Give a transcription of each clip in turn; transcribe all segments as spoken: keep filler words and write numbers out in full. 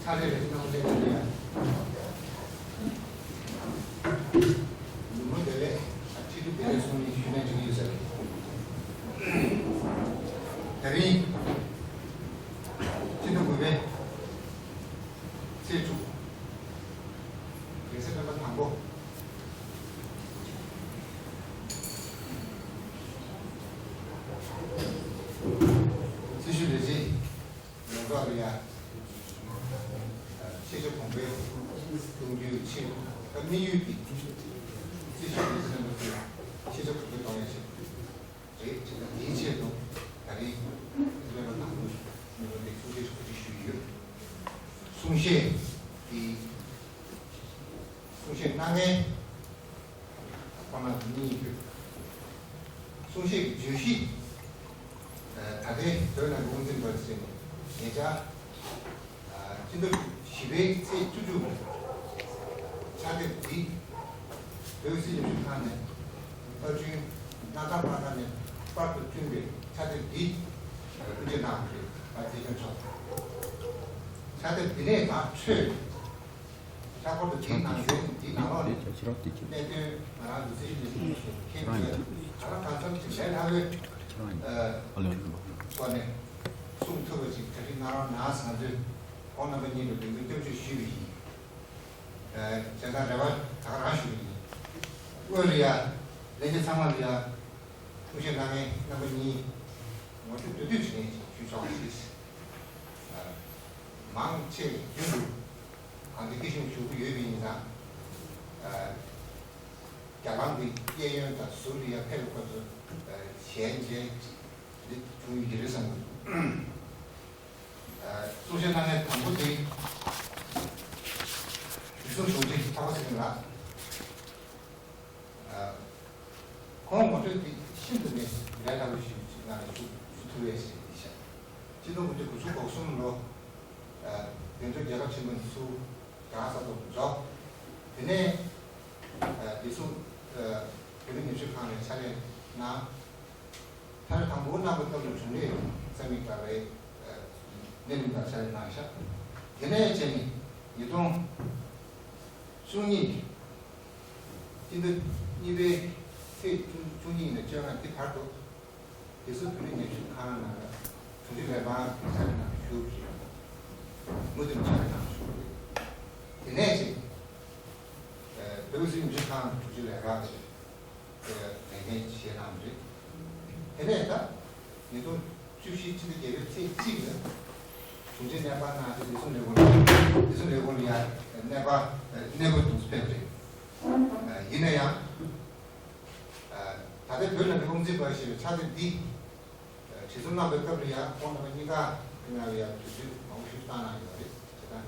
ཚ་རེ་རེ་གནང་སླེབས་ཡོད། ཉིན་མོ་བདེ་ལེགས། ཨ། ཁྲི་གདུགས་བདེ་ལེགས་གསུང་ནས་ཞུས་ནས་འགྲིག་ཡོད་ས་རེད། དེ་རིང་སྤྱི་ཟླ་དགུ་པའི་ཚེས་དྲུག་དགེ་ཚེས་སྟོན་པ་དང་པོ། སྲི་ཞུ་ལས་བྱེད་ཡོངས་རྫོགས་ལ་ཡ། ཆེ་ཆུང་གོང་འཕེལ་གཏོང་རྒྱུའི་ཆེད། ད་དམིགས་ཡུལ་གྱི་སྲི་ཞུ་ལས་བྱེད་རྣམ་པ་ཚོས་ཆེ་ཆུང་གོང་འཕེལ་གཏོང་ཡ་ཆེད་རེད། དེ་ནི་དེའི་ཆེད་དུ་ད་རིང་སློབ་མ་དང་པོ་ནུས་པ་འདི་གསུང་བཤད་གོ་སྒྲིག་ཞུས་ཡོད། གསུང་བཤད་འདི་གསུང་བཤད་གནང་མཁན་ཁོང་རྣམ་གཉིས་ཡོད། གསུང་བཤད་ཀྱི་བརྗོད་གཞི། ད་ལྟའི་བོད་ནང་གི་དབུ་འཛིན་པ་ཟེར་ནས་ཉེ་ཆར། སྤྱི་ཟླ་བཞི་པའི་ཚེས་བཅུ་དྲུག་ཕྱག་དེབ་འདི་བོད་སྲིད་ཉམས་ཞིབ་ཁང་ནས་པར་སྐྲུན། གནའ་ཐང་པར་ཁང་ནས་པར་དུ་བསྐྲུན་པའི་ཕྱག་དེབ་འདི་དབུ་འབྱེད་གནང་བ་རེད། ཨ། དགེ་བསྐོས་མཆོག་ཕྱག་དེབ་འདི་ནས་ད་འཕྲོས། ལྷག་པར་དུ་དེའི་ནང་གཞུང་འདིའི་ནང་ལོགས་ནས་གནད་དོན་ང་རང་ཚོ་སྲི་ཞུ་ལས་ཁུངས་སུ་མཁྱེན་པའི་གང་ལ་གང་འཚམ་ཞིག་ལས་སླ་བའི་སྐོར་ནས་གསུང་ཐུབ་པ་ཞིག་གྲ་སྒྲིག་གནང་རོགས་གནང་ཟེར་ང་ཚོས་ཁོང་རྣམ་པ་གཉིས་ལ་འབོད་སྐུལ་སྐྱབས་བཅོལ་ཞུས་པ་ཡིན། བྱས་ཙང་རེ་བ་ད་ག་རང་ཞུ་གི་ཡིན། དངོས་རེད་ཡ། ལྷན་རྒྱས་ཚང་མ་ལ་ཡ། གསུང་བཤད་གནང་མཁན་རྣམ་པ་གཉིས་ངོ་སྤྲོད་མདོར་བསྡུས་ཅིག་ཞུས་ཆོག་པ་ཞིག་མང་ཆེ་རྒྱུན་དུ་གང་དེ་སྐད་ཆ་ཞུ་གི་ཡོད་པ་ཡིན་ཙང་། རྒྱ་གར་གྱི་གཡས་གཡོན་དང་ཟུར་ལ་ཡ་ཕེབས་པའི་སྐབས་སུ་ཞལ་མཇལ་འདི་བྱུང་ཡོད་ཀྱི་རེད་བསམ་གྱི་འདུག་གསུང་བཤད་གནང་མཁན་དང་པོ་དེ་རིག་གསུམ་གཞུང་འབྲེལ་ཚོགས་པ་ཟེར་མཁན་ལགས། ཁོང་ངོ་སྤྲོད་དེ་ཤིན་ཏུ་ནས་ལས་སླ་པོ་ཞིག་ཅིག་ང་ལ་ཞུ་ཞུ་ཐུབ་པས་ཞེས་བཤད། ཆིག་སྟོང་དགུ་བརྒྱ་དགུ་བཅུ་གོ་གསུམ་ལོ། བོད་མདོ་རྒྱལ་ཁབ་ཆེན་པོ་ནས་ཚུར་རྒྱ་གར་ས་ཐོག་ཏུ་འབྱོར། དེ་ནས་བདེ་སྲུང་བོད་མིའི་ཉམས་ཞིབ་ཁང་ནས་ཕྱག་ལས་གནང་། ཕྱག་ལས་དང་པོ་གནང་བའི་སྐབས་ལ་དྲུང་ལས་རྩ་མེད་དྲ་བའི་གནས་རིམ་དང་ཕྱག་ལས་གནང་ཤག་དེ་ནས་བྱས་ནས་ཉིས་སྟོང་བཅུ་གཉིས་སྤྱི་ཟླ་གཉིས་པའི་ཚེས་བཅུ་གཉིས་ནས་བཅོ་ལྔ་འདི་བར་དུ་བདེ་སྲུང་བོད་མིའི་ཉམས་ཞིབ་ཁང་ནང་ལ་དྲུང་ཆེ་ལས་ཁང་གི་ཕྱག་ལས་གནང་བཞུགས་ཡོད། མུ་མཐུད་ཕྱག་ལས་གནང་བཞུགས་ཡོད། དེ་ནས་ཅིག་བོད་མིའི་ཉམས་ཞིབ་ཁང་གི་དྲུང་ཆེ་ལས་ཁང་གི་ལས་འགན་བཞེས་གནང་བ་རེད། དེ་ནས་ད་ཉིས་སྟོང་བཅུ་བཞི་ཕྱི་ཟླ་བརྒྱད་པའི་ཚེས་གཅིག་ལ་དྲུང་ཆེ་གནས་སྤར་གནང་སྟེ་བདེ་སྲུང་ལས་ཁུངས་ལ་བདེ་སྲུང་ལས་ཁུངས་ལ་ཡང་གནས་སྤར་གནས་སྤོ་དུ་ཕེབས་རེད། ཡིན་ན་ཡང་ད་ལྟའི་བོད་ནང་གི་དབུ་འཛིན་པ་ཞེས་པའི་ཕྱག་དེབ་འདི་བྲིས་རྩོམ་གནང་བའི་སྐབས་ལ་ཡང་ཁོང་རྣམ་པ་གཉིས་ཀ་ཡང་དུས་ཚོད་མང་པོ་ཞིག་བཏང་གནང་ཡོད་རེད། བྱས་ཙང་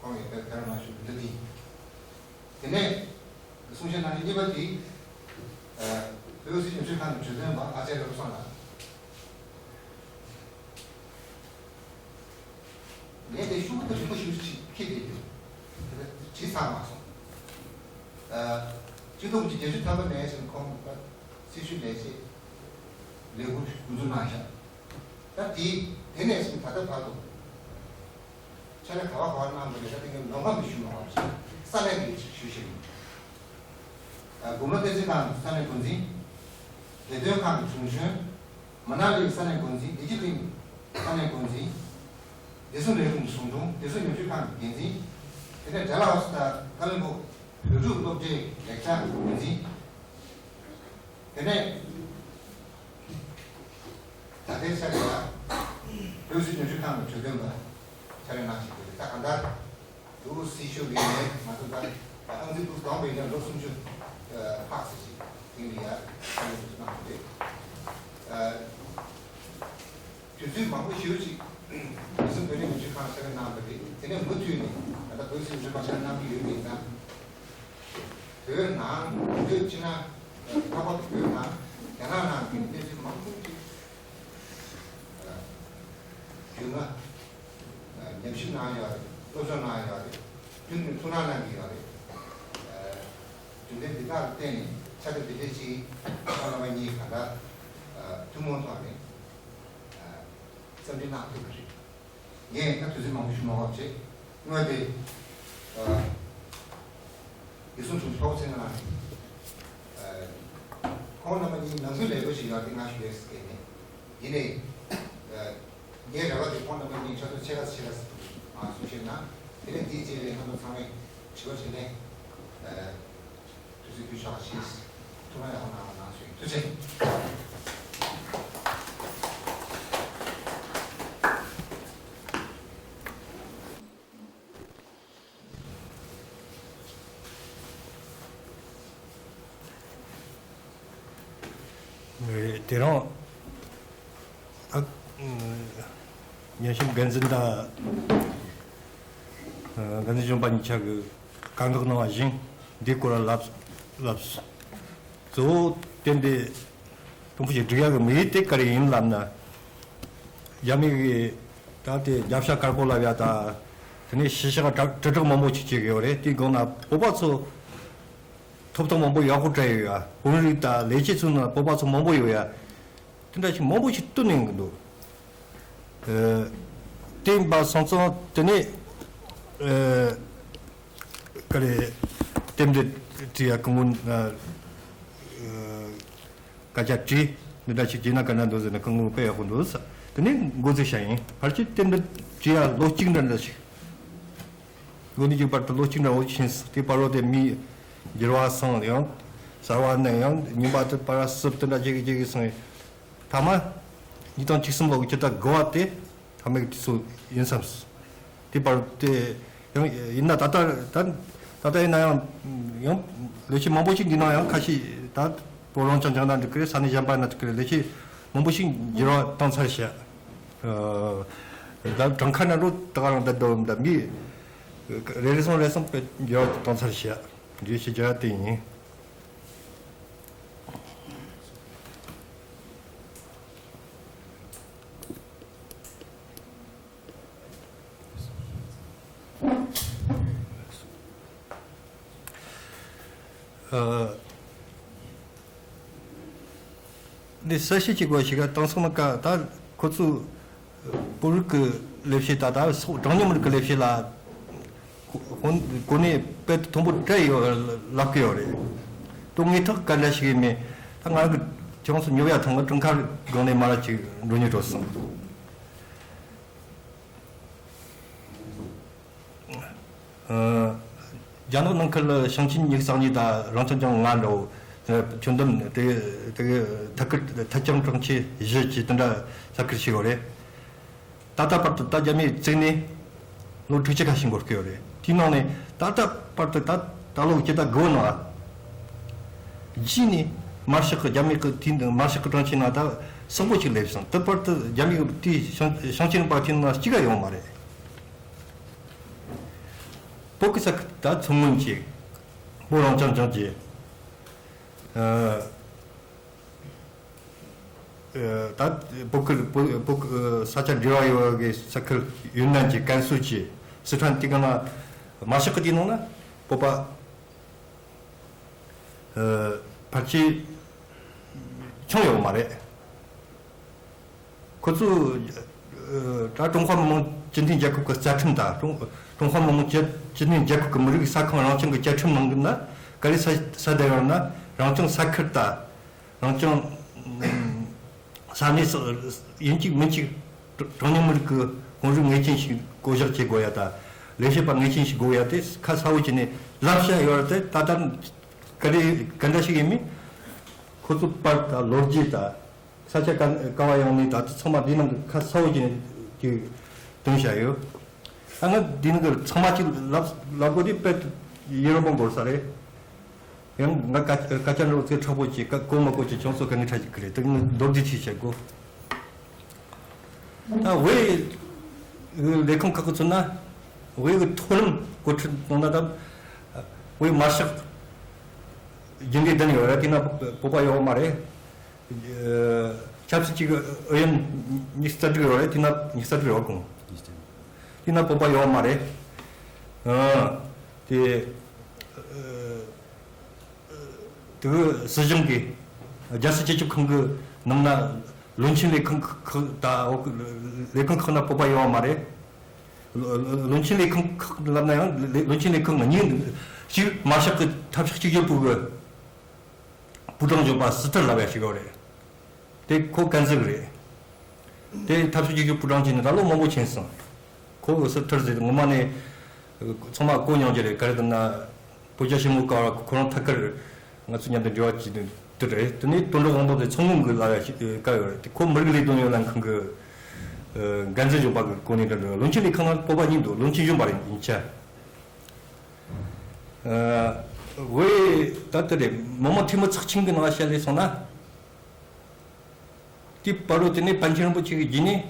ཁོང་ཡང་དེར་ཕེབས་རོགས་གནང་ཞུ་རྒྱུ་འདི། དེ་ནས་གསུང་བཤད་གནང་མཁན་གཉིས་པ་དེ། ཨ། བོད་སྲིད་ཉམས་ཞིབ་ཁང་གི་གྲོས་དོན་པ་ཨ་ཅར་བློ་བཟང་ལགས། ངས་དེ་ཤོག་བུ་དེ་རིང་པོ་ཞིག་ཅིག་ཁྱེར་བསྡད་ཡོད། དེ་བྲིས་ཚར་མ་སོང་། ཨ། སྤྱི་ཚོགས་ཀྱི་བརྒྱད་ཅུ་ཐམ་པ་ནས་བྱས་ནས་ཁོང་གི་སྲི་ཞུ་ལས་བྱེད་ལས་ཁུར་འགོ་འཛུགས་གནང་བཞག་ད་དེ་དེ་ནས་བྱས་ནས་ད་ལྟ་བར་དུ། ཕྱག་ལས་ག་བ་ག་བ་གནང་དགོས་རེད། ད་དེ་གའི་ལོ་འགའ་མི་ཞུ་མ་བར་ས་གནས་ཀྱི་ཞུ་ཞིག་ཨ། དགུང་ལོ་བསྟན་འཛིན་ཁང་གི་ས་གནས་འགོ་འཛིན། བདེ་དོན་ཁང་གི་དྲུང་གཞོན། མ་ན་ལིའི་ས་གནས་འགོ་འཛིན། བདེ་སྐྱིད་གླིང་ས་གནས་འགོ་འཛིན། བདེ་སྲུང་ལས་ཁུངས་ཀྱི་ཟུང་དྲུང་། བདེ་སྲུང་ཉམས་ཞིབ་ཁང་གི་འགན་འཛིན། དེ་ནས་ཌལ་ཧོ་སི་དང་ཀ་ལོན་སྦུག་བོད་ཕྲུག་སློབ་གྲྭའི་ལེགས་ཆ་འགན་འཛིན། དེ་ནས་ད་ལྟའི་ཆར་ལ་བོད་སྲིད་ཉམས་ཞིབ་ཁང་གི་གྲོས་དོན་པ་ཕྱག་ལས་གནང་བཞིན་ཡོད་རེད། ད་གང་ལྟར་འདུག་སྲི་ཞུ་གི་ནས་ང་ཚོ་ད་ཨང་རྩིས་འདུག་གདོང་པའི་ནས་ལོ་སུམ་ཅུ་ལྷག་ཙམ་ཞིག་དེང་ལ་ཡར་ཕྱག་ལས་འདུག་གནང་གི་རེད། དུས་ཚོད་མང་པོ་ཞེ་པོ་ཅིག་མི་སེར་བོད་རིགས་ཉམས་ཞིབ་ཁང་ཕྱག་ལས་གནང་བ་རེད། དེ་ནས་མུ་མཐུད་ནས་ད་ལྟ་བོད་སྲིད་ཉམས་ཞིབ་ཁང་ཕྱག་ལས་གནང་གི་ཡོད་པ་ཡིན་ཙང་། བོད་ནང་བོད་ཕྱི་ནང་ལྷག་པར་དུ་བོད་ནང་རྒྱ་ནག་ནང་གི་གནས་ཚུལ་མང་པོ་ཅིག་རྒྱུས་མངའ་ཉམས་ཞིབ་གནང་ཡོད་རེད། སློབ་སྦྱོང་གནང་ཡོད་རེད། རྒྱུན་དུ་ཐུགས་སྣང་གནང་གི་ཡོད་རེད། རྒྱུ་མཚན་འདི་དག་ལ་བརྟེན་ནས་ཕྱག་དེབ་འདི་འདྲ་ཅིག་ཁོང་རྣམ་པ་གཉིས་གང་ལྟར་ཐུན་མོང་ཐོག་ནས་རྩོམ་སྒྲིག་གནང་ཐུབ་པ་རེད། ངས་ད་དུས་ཚོད་མང་པོ་ཞིག་མ་འོངས་བྱས། དངོས་དེ། ཨ། བདེ་སྲུང་དྲུང་ཆེ་ཕ་བོ་ཚེ་རིང་ལགས། ཨ། ཁོང་རྣམ་པ་གཉིས་ནང་ཁུལ་ལས་ཁུར་ཞིག་ཡོད་དེ་ང་ཞུ་ཡས་སུ་བསྐྱལ་ནས། ཡིན་ནའི། ཨ། ངའི་རེ་བ་དེ་ཁོང་རྣམ་པ་གཉིས་ཆུ་ཚོད་ཕྱེད་ཀ་ཕྱེད་ཀ་ཙམ་མ་གསུང་ཤེས་ན། དེ་ནས་འདིའི་རྗེས་ལ་རྣམ་པ་ཚང་མས་དྲི་བ་དྲིས་ལན། ཨ། དུས་ཚོད་བསྐྱོན་ཆོག་ཞེས་ཐུགས་སྣང་ཡག་པོ་གནང་བ་གནང་ཞུ་ཡིན། ཐུགས་རྗེ་ཆེ། དེ་རིང་ཨ། ཉན་ཞིབ་འགན་འཛིན་དང་འགན་འཛིན་གཞོན་པ་གཉིས་ཆ་གིས་བཀའ་འགོག་གནང་བ་བཞིན་འདིའི་སྐོར་ལ་ལབ་ལབ། གཙོ་བོ་དེ་འདི་དུམ་བུ་ཞིག་སྒྲིག་ཡག་གི་དམིགས་ཡུལ་དེ་ག་རེ་ཡིན་ལབ་ན། རྒྱ་མི་གིས་ད་དེ་རྒྱབ་ཤ་དཀར་པོ་ལབ་ཡ་ད། དེ་ནས་ཕྱི་ཤ་དྲག་དྲིལ་བསྒྲགས་མང་པོ་ཞིག་བྱེད་ཀྱི་ཡོད་རེད། དེའི་སྒང་ན་བོད་པ་ཚོ་ཐོབ་ཐང་མང་པོ་ཡག་པོ་སྤྲད་ཡོད་ཡ། དཔོན་རིགས་དང་ལས་བྱེད་ཚོའི་ནང་བོད་པ་ཚོ་མང་པོ་ཡོད་ཡ། དེ་འདྲ་ཞིག་མང་པོ་ཞིག་བཏོན་གནང་གི་འདུག་ཨ། དེ་ཡིན་པ་སོང་ཙང་དེ་ནས་ཨ། ག་རེ་དེབ་འདི་བྲིས་ཡ་སྐུ་ངོ་ཨ། ཨ། སྐད་ཆ་དྲིས། འདི་འདྲ་ཞིག་བྱས་ན་ག་འདྲ་འདུག་ཟེར་ན་སྐུ་ངོ་དཔེ་ཡག་པོ་འདུག་ཟེར། དེ་ནས་འགོ་འཛུགས་བྱ་ཡིན། ཕལ་ཆེར་དེབ་འདི་བྲིས་ཡ་ལོ་གཅིག་འདྲ་འདྲ་ཞིག་འགོ་ནས་མཇུག་བར་དུ་ལོ་གཅིག་འདྲ་བོ་ཕྱིན་སོང་། དེ་བར་དུ་དེ་མི་འགྱུར་བ་སོང་ཡང་། གསར་བ་བསྣན་ཡང་། རྙིང་པ་དེ་པར་སུབ་དེ་འདྲ་བྱེད་གི་བྱེད་གི་སོང་། མཐའ་མ་ཉིས་སྟོང་བཅུ་གསུམ་ལོ་གི་སྤྱི་ཟླ་དགུ་པ་དེ་ཐ་མའི་དུས་ཚོད་ཡིན་བསམས། དེ་བར་དེ་ཡང་ཡིན་ན་ད་ལྟ་ད་ད་ལྟ་ཡིན་ན་ཡང་ཡང་ལས་བྱེད་མང་པོ་ཞིག་འདི་ནང་ཡང་ཁ་ཤས་ད་བོད་རང་སྐྱོང་ལྗོངས་ན་འགྲིག་གི་རེད། ས་གནས་གཞན་པ་ན་འགྲིག་གི་རེད། ལས་བྱེད་མང་པོ་ཞིག་འགྱུར་བ་བཏང་ཚར་ཤག་ད་གྲངས་ཁ་ན་རོ་ད་ག་རང་ད་འདོད་ད་མི་རེ་རེ་ཟུང་རེ་ཟུང་དཔེ་འགྱུར་བ་བཏང་ཚར་ཤག་འགྲེལ་བཤད་རྒྱག་ཡ་དེ་ཡིན། ཨ། འདི་གསལ་བཤད་བྱེད་དགོས་ཞིག་ག་དེང་སང་ནི་ཀ་ད་ཁོ་ཚོས་བོད་རིགས་ཀྱི་ལས་བྱེད་ད་ད་སོག་གྲངས་ཉུང་མི་རིགས་ཀྱི་ལས་བྱེད་ལ་གོ་གོ་གནས་དཔེ་མཐོན་པོ་སྤྲད་ཡོད་ལབ་ཀྱི་ཡོད་རེད། དོན་དངོས་ཐོག་ག་འདྲ་ཞིག་ཡིན་མིན་ད་ང་རང་གི་ཁྱོད་ཚོ་ཉོབ་ཡ་ཐང་གི་དྲུང་ཁ་སྒང་ནས་མ་ར་ཅིག་འགྲོ་ཉེ་འགྲོ་སོང་། ཨ། རྒྱ་ནག་ནང་ཁུལ་ལ་ཞིང་ཆེན་ཉི་ཤུ་རྩ་གཉིས་དང་རང་སྐྱོང་ལྗོངས་ལྔ་འདྲ་བོ། ཁྱོན་བསྡོམས་དེ་དེ་ཐད་ཀར་ཐད་སྐྱོང་གྲོང་ཁྱེར་བཞི་བཅས་དེ་འདྲ་ས་ཁུལ་ཞིག་ཡོད་རེད། ད་ལྟ་བར་དུ་ད་རྒྱ་མིས་བཙུགས་ནས་ལོ་དྲུག་ཅུ་ཁ་ཤས་འགོར་གི་ཡོད་རེད། དེའི་ནང་ནས་ད་ལྟ་བར་དུ་ད་ད་ལོ་སྤྱི་ཟླ་དགུ་པའི་ནང་རྗེས་ནས་མར་ཤག་གི་རྒྱ་མི་གི་དེའི་མར་ཤག་གི་གྲོང་ཁྱེར་ནང་ད་གསོན་པོ་ཞིག་སླེབས་སོང་། དེ་བར་དུ་རྒྱ་མི་གི་དེའི་ཞིང་ཞིང་ཆེན་པ་ཅིག་ནང་གཅིག་ཀ་ཡོང་མ་རེད། བོད་ཀྱི་ས་ཁུལ་ད་མཚོ་སྔོན་གྱི་བོད་རང་སྐྱོང་ལྗོངས་ཀྱི་ཨ་ཨ་ད་བོད་ཀྱི་བོད་བོད་ཀྱི་ས་ཆ་འབྲེལ་བ་ཡོད་པའི་ས་ཁུལ་ཡུན་ནན་གྱི་ཀན་སུའུ་གྱི་སི་ཁྲོན་དེ་ག་ན་མར་ཤག་གི་དེའི་ནང་ན་བོད་པ་ཨ་ཕལ་ཆེར་ཆུང་ཡོད་མ་རེད། ཁོ་ཚོས་ཨ་ད་ཀྲུང་ཧྭ་མི་དམངས་སྤྱི་མཐུན་རྒྱལ་ཁབ་ཀྱི་རྩ་ཁྲིམས་དང་ཀྲུང་ཀྲུང་ཧྭ་མི་དམངས་སྤྱི་སྤྱི་མཐུན་རྒྱལ་ཁབ་ཀྱི་མི་རིགས་ས་ཁོངས་རང་སྐྱོང་གི་བཅའ་ཁྲིམས་ནང་ན་ག་རེ་གསལ་གསལ་བསྡད་ཡོད་ན། རང་སྐྱོང་ས་ཁུལ་དང་རང་སྐྱོང་ས་གནས་སོགས་ཡིན་གཅིག་མིན་གཅིག་གྲངས་ཉུང་མི་རིགས་ཀྱི་གོམས་རིམ་ངེས་ཅན་ཞིག་བསྐོ་གཞག་བྱེད་དགོས་ཡ་དང་། ལས་བྱེད་པ་ངེས་ཅན་ཞིག་དགོས་ཡ་དེ་ཁ་གསལ་བོ་བྱས་ནས་ལབ་བཞག་ཡོད་རེད་དེ། ད་ལྟ་ག་རེ་ག་འདྲ་ཞིག་ཡིན་མིན་ཁོ་ཚོ་པར་དང་ལོ་རྒྱུས་དང་། ས་ཆ་ག་ག་བ་ཡོང་ནས་ད་ལྟ་ཚང་མ་འདི་ནང་གི་ཁ་གསལ་བོ་བྱས་ནས་ཀྱི་བཏོན་བཞག་ཡོད། ད་ང་འདི་ནང་གི་ཚང་མ་གཅིག་ལབ་ལབ་དགོས་དུས་དཔེ་ཡུན་རིང་པོ་འགོར་ས་རེད། ཡང་ང་སྐད་སྐད་ཆ་འདྲ་བོ་ཚིག་ཁྲག་པོ་ཅིག་གོ་མ་གོ་ཅིག་ཁྱོད་ཚོ་ག་ངའི་ཁྲ་ཅིག་གི་རེད། ད་ངས་མདོར་བསྡུས་ཅིག་བྱེད་དགོས། ད་བོད་ལས་ཁུངས་ཁག་གི་མཚོན་ན་བོད་ཀྱི་མཐོ་རིམ་འགོ་ཁྲིད་གཏོང་ན་ད་བོད་མར་ཤག་རྒྱུན་ལས་ལྡན་ཡོད་རེད། དེ་ན་བོད་པ་ཡོད་མ་རེད། ཆབ་སྲིད་ཀྱི་ཨུ་ཡོན་ཉི་ཤུ་རྩ་དྲུག་ཡོད་རེད། དེ་ན་ཉི་ཤུ་རྩ་དྲུག་ཡོད་གོང་དེ་ན་བོད་པ་ཡོད་མ་རེད། ཨ་དེ་དེ་སྲིད་གཞུང་གི་རྒྱལ་སྲིད་སྤྱི་ཁྱབ་ཁང་གི་ནང་ན་བློན་ཆེན་ལས་ཁང་ཁག་དང་འོག་ལས་ཁང་ཁག་ན་བོད་པ་ཡོད་མ་རེད། བློན་ཆེན་ལས་ཁང་ཁག་ལབ་ན་ཡང་བློན་ཆེན་ལས་ཁང་གཉིས་ཤིག་མར་ཤག་གི་འཐབ་ཕྱོགས་གཅིག་གྱུར་པུའུ་གི་པུའུ་ཀྲང་གཞོན་པ་སི་ཐིར་ལབ་ཡ་ཞིག་ཡོད་རེད། དེ་ཁོ་ཀན་ཟི་གི་རེད། དེ་འཐབ་ཕྱོགས་གཅིག་གྱུར་པུའུ་ཀྲང་བྱས་ནས་ད་ལོ་མང་པོ་ཕྱིན་སོང་། ཁོ་གི་སི་ཐིར་ཟེར་ངོ་མ་ནས་ཚང་མ་གོ་མྱོང་རྒྱུ་རེད། ག་རེ་ཟེར་ན་བོད་རྒྱ་ཞི་མོལ་སྐོར་ཁོ་རང་ཐད་ཀར་ང་ཚོ་མཉམ་དུ་འབྲེལ་བ་བྱས་དུས་དེ་རེད། དེ་ནས་དོན་གྲུབ་དབང་པོ་དེ་ཚོང་དངུལ་གི་ལབ་ཡ་ཞིག་བཀའ་ཡོད་རེད། དེ་ཁོ་མི་རིགས་ལས་དོན་ཡོད་ལ་ཁང་གི་འགན་འཛིན་གཞོན་པ་གི་གོ་གནས་དེ་འདྲ་བློན་ཆེན་ལས་ཁང་ནང་སྤོབས་པ་ཡིན་འདུག་བློན་ཆེན་གཞོན་པ་རེད་ཡིན་ཆ། ཨ། ཝེ་ད་ལྟ་རེད། མི་དམངས་འཐུས་མི་ཚོགས་ཆེན་གྱི་ནང་བཤད་ལས་སོང་ན། དེའི་བར་དུ་དེ་ནས་པཎ་ཆེན་རིན་པོ་ཆེ་གི་རྗེས་ནས་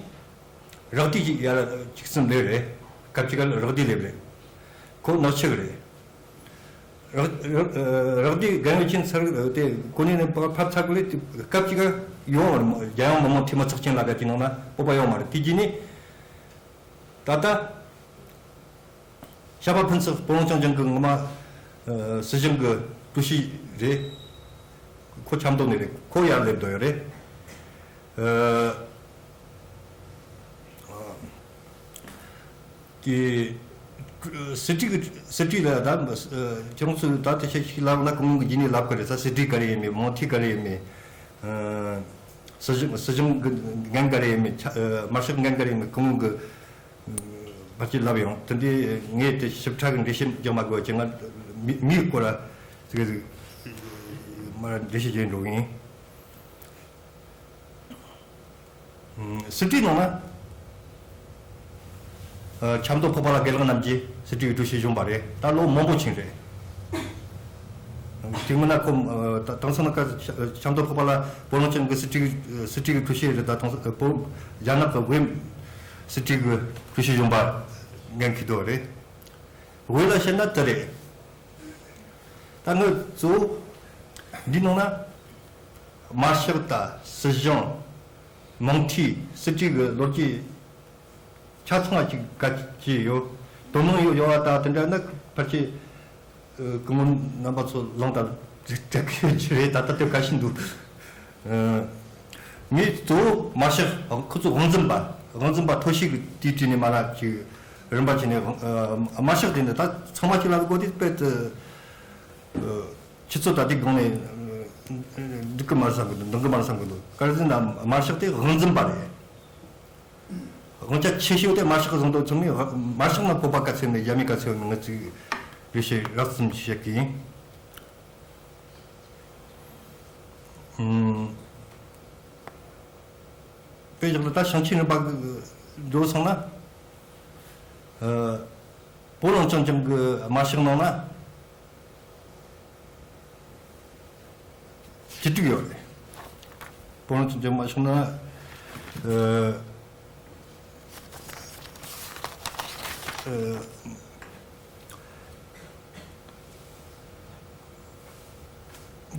རག་སྡེ་ཅིག་ཡར་ཅིག་གསུམ་སླེབས་རེད། སྐབས་ཅིག་ག་ལ་རག་སྡེ་སླེབས་རེད། ཁོ་ནག་ཆུ་གི་རེད། རག་རག་རག་སྡེ་རྒན་ཡོལ་ཅན་ཚར་དེ་གོ་གནས་ནས་ཕར་ཕབ་ཚར་གི་རེད། སྐབས་ཅིག་ག་ཡོང་བ་རེད། རྒྱལ་ཡོངས་མི་དམངས་འཐུས་མི་ཚོགས་ཆེན་ལ་ག་དེ་ནང་ན་སྤོབས་པ་ཡོད་མ་རེད། དེ་རྗེས་ནས། ད་ལྟ། ཞྭ་པ་ཕུན་ཚོགས་བོད་རང་སྐྱོང་ལྗོངས་ཀྱི་ངོ་མ། ཨ། སྲིད་གཞུང་གི་ཀྲུའུ་ཞི་རེད། ཁོ་ཆབ་མདོ་ནས་རེད། ཁོ་ཡར་སླེབས་འགྲོ་ཡོད་རེད། ཨ། ཀྱི། སྲིད་གྲོས་ཀྱི་སྲིད་གྲོས་ལ་ད་ཁྱེད་རང་ཚོས་ད་ལྟ་ཞིག་ཞིག་ལབ་ན་སྐུ་ངོ་གི་རྗེས་ནས་ལབ་གི་རེད། ས་སྲིད་གྲོས་ག་རེ་ཡིན་མིན། མང་ཐིག་ག་རེ་ཡིན་མིན། ཨ། སྲིད་གཞུང་སྲིད་གཞུང་གི་འགན་ག་རེ་ཡིན་མིན། ཆ་ཨ། དམར་ཤོག་འགན་ག་རེ་ཡིན་མིན། སྐུ་ངོ་གི་ཕལ་ཆེར་ལབ་ཡོང་། དེ་འདི་ངས་དེ་ཞིབ་ཕྲ་གི་འགྲེལ་བཤད་རྒྱག་མ་དགོས་ཀྱི། ང་མི་མིའི་སྐོར་ལ་ཟིག་ཟིག་མར་འགྲེལ་བཤད་བྱེད་འགྲོ་གི་ཡིན། སྲིད་གྲོས་ནང་ན། ཨ། ཆབ་མདོ་ཕོགས་པ་ལ་དགེ་ལགས་རྣམ་རྒྱལ་སྲིད་གྲོས་ཀྱི་ཀྲུའུ་ཞི་གཞོན་པ་རེད། ད་ལོ་མང་པོ་ཕྱིན་རེད། དེ་སྔོན་ན་ཁོ། ཨ། ད་དེང་སང་ན་ཀ་ཆབ་མདོ་ཕོགས་པ་ལ་བོད་རང་སྐྱོང་གི་སྲིད་གྲོས་སྲིད་གྲོས་ཀྱི་ཀྲུའུ་ཞི་རེད། ད་དེང་སང་བོད་རྒྱ་ནག་གི་ཝེ་སྲིད་གྲོས་ཀྱི་ཀྲུའུ་ཞི་གཞོན་པ་འགན་འཁྱེར་འདུག་རེད། ཝེ་ལ་བཤད་ན་དེ་རེད། ད་ངས་གཙོ་བོ་འདི་ནང་ན་དམར་ཤོག་དང་སྲིད་གཞུང་། མང་ཐིག་སྲིད་གྲོས་ཀྱི་ལོ་རྒྱུས་ཆ་ཚང་བ་ཅིག་ག་ཅི་ཡོད། དོ་སྣང་ཡོད་ཡོད་པ་དང་དེ་འདྲ་ན་ཕལ་ཆེར་སྐུ་ངོ་རྣམ་པ་ཚོ་ལངས་དང་དྲན་གྱི་ཡོད་ཀྱི་རེད། ད་ལྟ་དེ་ག་ཤིན་འདུག་ངས་གཙོ་བོ་དམར་ཤོག་ཁོ་ཚོ་དབང་འཛིན་པ། དབང་འཛིན་པ་མཐོ་ཤོས་ཀྱི་དེའི་གྲས་ནས་མར་ཅིག་རིམ་པ་བྱས་ནས། ཨ། དམར་ཤོག་དེ་འདྲ་ད་ཚང་མ་ཅིག་ལབ་དགོས་དུས་དཔེ་དེ། ཨ། ཁྱེད་ཚོ་ད་ལྟའི་སྒང་ནས་འགྲིག་གི་མ་རེད་བསམ་གི་འདུག་འགྲིག་གི་མ་རེད་བསམ་གི་འདུག་ག་རེ་ཟེར་ན་དམར་ཤོག་དེ་དབང་འཛིན་པ་རེད། དབང་ཆ་ཆེ་ཤོས་དེ་དམར་ཤོག་གིས་བཟུང་འདུག་ཚང་མས་དམར་ཤོག་ནང་བོད་པ་ག་ཚོད་ཡོད་མེད། རྒྱ་མི་ག་ཚོད་ཡོད་མེད། ང་ཚོས་འགྲེལ་བཤད་རགས་ཙམ་ཞིག་བཤད་གི་ཡིན། ཨུམ། དཔེ་བཞག་ན་ད་ཞིང་ཆེན་རིམ་པ་འགྲོ་སོང་ན། ཨ། བོད་རང་སྐྱོང་ལྗོངས་ཀྱི་དམར་ཤོག་ནང་ན། བཅུ་དྲུག་ཡོད་རེད། བོད་རང་སྐྱོང་ལྗོངས་དམར་ཤོག་ན། ཨ། ཨ།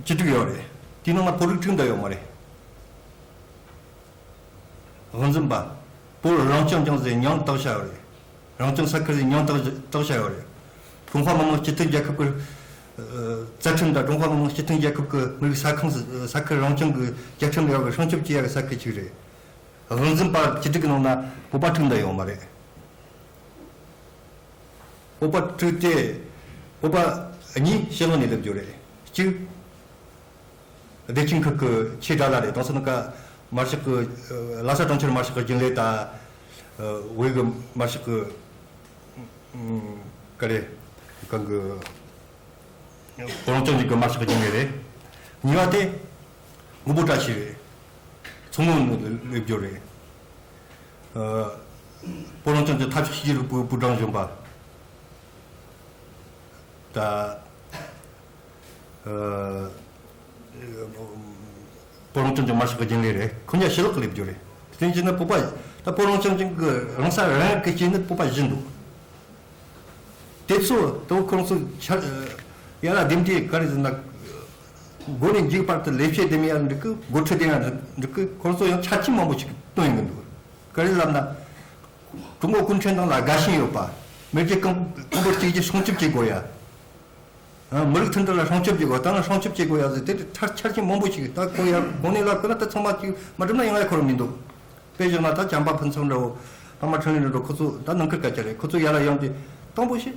བཅུ་དྲུག་ཡོད་རེད། དེའི་ནང་ན་བོད་རིགས་དྲུག་འདྲ་ཡོད་མ་རེད། དབང་འཛིན་པ། བོད་རང་སྐྱོང་ལྗོངས་ཟེར་མིང་བཏགས་བཞག་ཡོད་རེད། རང་སྐྱོང་ས་ཁུལ་ཟེར་མིང་བཏགས་བཏགས་བཞག་ཡོད་རེད། ཀྲུང་ཧྭ་མི་དམངས་སྤྱི་མཐུན་རྒྱལ་ཁབ་ཀྱི་ཨ་རྩ་ཁྲིམས་དང་། ཀྲུང་ཧྭ་མི་དམངས་སྤྱི་མཐུན་རྒྱལ་ཁབ་ཀྱི་མི་རིགས་ས་ཁོངས་སུ་ས་ཁུལ་རང་སྐྱོང་གི་རྒྱལ་ཁྲིམས་ལ་ཡོད་པའི་སྲུང་སྐྱོབ་བྱེད་ཡག་གི་ས་ཁུལ་གཅིག་རེད། དབང་འཛིན་པ་བཅུ་དྲུག་གི་ནང་ན་བོད་པ་དྲུག་འདྲ་ཡོད་མ་རེད། བོད་པ་དྲུག་དེ། བོད་པ་གཉིས་ཕྱི་ལོགས་ནས་སླེབས་རྒྱུ་རེད། གཅིག་བདེ་སྐྱིད་ཁུལ་གྱི་ཆེ་དགྲ་ལྷ་རེད། དེང་སང་ནི་ཀ་དམར་ཤོག་གི་ལྷ་ས་གྲོང་ཁྱེར་དམར་ཤོག་གི་རྒྱུན་ལས་དང་། ཝེ་གི་དམར་ཤོག་གི་ཀ་རེ་གང་གི་བོད་རང་སྐྱོང་ལྗོངས་ཀྱི་དམར་ཤོག་གི་རྒྱུན་ལས་རེད། གཉིས་པ་དེ་མགོན་པོ་བཀྲ་ཤིས་རེད། མཚོ་སྔོན་ནས་སླེབས་རྒྱུ་རེད། ཨ། བོད་རང་སྐྱོང་ལྗོངས་འཐབ་ཕྱོགས་གཅིག་གྱུར་པུའུ་པུའུ་ཀྲང་གཞོན་པ་དང་། ཨ། བོད་རང་སྐྱོང་ལྗོངས་དམར་ཤོག་གི་རྒྱུན་ལས་རེད། ཁོ་གཉིས་ཕྱི་ལོགས་ཀྱི་སླེབས་རྒྱུ་རེད། དེ་བཞིན་ནི་བོད་པ། ད་བོད་རང་སྐྱོང་ལྗོངས་ཀྱི་རང་ས་རང་ཡག་གི་སྐྱེས་ནི་བོད་པ་བཞི་འདུག་དེ་ཚོ་དང་ཁོང་ཚོ་ཆ་ཡ་ལ་དེ་འདྲའི་ག་རེ་ཟེར་ན། འགོ་ནས་མཇུག་བར་དུ་ལས་བྱེད་དེ་མི་ཡང་འགྲིག་གི། འགོ་ཁྲིད་དེ་ཡང་འགྲིག་གི། ཁོང་ཚོ་ཡང་ཆ་རྐྱེན་མང་པོ་ཞིག་བཏོན་ཡོང་གི་འདུག་ག་རེ་ལབ་ན། ཀྲུང་གོ་གུང་ཁྲན་ཏང་ལ་དགའ་ཞེན་ཡོད་པ། མི་རིགས་ཀྱི་ཀུན་པོ་གཅིག་གྱུར་སྲུང་སྐྱོབ་བྱེད་དགོས་ཡ། ཨ། མི་རིགས་མཐུན་སྒྲིལ་ལ་སྲུང་སྐྱོབ་བྱེད་དགོས། ད་ནི་སྲུང་སྐྱོབ་བྱེད་དགོས་ཡ་ཟེར་དེ་ཆ་རྐྱེན་མང་པོ་ཞིག་ད་ཁོ་ཡ་གོང་ནས་ལ་ཁོ་ན་ད་ཚང་མ་ཅིག་མ་འགྲུབ་ན་ཡང་ཡ་ཁོ་རང་མི་འདུག་དཔེ་བཞག་ན་ད་བྱམས་པ་ཕུན་ཚོགས་འདྲ་བོ། པདྨ་འཕྲིན་ལས་འགྲོ་ཁོ་ཚོ་ད་ནང་ཁུལ་སྐད་ཆ་རེད། ཁོ་ཚོ་ཡར་ལ་ཡོང་དུས་དང་པོ་ཞིག་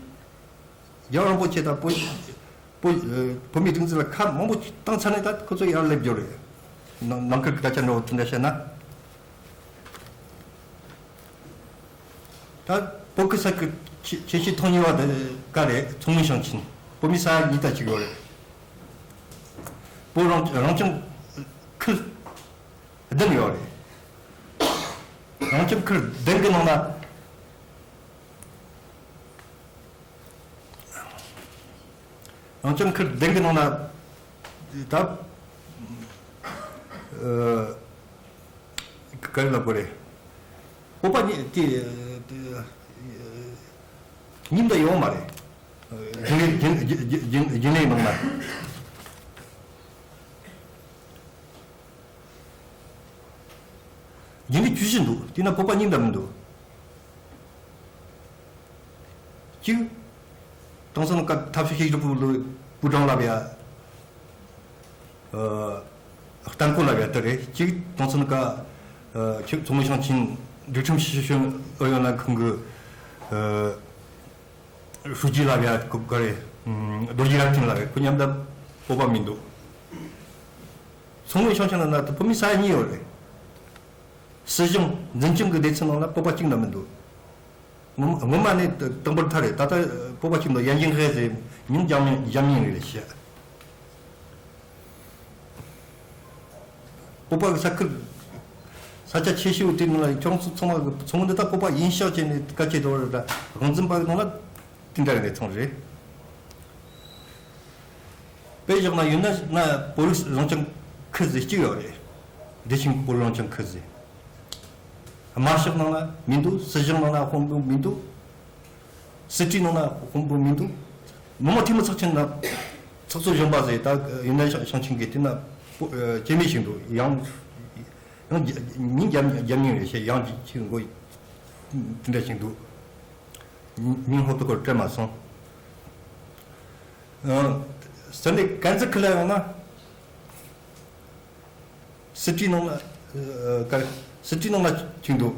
རྒྱལ་བ་རིན་པོ་ཆེ་དང་བོད་བོད་བོད་མིའི་སྒྲིག་འཛུགས་ལ་ཁ་མང་པོ་བཏང་ཚར་ནས་ད་ཁོ་ཚོ་ཡར་སླེབས་རྒྱུ་རེད། ནང་ནང་ཁུལ་སྐད་ཆ་འགྲོ་དེ་འདྲ་བཤད་ན། ད་བོད་ཀྱི་ས་ཁུལ་ཆེ་ཆེ་ཤོས་ཐོན་ཡོད་པ་དེ་ག་རེད། མཚོ་སྔོན་ཞིང་ཆེན། བོད་མིའི་ས་ཡ་གཉིས་དང་གཅིག་ཡོད་རེད། བོད་རང་རང་སྐྱོང་ཁུལ་བདུན་ཡོད་རེད། རང་སྐྱོང་ཁུལ་བདུན་གྱི་ནང་ན། རང་སྐྱོང་ཁུལ་བདུན་གྱི་ནང་ན་ད་ཨ་ག་རེ་ལབ་དགོས་རེད། བོད་པ་གཉིས་དེ་གཉིས་འདྲ་ཡོད་མ་རེད། རྒྱུན་ལས་རྒྱུན་རྒྱུན་རྒྱུན་རྒྱུན་ལས་ནང་ན། རྒྱུན་ལས་བཅུ་བཞི་འདུག་དེ་ན་བོད་པ་གཉིས་འདྲ་མི་འདུག་གཅིག་ཏོང་ཧྥང་ཀ་འཐབ་ཕྱོགས་གཅིག་གྱུར་པུའུ་ལུའི་པུའུ་ཀྲང་ལབ་ཡ། ཨ་གཏན་ཁོ་ལབ་ཡ་དེ་རེད། གཅིག་ཏོང་ཧྥང་ཀ་ཨ་མཚོ་སྔོན་ཞིང་ཆེན་འབྲུག་ཁྲིམས་ཞིབ་དཔྱོད་ཨུ་ཡོན་ལྷན་ཁང་གི་ཨ་ཧྲུའུ་ཅི་ལབ་ཡ་གོ་ག་རེད། ཨ་རྡོ་རྗེ་རབ་བརྟན་ལབ་ཡ། ཁོ་མཉམ་དུ་བོད་པ་མི་འདུག་མཚོ་སྔོན་ཞིང་ཆེན་ནང་ན་བོད་མི་ས་ཡ་གཉིས་ཡོད་རེད། སྲིད་གཞུང་འཛིན་སྐྱོང་གི་སྡེ་ཚན་ནང་ལ་བོད་པ་གཅིག་འདྲ་མི་འདུག་སྔོན་སྔོན་མ་ནས་དང་པོར་ཐར་རེད། ད་ལྟ་བོད་པ་གཅིག་འདུག་ཡན་ཅིན་ཧའེ་ཟེར། མིང་འཇམ་མིང་འཇམ་མིང་རེད་ཤག་བོད་པ་གི་ས་ཁུལ་ས་ཆ་ཆེ་ཤོས་དེ་ནང་ལ་ཁྱོད་ཚོ་ཚང་མ་གི་ཚོང་འདི་ད་བོད་པ་ཡིན་ཤག་བྱས་ནས་སྐད་ཆ་དོར་རེད། ད་དབང་འཛིན་པ་གི་ནང་ལ་དེ་འདྲ་གི་ལས་ཚང་རེད། དཔེ་བཞག་ན་ཡུན་ནན་ན་བོད་རིགས་རང་སྐྱོང་ཁུལ་ཟེར་གཅིག་ཡོད་རེད། བདེ་ཆེན་བོད་རིགས་རང་སྐྱོང་ཁུལ་ཟེར། དམར་ཤོག་ནང་ན་མི་འདུག་སྲིད་གཞུང་ནང་ན་དཔོན་པོ་མི་འདུག་སྲིད་གྲོས་ནང་ན་དཔོན་པོ་མི་འདུག་མི་དམངས་འཐུས་མི་ཚོགས་ཆེན་ན་ཚོགས་གཙོ་གཞོན་པ་ཟེར། ད་ཡུན་ནན་ཞིང་ཞིང་ཆེན་གྱི་དེ་ན་སྐྱེ་དམན་ཞིག་འདུག་ཡང་ཡང་མིང་རྒྱབ་རྒྱབ་མིང་རེད་ཤག་ཡང་ཅིག་མགོ་དེ་འདྲ་ཞིག་འདུག་མིང་ཧོབ་ཏེ་སྐོར་སྤྲད་མ་སོང་། ཨ་ས་གནས་ཀན་ཛི་ཁུལ་ལ་ཡོང་ན། སྲིད་གྲོས་ནང་ལ་ཨ་ག་སྲིད་གྲོས་ནང་ལ་ཅིག་འདུག་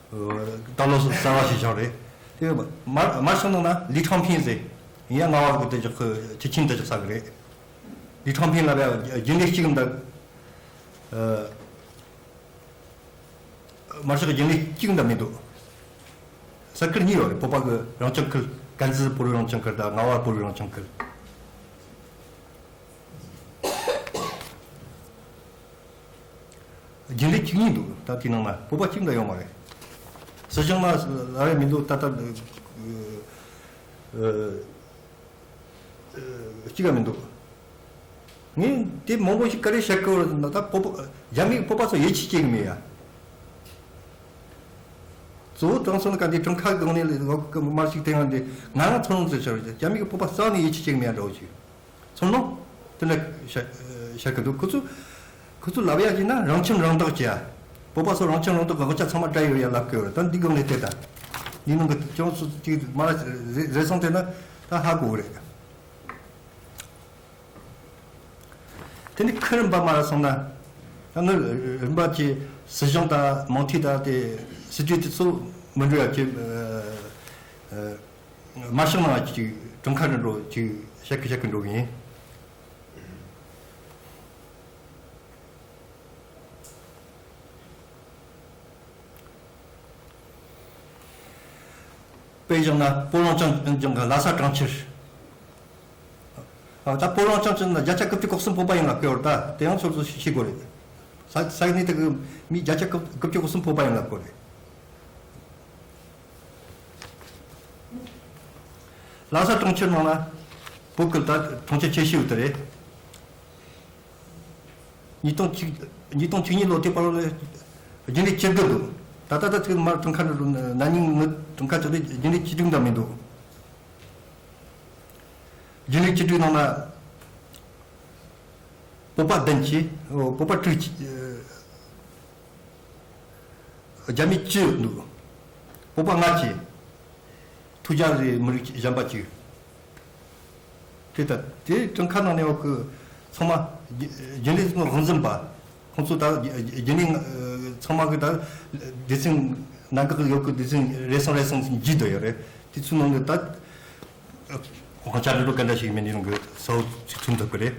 ད་ལོ་གསར་བ་ཞིག་བཞག་རེད། དེ་དམར་དམར་ཤོག་ནང་ན་ལི་ཁྲང་ཕིང་ཟེར། ཡིན་ཡང་ང་བར་གི་དེ་ཅག་གི་ཁྱི་ཆིན་དེ་ཅག་ས་གི་རེད། ལི་ཁྲང་ཕིང་ལ་བས་རྒྱུན་ལས་གཅིག་འདུག་ཨ་དམར་ཤོག་རྒྱུན་ལས་གཅིག་འདྲ་མི་འདུག་ས་ཁུལ་གཉིས་ཡོད་རེད། བོད་པ་གི་རང་སྐྱོང་ཁུལ། ཀན་ཛི་བོད་རིགས་རང་སྐྱོང་ཁུལ་དང་རྔ་བ་བོད་རིགས་རང་སྐྱོང་ཁུལ། རྒྱུན་ལས་གཅིག་གཉིས་འདུག་ད་དེ་ནང་ན་བོད་པ་གཅིག་འདྲ་ཡོད་མ་རེད། སྲིད་གཞུང་ན་ལ་རེ་མི་འདུག་ད་ལྟ་ཨ་ཨ་གཅིག་ག་མི་འདུག་ངས་དེ་མང་པོ་ཞིག་ག་རེ་བཤད་གི་ཡོད་ན། ད་བོད་པ་རྒྱ་མིས་བོད་པ་ཚོ་ཡིད་ཆེས་བྱེད་གི་མེད་ཡ། གཙོ་བོ་དྲང་སོང་ག་འདི་ཀྲུང་ཧྭ་གི་སྒང་ནས་ལས་མར་ཞིག་བསྟན་ཡོང་དུས་ང་རང་ཚོ་རང་ཚོས་བྱ་བ་རྒྱ་མི་གི་བོད་པ་རྩ་བ་ནས་ཡིད་ཆེས་བྱེད་གི་མེད་ཡ་འདྲ་བོ་ཞིག་ཚོར་སྣང་དེ་འདྲ་བཤད་བཤད་གི་འདུག་ཁོ་ཚོ་ཁོ་ཚོ་ལབ་ཡ་ཡིན་ན་རང་ཁྱིམ་རང་བདག་བྱེད་ཡ། བོད་པ་ཚོ་རང་ཁྱིམ་རང་བདག་གི་དབང་ཆ་ཚང་མ་སྤྲད་ཡོད་ཡ་ལབ་གི་ཡོད་རེད། ད་འདི་སྒང་ནས་བལྟས་ད། འདི་ནང་གི་ཅང་སུ་ཅིག་མ་རེ་རེ་སོང་བལྟས་ན་ད་ཧ་གོ་གི་རེད། དེ་ནི་ཁུལ་རིམ་པ་མར་སོང་ན། ད་ནི་རིམ་པ་གྱི་སྲིད་གཞུང་དང་མང་མཐའི་དང་དེ་སྲིད་ཇུས་དེ་ཚོ་མི་འགྲོ་ཡ་གྱི་ཨ་ཨ་དམར་ཤོག་ནང་ཅིག་གྲངས་ཁ་རེ་འགྲོ་ཅིག་བཤད་ཀི་བཤད་ཀི་འགྲོ་གི་ཡིན། དཔེ་བཞག་ན་སྤོ་ལོང་ཅང་ཅང་གི་ལྷ་ས་གྲོང་ཁྱེར། ཨ་ད་སྤོ་ལོང་ཅང་ཅང་ན་བརྒྱ་ཆ་དགུ་བཅུ་གོ་གསུམ་བོད་པ་ཡིན་ལ་བཀོད་ཡོད་རེད། ད་དེ་ཡང་ཚོད་ཚོད་ཤེས་དགོས་རེད། ས་ས་གནས་དེ་གི་མི་བརྒྱ་ཆ་དགུ་བཅུ་གོ་གསུམ་བོད་པ་ཡིན་ལ་བཀོད་རེད། ལྷ་ས་གྲོང་ཁྱེར་ནང་ལ་བོད་ཀྱི་ད་གྲོང་ཁྱེར་ཆེ་ཤོས་དེ་རེད། ཉིས་སྟོང་གཅིག་ཉིས་སྟོང་བཅུ་གཉིས་ལོ་དེ་བར་ལ་རྒྱུན་ལས་བཅུ་དགུ་འདུག་ད་ལྟ་ད་ཚིག་མར་ཐོན་ཁ་འགྲོ་ན་ནིང་ངི་ཐོན་ཁ་ཆགས་ཏེ་རྒྱུན་ལས་བཅུ་དྲུག་འདྲ་མི་འདུག་རྒྱུན་ལས་བཅུ་དྲུག་ནང་ན་བོད་པ་བདུན་གྱིས་བོད་པ་དྲུག་གིས། རྒྱ་མི་བཅུ་འདུག་བོད་པ་ལྔ་གྱིས། ཐུའུ་ཇཱ་ཟེར་མི་རིགས་གཞན་པ་གཅིག་དེ་ལྟར་དེ་ཀྲུང་ཁ་ནང་ནས་འོག་གི་ཚང་མ་རྒྱུན་ལས་ཚོ་དབང་འཛིན་པ། ཁོང་ཚོ་ད་རྒྱུན་ལས་ཚང་མ་གི་ད་སྡེ་ཚན་ གནད་འགག་ཡོད་གི་དུས་ཚོད་རེ་ཟུང་རེ་ཟུང་འཇིག་སྡོད་ཡོད་རེད། དེ་ཚོའི་ནང་གི་ད་དབང་ཆ་འགྲོ་གྲོན་ག་འདྲ་ཞིག་མིན་ནི་ནང་གི་ས་བོ་ཚིག་མཚོན་ཐུབ་གི་རེད།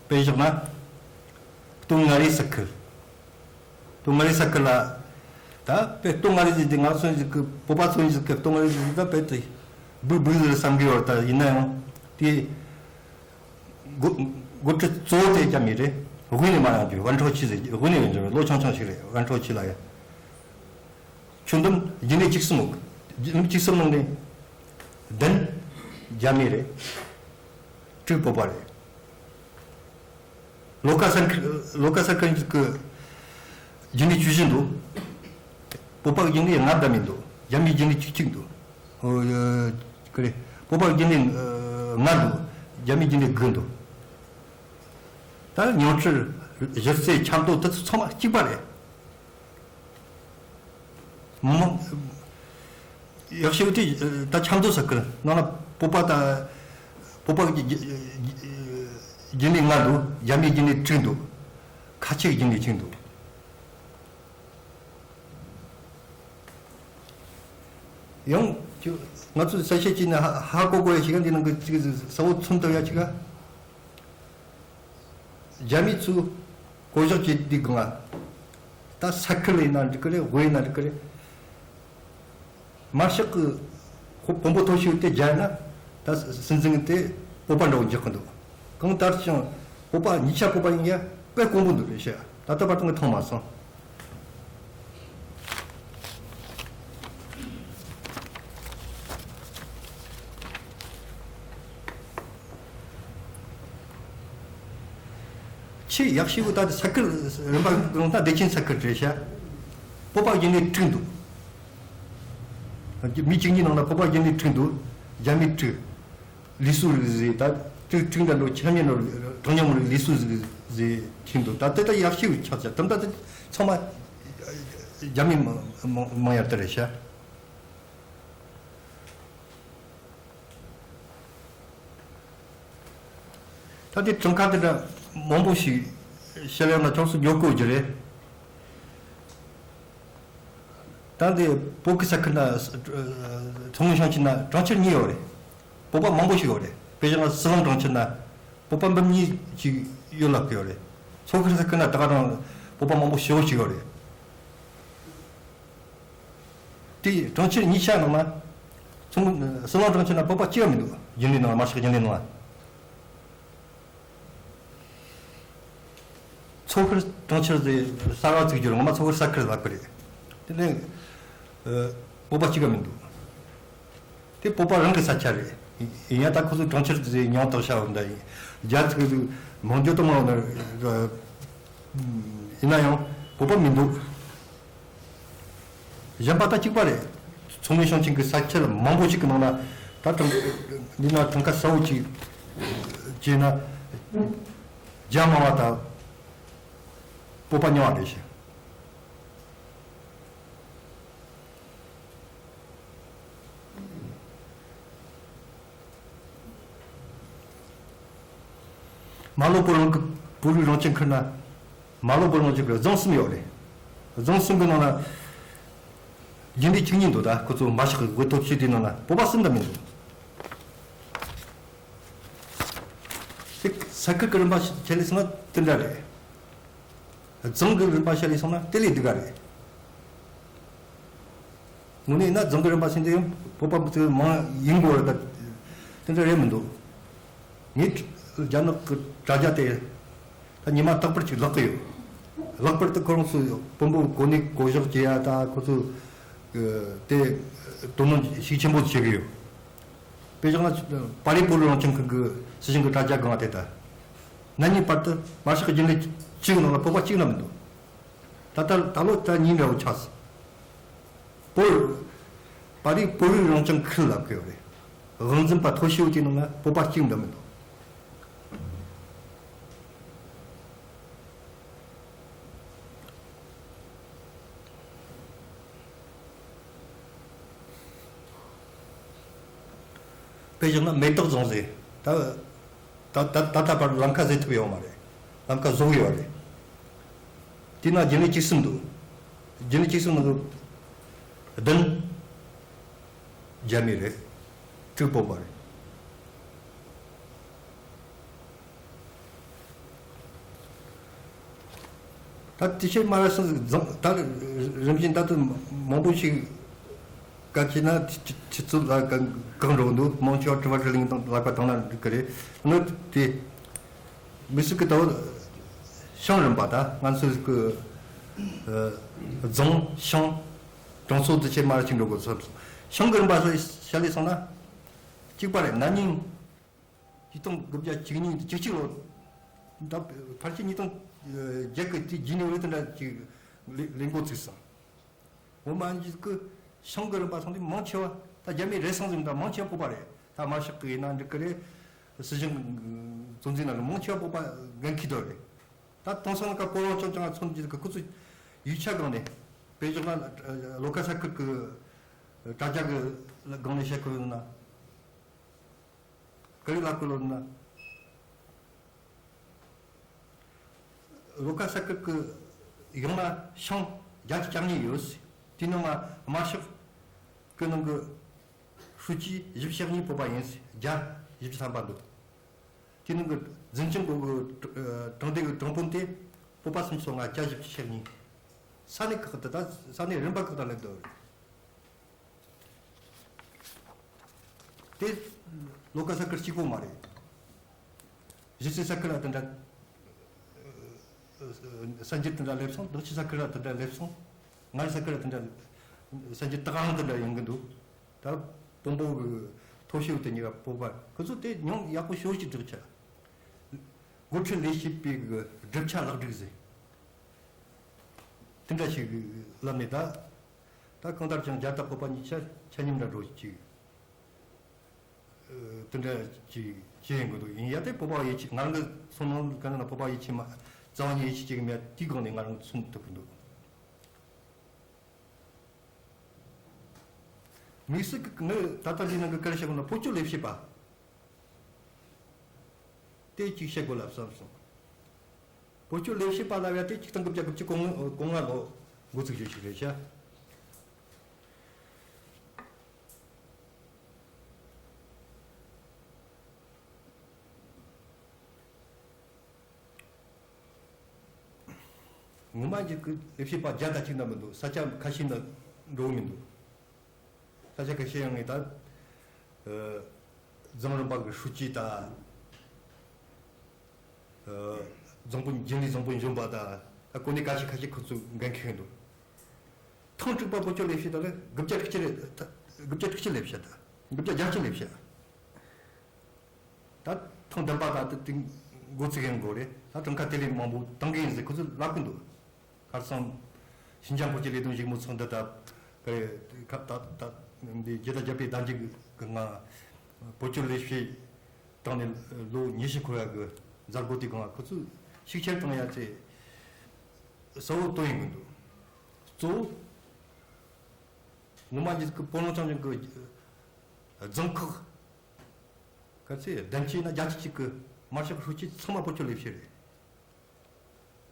དཔེ་བཞག་ན། སྟོད་མངའ་རིས་ས་ཁུལ། སྟོད་མངའ་རིས་ས་ཁུལ་ལ། ད་དཔེ་སྟོད་མངའ་རིས་ཟེར་དེ་ང་ཚོ་ཟིག་གི་བོད་པ་ཚོ་ཟིག་གི་སྟོད་མངའ་རིས་ཟིག་ད་དཔེ་དེ་སྦུག་སྦུག་ཟེར་བསམ་གི་ཡོད། ད་ཡིན་ན་ཡང་དེ་འགོ་འགོ་ཁྲིད་གཙོ་བོ་དེ་རྒྱ་མི་རེད། དབུས་ནས་མར་ཡོང་རྒྱུ་ཝན་ཁྲའོ་ཆི་ཟེར་དབུས་ནས་ཡོང་རྒྱུ་ལོ་ཆུང་ཆུང་ཞིག་རེད། ཝན་ཁྲའོ་ཆི་ལ་ཡ། ཁྱོན་བསྡོམས་རྒྱུན་ལས་བཅུ་གསུམ་ཡོད། རྒྱུན་ལས་བཅུ་གསུམ་ནང་ནས་བདུན་རྒྱ་མི་རེད། དྲུག་བོད་པ་རེད། ལོ་ཀ་ས་ཁུལ་ལོ་ཀ་ས་ཁུལ་གྱི་རྒྱུན་ལས་བཅུ་བཞི་འདུག། བོད་པ་རྒྱུན་ལས་ལྔ་བསྡད་མི་འདུག། རྒྱ་མི་རྒྱུན་ལས་བཅུ་གཅིག་འདུག། ཨོ། ཡ། ཀི་རེད། བོད་པ་རྒྱུན་ལས་ལྔ་འདུག། རྒྱ་མི་རྒྱུན་ལས་དགུ་འདུག། ད་ཉུང་འཕྲི་གཞི་རྩའི་ཆབ་མདོ་དེ་ཚོ་ཚང་མ་གཅིག་པ་རེད། མི་མང་ཡག་ཤོས་དེ་ད་ཆབ་མདོ་ས་ཁུལ་ནང་ལ་བོད་པ་དང་བོད་པ་གི་རྒྱུན་ལས་ལྔ་འདུག། རྒྱ་མིའི་རྒྱུན་ལས་དྲུག་འདུག། ཁ་ཆེའི་རྒྱུན་ལས་གཅིག་འདུག། ཡང་ང་ཚོས་གསལ་བཤད་བྱས་ན་ཧ་ཧ་གོ་དགོས་ཡ་ཞིག་འདི་ནང་གི་ཅིག་ས་བོ་མཚོན་ཐུབ་ཡ་ཅིག་ག་རྒྱ་མི་ཚོས་བསྐོ་གཞག་བྱས་དུས་སྒང་ང་། ད་ས་ཁུལ་ཡིན་ན་འགྲིག་གི་རེད། དབུས་ཡིན་ན་འགྲིག་གི་རེད། དམར་ཤོག་གི་དཔོན་པོ་མཐོ་ཤོས་དེ་རྒྱ་ཡིན་ན། ད་སྲིད་འཛིན་དེ་བོད་པ་འདྲ་བོ་འཇོག་གི་འདུག། གང་ལྟར་ཀྱང་བོད་པ་གཉིས་ཆ་བོད་པ་ཡིན་ཡ་དཔེ་དཀོན་པོ་འདུག་རེད་ཤག། ད་ལྟ་བར་དུ་ངས་མཐོང་མ་སོང་། ཆེས་ཡག་ཤོས་ད་ལྟ་ས་ཁུལ་རིམ་པ་གང་ལྟར་བདེ་ཆེན་ས་ཁུལ་རེད་ཤག། བོད་པ་རྒྱུན་ལས་དྲུག་འདུག། མི་བཅུ་གཉིས་ནང་ལ་བོད་པ་རྒྱུན་ལས་དྲུག་འདུག། རྒྱ་མི་དྲུག། ལི་སུ་རིགས་ཟེར། ད་དྲུག་དྲུག་འདྲ་འགྲོ་ཆ་མཉམ་འགྲོ་གྲངས་ཉུང་མི་རིགས་ལི་སུ་ཟིག་ཟེར་ཁྱིམ་འདུག། ད་དེ་ད་ཡག་ཤོས་ཆགས་ཆགས། དམ་ད་དེ་ཚང་མ་རྒྱ་མི་མང་མང་ཡར་དེ་རེད་ཤག། ད་དེ་གྲངས་ཀ་དེ་འདྲ་མང་པོ་ཞིག་བཤད་ཡོང་ན་ཅུང་ཟད་ཉོབ་དགོས་རྒྱུ་རེད། ད་འདི་བོད་ཀྱི་ས་ཁུལ་ན་ཚོང་ལས་ཤོང་ཆེན་ན་གྲོང་ཁྱེར་གཉིས་ཡོད་རེད། བོད་པ་མང་པོ་ཞིག་ཡོད་རེད། དཔེ་བཞག་ན་ཟི་ལིང་གྲོང་ཁྱེར་ན་བོད་པ་འབུམ་གཉིས་ཅིག་ཡོད་ལབ་ཀྱི་ཡོད་རེད། མཚོ་ཁུལ་ས་ཁུལ་ན་ད་ག་རང་བོད་པ་མང་པོ་ཞེ་པོ་ཞིག་ཡོད་རེད། དེ་གྲོང་ཁྱེར་གཉིས་ཆ་ནང་ན་ཚོང་ཟི་ལིང་གྲོང་ཁྱེར་ན་བོད་པ་གཅིག་ཡང་མི་འདུག། རྒྱུན་ལས་ནང་ལ། དམར་ཤོག་རྒྱུན་ལས་ནང་ལ། མཚོ་ཁུལ་གྲོང་ཁྱེར་དེ་གསར་པ་བཙུགས་རྒྱུ་རེད། ངོ་མ་མཚོ་ཁུལ་ས་ཁུལ་ལབ་ཀྱི་རེད། དེ་ནས་ཨ་བོད་པ་གཅིག་ཀ་མི་འདུག། དེ་བོད་པ་རང་གི་ས་ཆ་རེད། ཡིན་ཡང་ད་ཁོ་ཚོས་གྲོང་ཁྱེར་ཟེར་མིང་བཏགས་བཞག་པ་འདྲ་ཡིན། རྒྱ་ཚིག་གི་མང་རྒྱུ་དུ་མང་ན་ཡིན་ན་ཡང་བོད་པ་མི་འདུག། གཞན་པ་ད་གཅིག་པ་རེད། ཚོང་ལས་ཤོང་ཆེན་གྱི་ས་ཆ་མང་པོ་ཞིག་གི་ནང་ན་ད་གྲངས་འདི་ན་གྲངས་ཀ་གསལ་བོ་ཅིག་བྱས་ན་རྒྱ་མང་བ་དང་བོད་པ་ཉུང་བ་རེད་ཤག། རྨ་ལྷོ་བོད་རང་གི་བོད་རིགས་རང་སྐྱོང་ཁུལ་ན། རྨ་ལྷོ་བོད་རང་སྐྱོང་ཁུལ་རྫོང་གསུམ་ཡོད་རེད། རྫོང་གསུམ་གི་ནང་ན་རྒྱུན་ལས་བཅུ་གཉིས་འདུག། ད་ཁོ་ཚོ་མ་ཤག་གི་འོས་ཐོབ་ཆེད་དུ་ནང་ན་བོད་པ་གསུམ་ད་མི་འདུག། དེ་ས་ཁུལ་གི་རིམ་པ་ཆ་ལས་སོང་ན་དེ་འདྲ་རེད། རྫོང་གི་རིམ་པ་ཆ་ལས་སོང་ན་དེ་ལས་སྡུག་ག་རེད། དངོས་གནས་ཡིན་ན་རྫོང་གི་རིམ་པ་ཟེར་དེ་ཡང་བོད་པ་ཚོ་མང་ཡིན་དགོས་རེད། ད་དེ་འདྲ་རེད་མི་འདུག། ངས་རྒྱ་ནག་གི་དྲ་རྒྱ་དེ་ད་ཉི་མ་རྟག་པར་ཅིག་ལག་གི་ཡོད། ལྷག་པར་དུ་ཁོ་རང་ཚོ་དཔོན་པོ་གོ་གནས་བསྐོ་གཞག་བྱེད་ཡ་ད་ཁོ་ཚོ་དེ་དོ་སྣང་ཤུགས་ཆེན་པོ་བྱེད་ཀྱི་ཡོད། དཔེ་བཞག་ན་པ་རི་བོད་རང་སྐྱོང་ཁུལ་གྱི་སྲིད་གཞུང་གི་དྲ་རྒྱ་སྒང་དེ་ད་ན་ནིང་བར་དུ་མ་ཤག་རྒྱུན་ལས་གཅིག་ནང་ལ་བོད་པ་གཅིག་ལ་མི་འདུག། ད་ལྟ་ད་ལོ་ད་གཉིས་འདྲ་བོ་ཆགས་སོང་། བོད། པ་རི་བོད་རིགས་རང་སྐྱོང་ཁུལ་ལབ་ཀྱི་ཡོད་རེད། དབང་འཛིན་པ་མཐོ་ཤོས་དེ་ནང་ན་བོད་པ་གཅིག་འདྲ་མི་འདུག། དཔེ་བཞག་ན་མེ་ཏོག་རྫོང་ཟེར། ད་ད་ད་ད་བར་ལམ་ཁ་བཟོས་ཐུབ་ཡོད་མ་རེད། ལམ་ཁ་བཟོ་གི་ཡོད་རེད། དེ་ན་རྒྱུན་ལས་བཅུ་གསུམ་འདུག་རྒྱུན་ལས་བཅུ་གསུམ་ནང་གི་བདུན་རྒྱ་མི་རེད། དྲུག་བོད་པ་རེད། ད་དེ་ཕྱིར་མ་ར་སོང་རྫོང་ད་རིམ་བཞིན་ད་དུ་མང་པོ་ཞིག་ག་ཅི་ན་ཆུ་ཚོད་ལ་གང་འགྲོ་འདུག་མང་ཆེ་བ་དྲི་བ་དྲིས་ལན་དང་ལག་པ་བཏང་ན་འགྲིག་གི་རེད། ནོ་དེ་མི་སུ་གི་ད་བོ་ཤང་རིམ་པ་ད་ང་ཚོ་གི་རྫོང་ཤང་གྲོང་ཚོ་དེ་ཕྱིར་མ་ར་ཅིག་འགྲོ་དགོས་བསམ་སོང་། ཤང་གི་རིམ་པ་སོ་བྱ་ལས་སོང་ན་གཅིག་པ་རེད། ན་ནིང་ཉིས་སྟོང་དགུ་བརྒྱ་བཅུ་གཉིས་བཅུ་གཅིག་ལོ། ད་ཕལ་ཆེར་ཉིས་སྟོང་བརྒྱད་ཀྱི་དུས་རྒྱུན་ནས་འོས་དེ་འདྲ་ཅིག་ལས་ལས་འགོ་ཚུགས་སོང་། འོ་མ་འཇིག་གི་ཤང་གི་རིམ་པ་སོང་དུས་མང་ཆེ་བ་ད་རྒྱ་མི་རེད་སོང་ཟིན། ད་མང་ཆེ་བ་བོད་པ་རེད། ད་དམར་ཤོག་གི་ཡིན་ན་འགྲིག་གི་རེད། སྲིད་གཞུང་གཙོ་འཛིན་ན་རེད། མང་ཆེ་བ་བོད་པ་འགན་འཁྱེར་དོ་རེད། ད་དེང་སང་ཀ་སྤོ་རོང་ཅང་ཅང་ཚོ་འདི་ཁོ་ཚོ་ཡིག་ཆ་སྒང་ནས་དཔེ་བཞག་ན་ལོ་ཀ་ས་ཁུལ་གི་དྲ་རྒྱ་གི་སྒང་ནས་བཤད་ཁོ་ཡོང་ན། ཀ་རི་ལ་ཀུ་ལོ་ན། ལོ་ཀ་ས་ཁུལ་གི་ཡོངས་ལ་ཤང་བརྒྱ་ཆ་གྱ་གཉིས་ཡོད། དེ་ནང་ང་དམར་ཤོག་གི་ནང་གི་ཧྲུའུ་ཅི་བཞི་བཅུ་ཞེ་གཉིས་བོད་པ་ཡིན། བརྒྱ་བཞི་བཅུ་ཐམ་པ་འདུག་དེ་ནང་གི་འཛིན་སྐྱོང་གི་གྲོང་སྡེ་གི་གྲོང་དཔོན་དེ་བོད་པ་སུམ་ཅུ་སོ་ལྔ། བརྒྱ་བཞི་བཅུ་ཞེ་གཉིས། ས་གནས་ཁག་དེ་དག་ས་གནས་རིམ་པ་ཁག་དང་སླེབས་འདུག་དེ་ལོ་ཀ་ས་ཁུལ་གཅིག་པོ་མ་རེད། གཞིས་རྩེ་ས་ཁུལ་ལ་དེ་འདྲ་གསར་འགྱུར་དེ་འདྲ་སླེབས་སོང་། རྡོ་སྐྱེས་ས་ཁུལ་ལ་དེ་འདྲ་སླེབས་སོང་། མངའ་རིས་ས་ཁུལ་ལ་དེ་འདྲ་གསར་འགྱུར་ཏག་ཏག་དེ་འདྲ་ཡོང་གི་འདུག་ད་དཔོན་པོ་གི་མཐོ་ཤོས་དེ་གཉིས་ཀ་བོད་པ། ཁོ་ཚོ་དེ་ཉུང་ཡག་པོ་ཞེ་པོ་ཅིག་བསྒྲིགས་ཆ། འགོ་ཁྲིད་ལས་བྱེད་པའི་གི་བསྒྲུབ་བྱ་ལེགས་སྒྲིག་ཟེར། དེ་འདྲ་ཞིག་ལབ་ནས་ད། ད་གང་ལྟར་ཀྱང་རྒྱ་དང་བོད་པ་གཉིས་ཆ་ཆ་མཉམ་འདྲ་འགྲོ་ཅིག་དེ་འདྲ་ཅིག་བྱེད་ཡོང་གི་འདུག་ཡིན་ཡང་དེ་བོད་པ་ཡིད་ཆེས། ང་རང་གི་སོང་ནང་ག་ན་བོད་པ་ཡིད་ཆེས་མ་རྩ་བ་ནས་ཡིད་ཆེས་བྱེད་གི་མེད། དེའི་སྒང་ནས་ང་རང་གསུང་ཐུབ་གི་འདུག་དམིགས་བསལ་གི་ངས་ད་ལྟ་འདི་ནང་གི་ག་རེ་བཤད་དགོས་ན། བོད་སྐྱོར་ལས་བྱེད་པ་དེ་གཅིག་བཤད་དགོས་ལབ་བསམ་སོང་། བོད་སྐྱོར་ལས་བྱེད་པ་ལབ་ཡ་དེ་ཆིག་སྟོང་དགུ་བརྒྱ་དགུ་བཅུ་གོ་ལྔ་ལོ་འགོ་ཚུགས་རྒྱུ་ཞིག་རེད་ཤག་ངོ་མ་འཇིག་གི་ལས་བྱེད་པ་བརྒྱ་དང་གཅིག་ན་མི་འདུག་ས་ཆ་ཁ་ཤས་ན་འགྲོ་གི་མི་འདུག་ས་ཆ་ཁ་ཤས་ཡང་ངས་ད་རྫོང་རིམ་པ་གི་ཧྲུའུ་ཅི་དང་། རྫོང་དཔོན་རྒྱུན་ལས་རྫོང་དཔོན་གཞོན་པ་དང་། ད་གོ་གནས་ཁ་ཤས་ཁ་ཤས་ཁོ་ཚོ་འགན་འཁྱེར་གི་འདུག་ཐེངས་དྲུག་པ་བོད་སྐྱོར་ལས་བྱེད་དག་ལ་དགུ་བརྒྱ་དྲུག་ཅུ་ལས་དགུ་བརྒྱ་དྲུག་ཅུ་ལས་བྱེད་དང་དགུ་བརྒྱ་བརྒྱད་ཅུ་ལས་བྱེད། ད་ཐེངས་བདུན་པ་ད་དེ་འགོ་ཚུགས་ཡོང་དགོས་རེད། ད་གྲངས་ཀ་དེ་ལས་མང་པོ་གཏོང་གི་ཡིན་ཟེར་ཁོ་ཚོས་ལབ་གི་འདུག་ཁ་སང་ཞིན་ཅང་བོད་ཀྱི་ལས་དོན་བཞུགས་མོལ་ཚོགས་འདུ་ད་ག་རེ་ཁ་ད་ད་འདི་རྒྱལ་དར་རྒྱལ་པོའི་གདན་རྒྱུད་ཀྱི་ངང་བོད་སྐྱོར་ལས་བྱེད་བཏང་ནས་ལོ་ཉི་ཤུ་འཁོར་ཡ་གི་མཛད་སྒོ་དེ་གང་ཁོ་ཚོས་ཤུགས་ཆེར་བཏང་ཡ་དེ་གསལ་བོ་བཏོན་ཡོང་གི་འདུག་གཙོ་བོ་ངོ་མ་འདི་གི་སྤོ་ལོ་ཚང་ཅང་གི་རྫོང་ཁག་ག་ཚོད་བདུན་ཅུ་ན་བརྒྱད་ཅུ་གཅིག་གི་དམར་ཤོག་ཧྲུའུ་ཅི་ཚང་མ་བོད་སྐྱོར་ལས་བྱེད་རེད།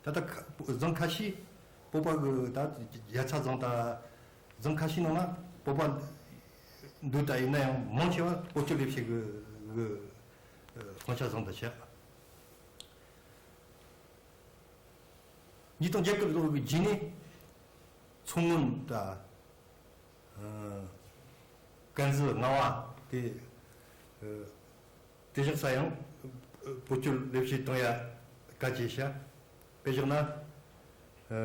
ད་ལྟ་ཁ་རྫོང་ཁ་ཤས་བོད་པ་གི་ད་རྒྱལ་ཚ་རྫོང་དང་རྫོང་ཁ་ཤས་ནང་ན་བོད་པ་འདུག་ད་ཡིན་ན་ཡང་མང་ཆེ་བ་བོད་སྐྱོར་ལས་བྱེད་གི་གི་དབང་ཆ་བཟུང་ད་བྱས། ཉིས་སྟོང་བརྒྱད་ཀྱི་ལོ་གི་རྗེས་ནས་མཚོ་སྔོན་དང་། ཨ། ཀན་ཟི་རྔ་བ་དེ། ཨ། དེ་བཞག་ས་ཡང་བོད་སྐྱོར་ལས་བྱེད་གཏོང་ཡ་བཀའ་བཅས་བྱ། དཔེ་བཞག་ན། ཨ།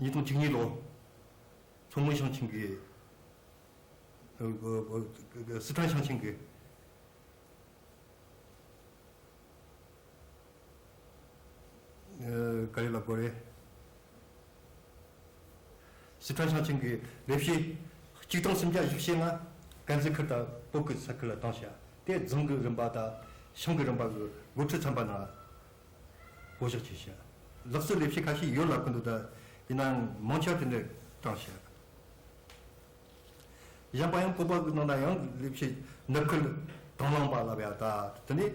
ཉིས་སྟོང་བཅུ་གཉིས་ལོ་མཚོ་སྔོན་ཞིང་ཆེན་གྱི། ཨ། སི་ཁྲོན་ཞིང་ཆེན་གྱི། ཨ། ག་རེ་ལབ་དགོས་རེད། སི་ཁྲོན་ཞིང་ཆེན་གྱི་ལས་བྱེད་གཅིག་སྟོང་སུམ་བརྒྱ་བཞི་བཅུ་ཞེ་ལྔ་ཀན་ཟི་ཁུལ་དང་བོད་ཀྱི་ས་ཁུལ་ལ་བཏང་བྱས། དེ་རྫོང་གི་རིམ་པ་དང་ཞང་གི་རིམ་པ་གི་འགོ་ཁྲིད་ཚན་པ་ནང་བསྐོ་གཞག་བྱས་བྱས། ལག་རྩལ་ལས་བྱེད་ཁ་ཤས་ཡོད་ལབ་ཀྱི་འདུག་ད་ཡིན་ནའང་མང་ཆེ་བ་དེ་འདྲ་བཏང་བྱས། གཞན་པ་ཡང་བོད་པ་གི་ནང་ན་ཡང་ལས་བྱེད་ནུབ་ཁུལ། དང་བླངས་པ་ལབ་ཡ་ད། དེ་ནས་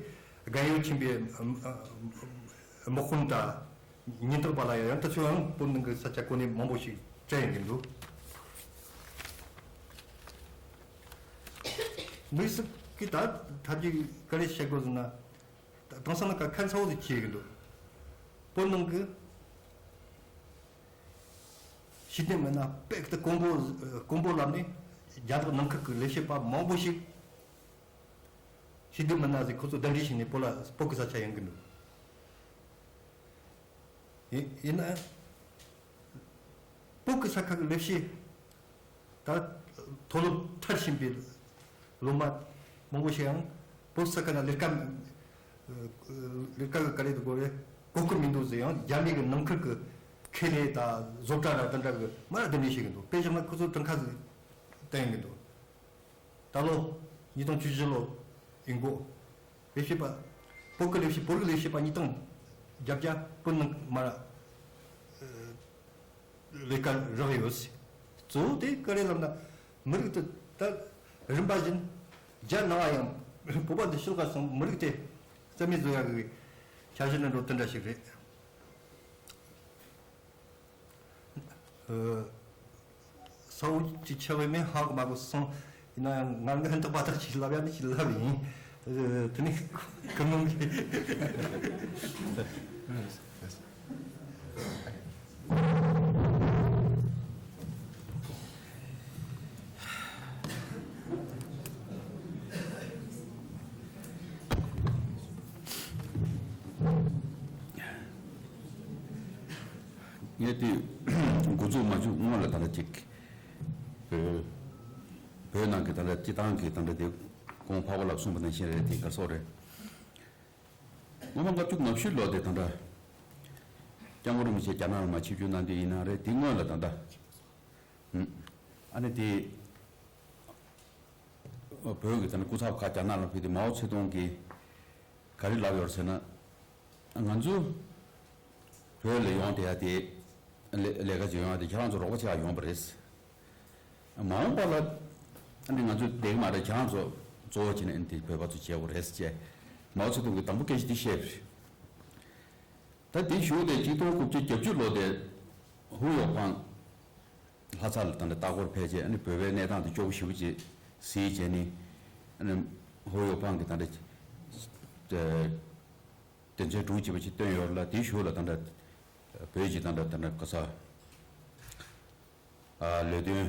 རྒན་ཡོལ་ཕྱིན་པའི་དམག་དཔོན་ད། ཉེན་རྟོག་པ་ལ་ཡང་ཡང་དུ་ཚོད་ཡང་བོད་ནང་གི་ས་ཆ་གོ་གནས་མང་པོ་ཞིག་སྤྲད་ཡོང་གི་འདུག་དམིགས་བསལ་གྱི་ད་ཐབས་ཇུས་ག་རེ་བྱེད་དགོས་ཟེར་ན། ད་དེང་སང་ནང་ཁ་ཚ་བོ་ཞིག་བྱེད་ཀྱི་འདུག་བོད་ནང་གི་ཤེས་ལྡན་མི་སྣ་དཔེ་ད་དཀོན་པོ་དཀོན་པོ་ལབ་ནས་རྒྱ་ནག་ནང་ཁུལ་གྱི་ལས་བྱེད་པ་མང་པོ་ཞིག་ཤེས་ལྡན་མི་སྣ་ཞིག་ཁོ་ཚོ་གདན་འདྲེན་བྱས་ནས་བོད་ལ་བོད་ཀྱི་ས་ཆ་ཡོང་གི་འདུག་ཡིན་ཡིན་ན། བོད་ཀྱི་ས་ཁུལ་གྱི་ལས་བྱེད་ད་མཐོ་སློབ་མཐར་ཕྱིན་པའི་སློབ་མ་མང་པོ་ཞིག་ཡང་བོད་ས་ཁུལ་ལ་ལས་ཀ་ལས་ཀ་གི་ག་རེ་དགོས་རེད། གོ་སྐབས་མི་འདུག་ཟེར་ཡང་རྒྱ་མི་གི་ནང་ཁུལ་གྱི་ཁེ་ལས་དང་བཟོ་གྲྭ་ར་དེ་འདྲ་གི་མར་གདན་འདྲེན་བྱེད་ཀྱི་འདུག་དཔེ་བཞག་ན་ཁོ་ཚོ་གྲངས་ཀ་ཞིག་བསྟན་གྱི་འདུག་ད་ལོ་ཉིས་སྟོང་བཅུ་བཞི་ལོ་ཡིན་གོ། ལས་བྱེད་པ། བོད་ཀྱི་ལས་བྱེད་བོད་ཀྱི་ལས་བྱེད་པ་ཉིས་སྟོང་བརྒྱད་བརྒྱ་བོད་ནང་མར་ལས་ཀ་རག་ཡོད། གཙོ་བོ་དེ་ག་རེ་ལབ་ན། མི་རིགས་དེ་ད་རིམ་པ་བཞིན་རྒྱ་ནང་ཡང་བོད་པ་འདི་ཕྱི་ལོགས་སོང་མི་རིགས་དེ་རྩ་མེད་བཟོ་ཡག་གི་འཆར་གཞི་ནང་འགྲོ་དེ་འདྲ་ཞིག་རེད། ཨ། ས་འུ་ཅིག་ཆགས་པའི་མེད་ཧ་གོ་མ་གོ་སོང་། ཡིན་ན་ཡང་ང་ངན་ཐོག་པ་ཐག་ཅིག་ལབ་ཡ་ནི་ཅིག་ལབ་ཡིན། ཨ། དེ་ནི་ཁུ་ནུང་གི། ངས་དེ་འགོ་འཛུགས་མ་བྱུང་སྔོན་ལ་ད་ལྟ་ཅིག་བོད་བོད་ནང་གི་ད་ལྟ་སྤྱི་བཏང་གི་ད་ལྟ་དེ་གོང་འཕགས་པ་ལགས་གསུངས་པ་ནང་བཞིན་རེད། དེ་ག་སོགས་རེད། སྔོན་མ་ལྔ་བཅུ་ང་བཞི་ལོ་དེ་ད་ལྟ་སྐྱབས་མགོན་རིན་པོ་ཆེ་རྒྱ་ནག་ལ་མར་ཆིབས་བསྒྱུར་གནང་དུས་ཡིན་ན་རེད། དེ་སྔོན་ལ་ད་ལྟ་ཨ་ནི་དེ་བོད་ཀྱི་ད་ལྟ་སྐུ་ཚབ་ཁག་རྒྱ་ནག་ལ་ཕེབས་ཏེ་མའོ་ཙེ་ཏུང་གིས་ག་རེ་ལབ་ཡོད་ཟེར་ན། ང་ཚོ་བོད་ལ་ཡོང་བསྡད་ཡ་དེ་ལས་ལས་ཀ་བྱེད་ཡོང་བ་དེ་ཁྱེད་རང་ཚོ་རོགས་པ་བྱེད་ཡ་ཡོང་བ་རེད། མ་འོངས་པ་ལ་ཨ་ནི་ང་ཚོ་བསྡད་ཀྱི་མ་རེད། ཁྱེད་རང་ཚོ་གཙོ་བོ་བྱས་ནས་ཨ་ནི་དེ་བོད་པ་ཚོ་བྱེད་དགོས་རེད་ཅེས་མའོ་ཙེ་ཏུང་གིས་དང་པོ་སྐད་ཆ་དེ་བཤད་པ་རེད། ད་དེ་གཞུག་དེ་གཅིག་སྟོང་དགུ་བརྒྱ་བརྒྱད་ཅུ་ལོ་དེ་ཧུའུ་ཡོ་ཕང་ལྷ་ས་ལ་ད་ལྟ་ལྟ་སྐོར་ཕེབས་རྗེས་ཨ་ནི་བོད་པའི་གནས་སྟངས་དེ་སྐྱོ་པོ་ཞེ་པོ་ཅིག་གཟིགས་རྗེས་ནི་ཨ་ནི་ཧུའུ་ཡོ་ཕང་གིས་ད་ལྟ་དོན་ཚན་དྲུག་ཅེས་པ་ཅིག་བཏོན་ཡོད་ལ། དེའི་གཞུག་ལ་ད་ལྟ་བོད་ཀྱི་ད་ལྟ་ད་ལྟ་ག་ས་ཨ་ལས་དོན་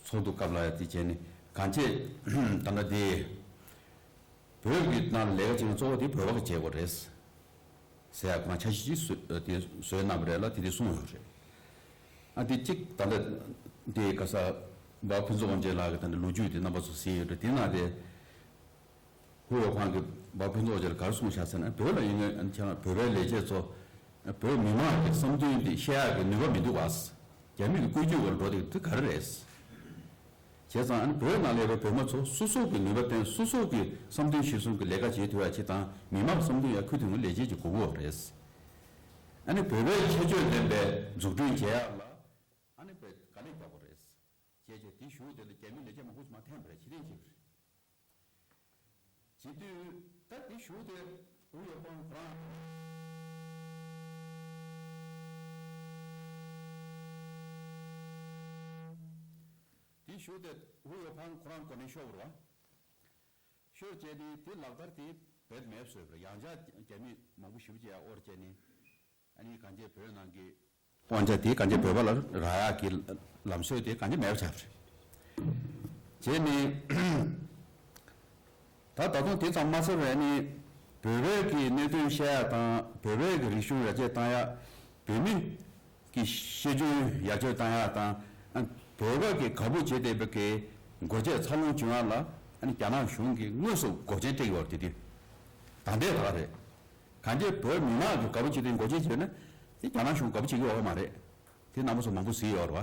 ཚོགས་འདུ་སྐབས་ལ་ཡ་དེ་བྱས་ནས་གང་ཅི་ད་ལྟ་དེ་བོད་ཀྱི་ནང་ལ་ལས་ཀ་བྱེད་མཁན་གཙོ་བོ་དེ་བོད་པ་གི་བྱེད་སྒོ་རེད་ཟེར་ཡ་ཁོ་རང་འཆར་གཞི་ཅིག་བཟོས་དེ་བཟོས་གནང་བ་རེད་ལ། དེ་དེ་གསུངས་ཡོད་རེད། ཨ་དེ་གཅིག་ད་ལྟ་དེ་ག་ས་འབའ་ཕུན་ཚོགས་དབང་ཆེན་ལགས་ཀྱི་ད་ལྟ་ལོ་རྒྱུས་དེ་རྣམ་པ་ཚོ་གཟིགས་ཡོད་རེད། དེ་ནང་དེ། ཧུའུ་ཡོ་ཕང་གིས་འབའ་ཕུན་ཚོགས་ཅན་ལ་ག་རེ་གསུངས་བཞག་ཟེར་ན། བོད་ལ་ཡོད་མཁན་ཁྱེད་རང་བོད་པའི་ལས་བྱེད་ཚོ་བོད་མི་མང་གི་བསམ་འདུན་འདི་བཤད་ཡག་གི་ནུས་པ་མི་འདུག་ག། རྒྱ་མི་གི་བཀོད་ཇུས་འོག་ལ་འགྲོ་བསྡད་ཀྱི་འདི་ག་རེ་རེད། བྱས་ཙང་ཨ་ནི་བོད་ནང་སླེབས་པའི་བོད་མི་ཚོ་སོ་སོ་གི་ནུས་པ་བཏོན། སོ་སོ་གི་བསམ་འདུན་གཞིར་བཟུང་གི་ལས་ཀ་བྱེད་ཐུབ་ཡག་ཅིག་དང་། མི་མང་གི་བསམ་འདུན་ཡར་འཁྱེར་ཐུབ་ཡག་ལས་བྱེད་ཅིག་དགོས་ཀྱི་ཡོད་རེད། ཨ་ནི་བོད་པའི་ཁྱད་ཆོས་ལྡན་པའི་འཛུགས་སྐྲུན་བྱེད་ཡག་ལ་ཨ་ནི་དཔེ་དཀའ་ལས་ཁག་པོ་རེད། བྱས་རྗེས་དེའི་གཞུག་དེ་ལ་རྒྱ་མི་ལས་བྱེད་མང་པོ་ཞིག་མར་འཐེན་པ་རེད། ཕྱིར་འཐེན་བྱས་པ་རེད། བྱེད་དུས་ད་དེའི་གཞུག་དེ་ཧུའུ་ཡོ་ཕང་ཁོ་རང་། དེའི་གཞུག་དེ་ཧུའུ་ཡོ་ཕང་ཁོ་རང་གོ་གནས་ཤོར་བ་རེད་བ། ཤོར་བྱས་ནས་དེ་ལག་བསྟར་དེ་རྦད་མེད་བཟོས་པ་རེད། ཡང་བསྐྱར་རྒྱ་མི་མང་པོ་ཞེ་པོ་ཅིག་ཡར་དབོར་བྱས་ནས། ཨ་ནི་གང་ཅི་བོད་ནང་གི་དབང་ཆ་དེ་གང་ཅི་བོད་པ་ལ་རག་ཡག་གི་ལམ་སྲོལ་དེ་གང་ཅི་མེད་པ་ཆགས་པ་རེད། བྱས་ནས་ད་ད་དུང་དེ་ཙམ་མ་ཟད་པའི་ནི་བོད་པའི་གི་གནད་དོན་བཤད་ཡག་དང་། བོད་པའི་གི་རིག་གཞུང་ཡར་རྒྱས་བཏང་ཡག། བོད་མི་གི་ཤེས་འཇོན་ཡར་རྒྱས་བཏང་ཡག་དང་། ཨ་བོད་པ་གི་དགའ་པོ་བྱེད་བསྡད་པའི་གི་སྒོ་འབྱེད་འཚར་ལོངས་བྱུང་ཡག་ལ་ཨ་ནི་རྒྱ་ནག་གཞུང་གིས་དངོས་སུ་འགོག་རྐྱེན་སྤྲད་ཀྱི་ཡོད་རེད། དེ་དུས་ད་ལྟའི་ད་རེད། གང་ཅི་བོད་མི་མང་གི་དགའ་པོ་བྱེད་དུས་འགོག་རྐྱེན་བྱས་ན་དེ་རྒྱ་ནག་གཞུང་དགའ་པོ་བྱེད་ཀྱི་ཡོད་མ་རེད། དེ་རྣམ་པ་ཚོ་མང་པོ་གཟིགས་ཡོད་རེད་བ།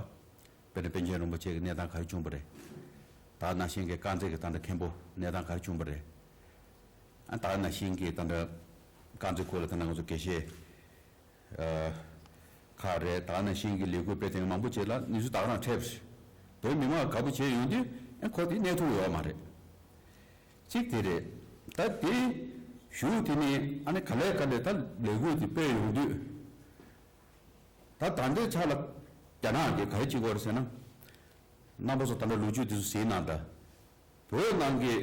དཔེར་ན་པཎ་ཆེན་རིན་པོ་ཆེ་གི་གནས་སྟངས་ག་རེ་བྱུང་བ་རེད། ད་ནང་བཞིན་གྱི་དཀར་མཛེས་ཀྱི་ད་ལྟ་མཁན་པོ་གནས་སྟངས་ག་རེ་བྱུང་བ་རེད། ཨ་ད་ནང་བཞིན་གྱི་ད་ལྟ་དཀར་མཛེས་ཁུལ་ལ་ད་ལྟ་ང་ཚོ་དགེ་བཤེས་ཨ་ཁག་རེད། ད་ནང་བཞིན་གྱི་ལས་འགུལ་སྤེལ་མཁན་མང་པོ་ཅིག་ལ་གནས་ཚུལ་ད་ག་རང་འཕྲད་པ་རེད། བོད་མི་མང་དགའ་པོ་བྱས་ཡོང་དུས་ཨ་ཁོ་དེ་གནས་ཐུབ་ཡོད་མ་རེད། གཅིག་དེ་རེད། ད་དེ་གཞུང་དེ་ནི་ཨ་ནི་ག་ལེ་ག་ལེ་ད་ལས་འགུལ་དེ་སྤེལ་ཡོང་དུས། ད་ད་ལྟའི་ཆ་ལ་རྒྱ་ནག་གིས་ག་རེ་བྱེད་ཀྱི་ཡོད་རེད་ཟེར་ན། རྣམ་པ་ཚོ་ད་ལྟ་ལོ་རྒྱུས་དེ་ཚོ་གཟིགས་གནང་དང་། བོད་ནང་གི་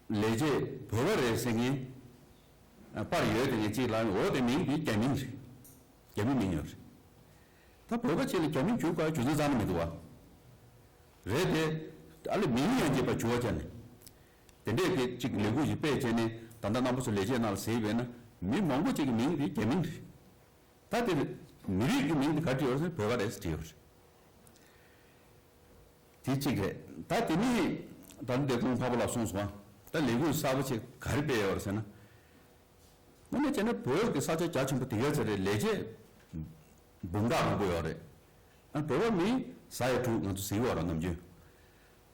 ལས་བྱེད་བོད་པ་རེད་ཟེར་མཁན་པར་ཡོད་དེ་ངས་གཅིག་ལ་འོ་དེ་མིང་དེ་རྒྱ་མིང་རེད། རྒྱ་མི་མིང་ཡོད་རེད། ད་བོད་པ་ཅིག་ལ་རྒྱ་མིང་བྱུག་དགོས་རྒྱུ་མཚན་རྩ་ནས་མི་འདུག་བ། རེད་དེ། ཨ་ལེ་མིང་ཡང་སྐྱེས་པ་བྱུག་བ་བྱས་ནས། དེ་འདྲས་ཀྱི་ཅིག་ལས་འགུལ་ཞིག་སྤེལ་བྱས་ནས་ད་ལྟ་རྣམ་པ་ཚོ་ལས་བྱེད་ནང་ལ་གཟིགས་པས་ན་མི་མང་པོ་ཅིག་གི་མིང་དེ་རྒྱ་མིང་རེད། ད་དེ་མི་རིགས་ཀྱི་མིང་དེ་ག་རེ་བྲིས་ཡོད་རེད་ཟེར་ན་བོད་པ་རེད་ཟེར་བྲིས་ཡོད་རེད། དེ་གཅིག་རེད། ད་དེ་ནས་ད་ལྟ་འདས་གོང་འཕགས་པ་ལགས་གསུངས་སོང་ཨ། ད་ལས་འགུལ་གསར་པ་ཅིག་ག་རེ་སྤེལ་ཡོད་རེད་ཟེར་ན། དངོས་གནས་བྱས་ན་བོད་ཀྱི་ས་ཆ་རྒྱ་ཆེན་པོ་དེ་ག་ཚོད་རེད། ལས་བྱེད་འབུམ་ཕྲག་མང་པོ་ཡོད་རེད། ཨ་བོད་པ་མི་ས་ཡ་དྲུག་ང་ཚོ་ཟེར་གྱི་ཡོད་རེད་ནམ་རྒྱུན།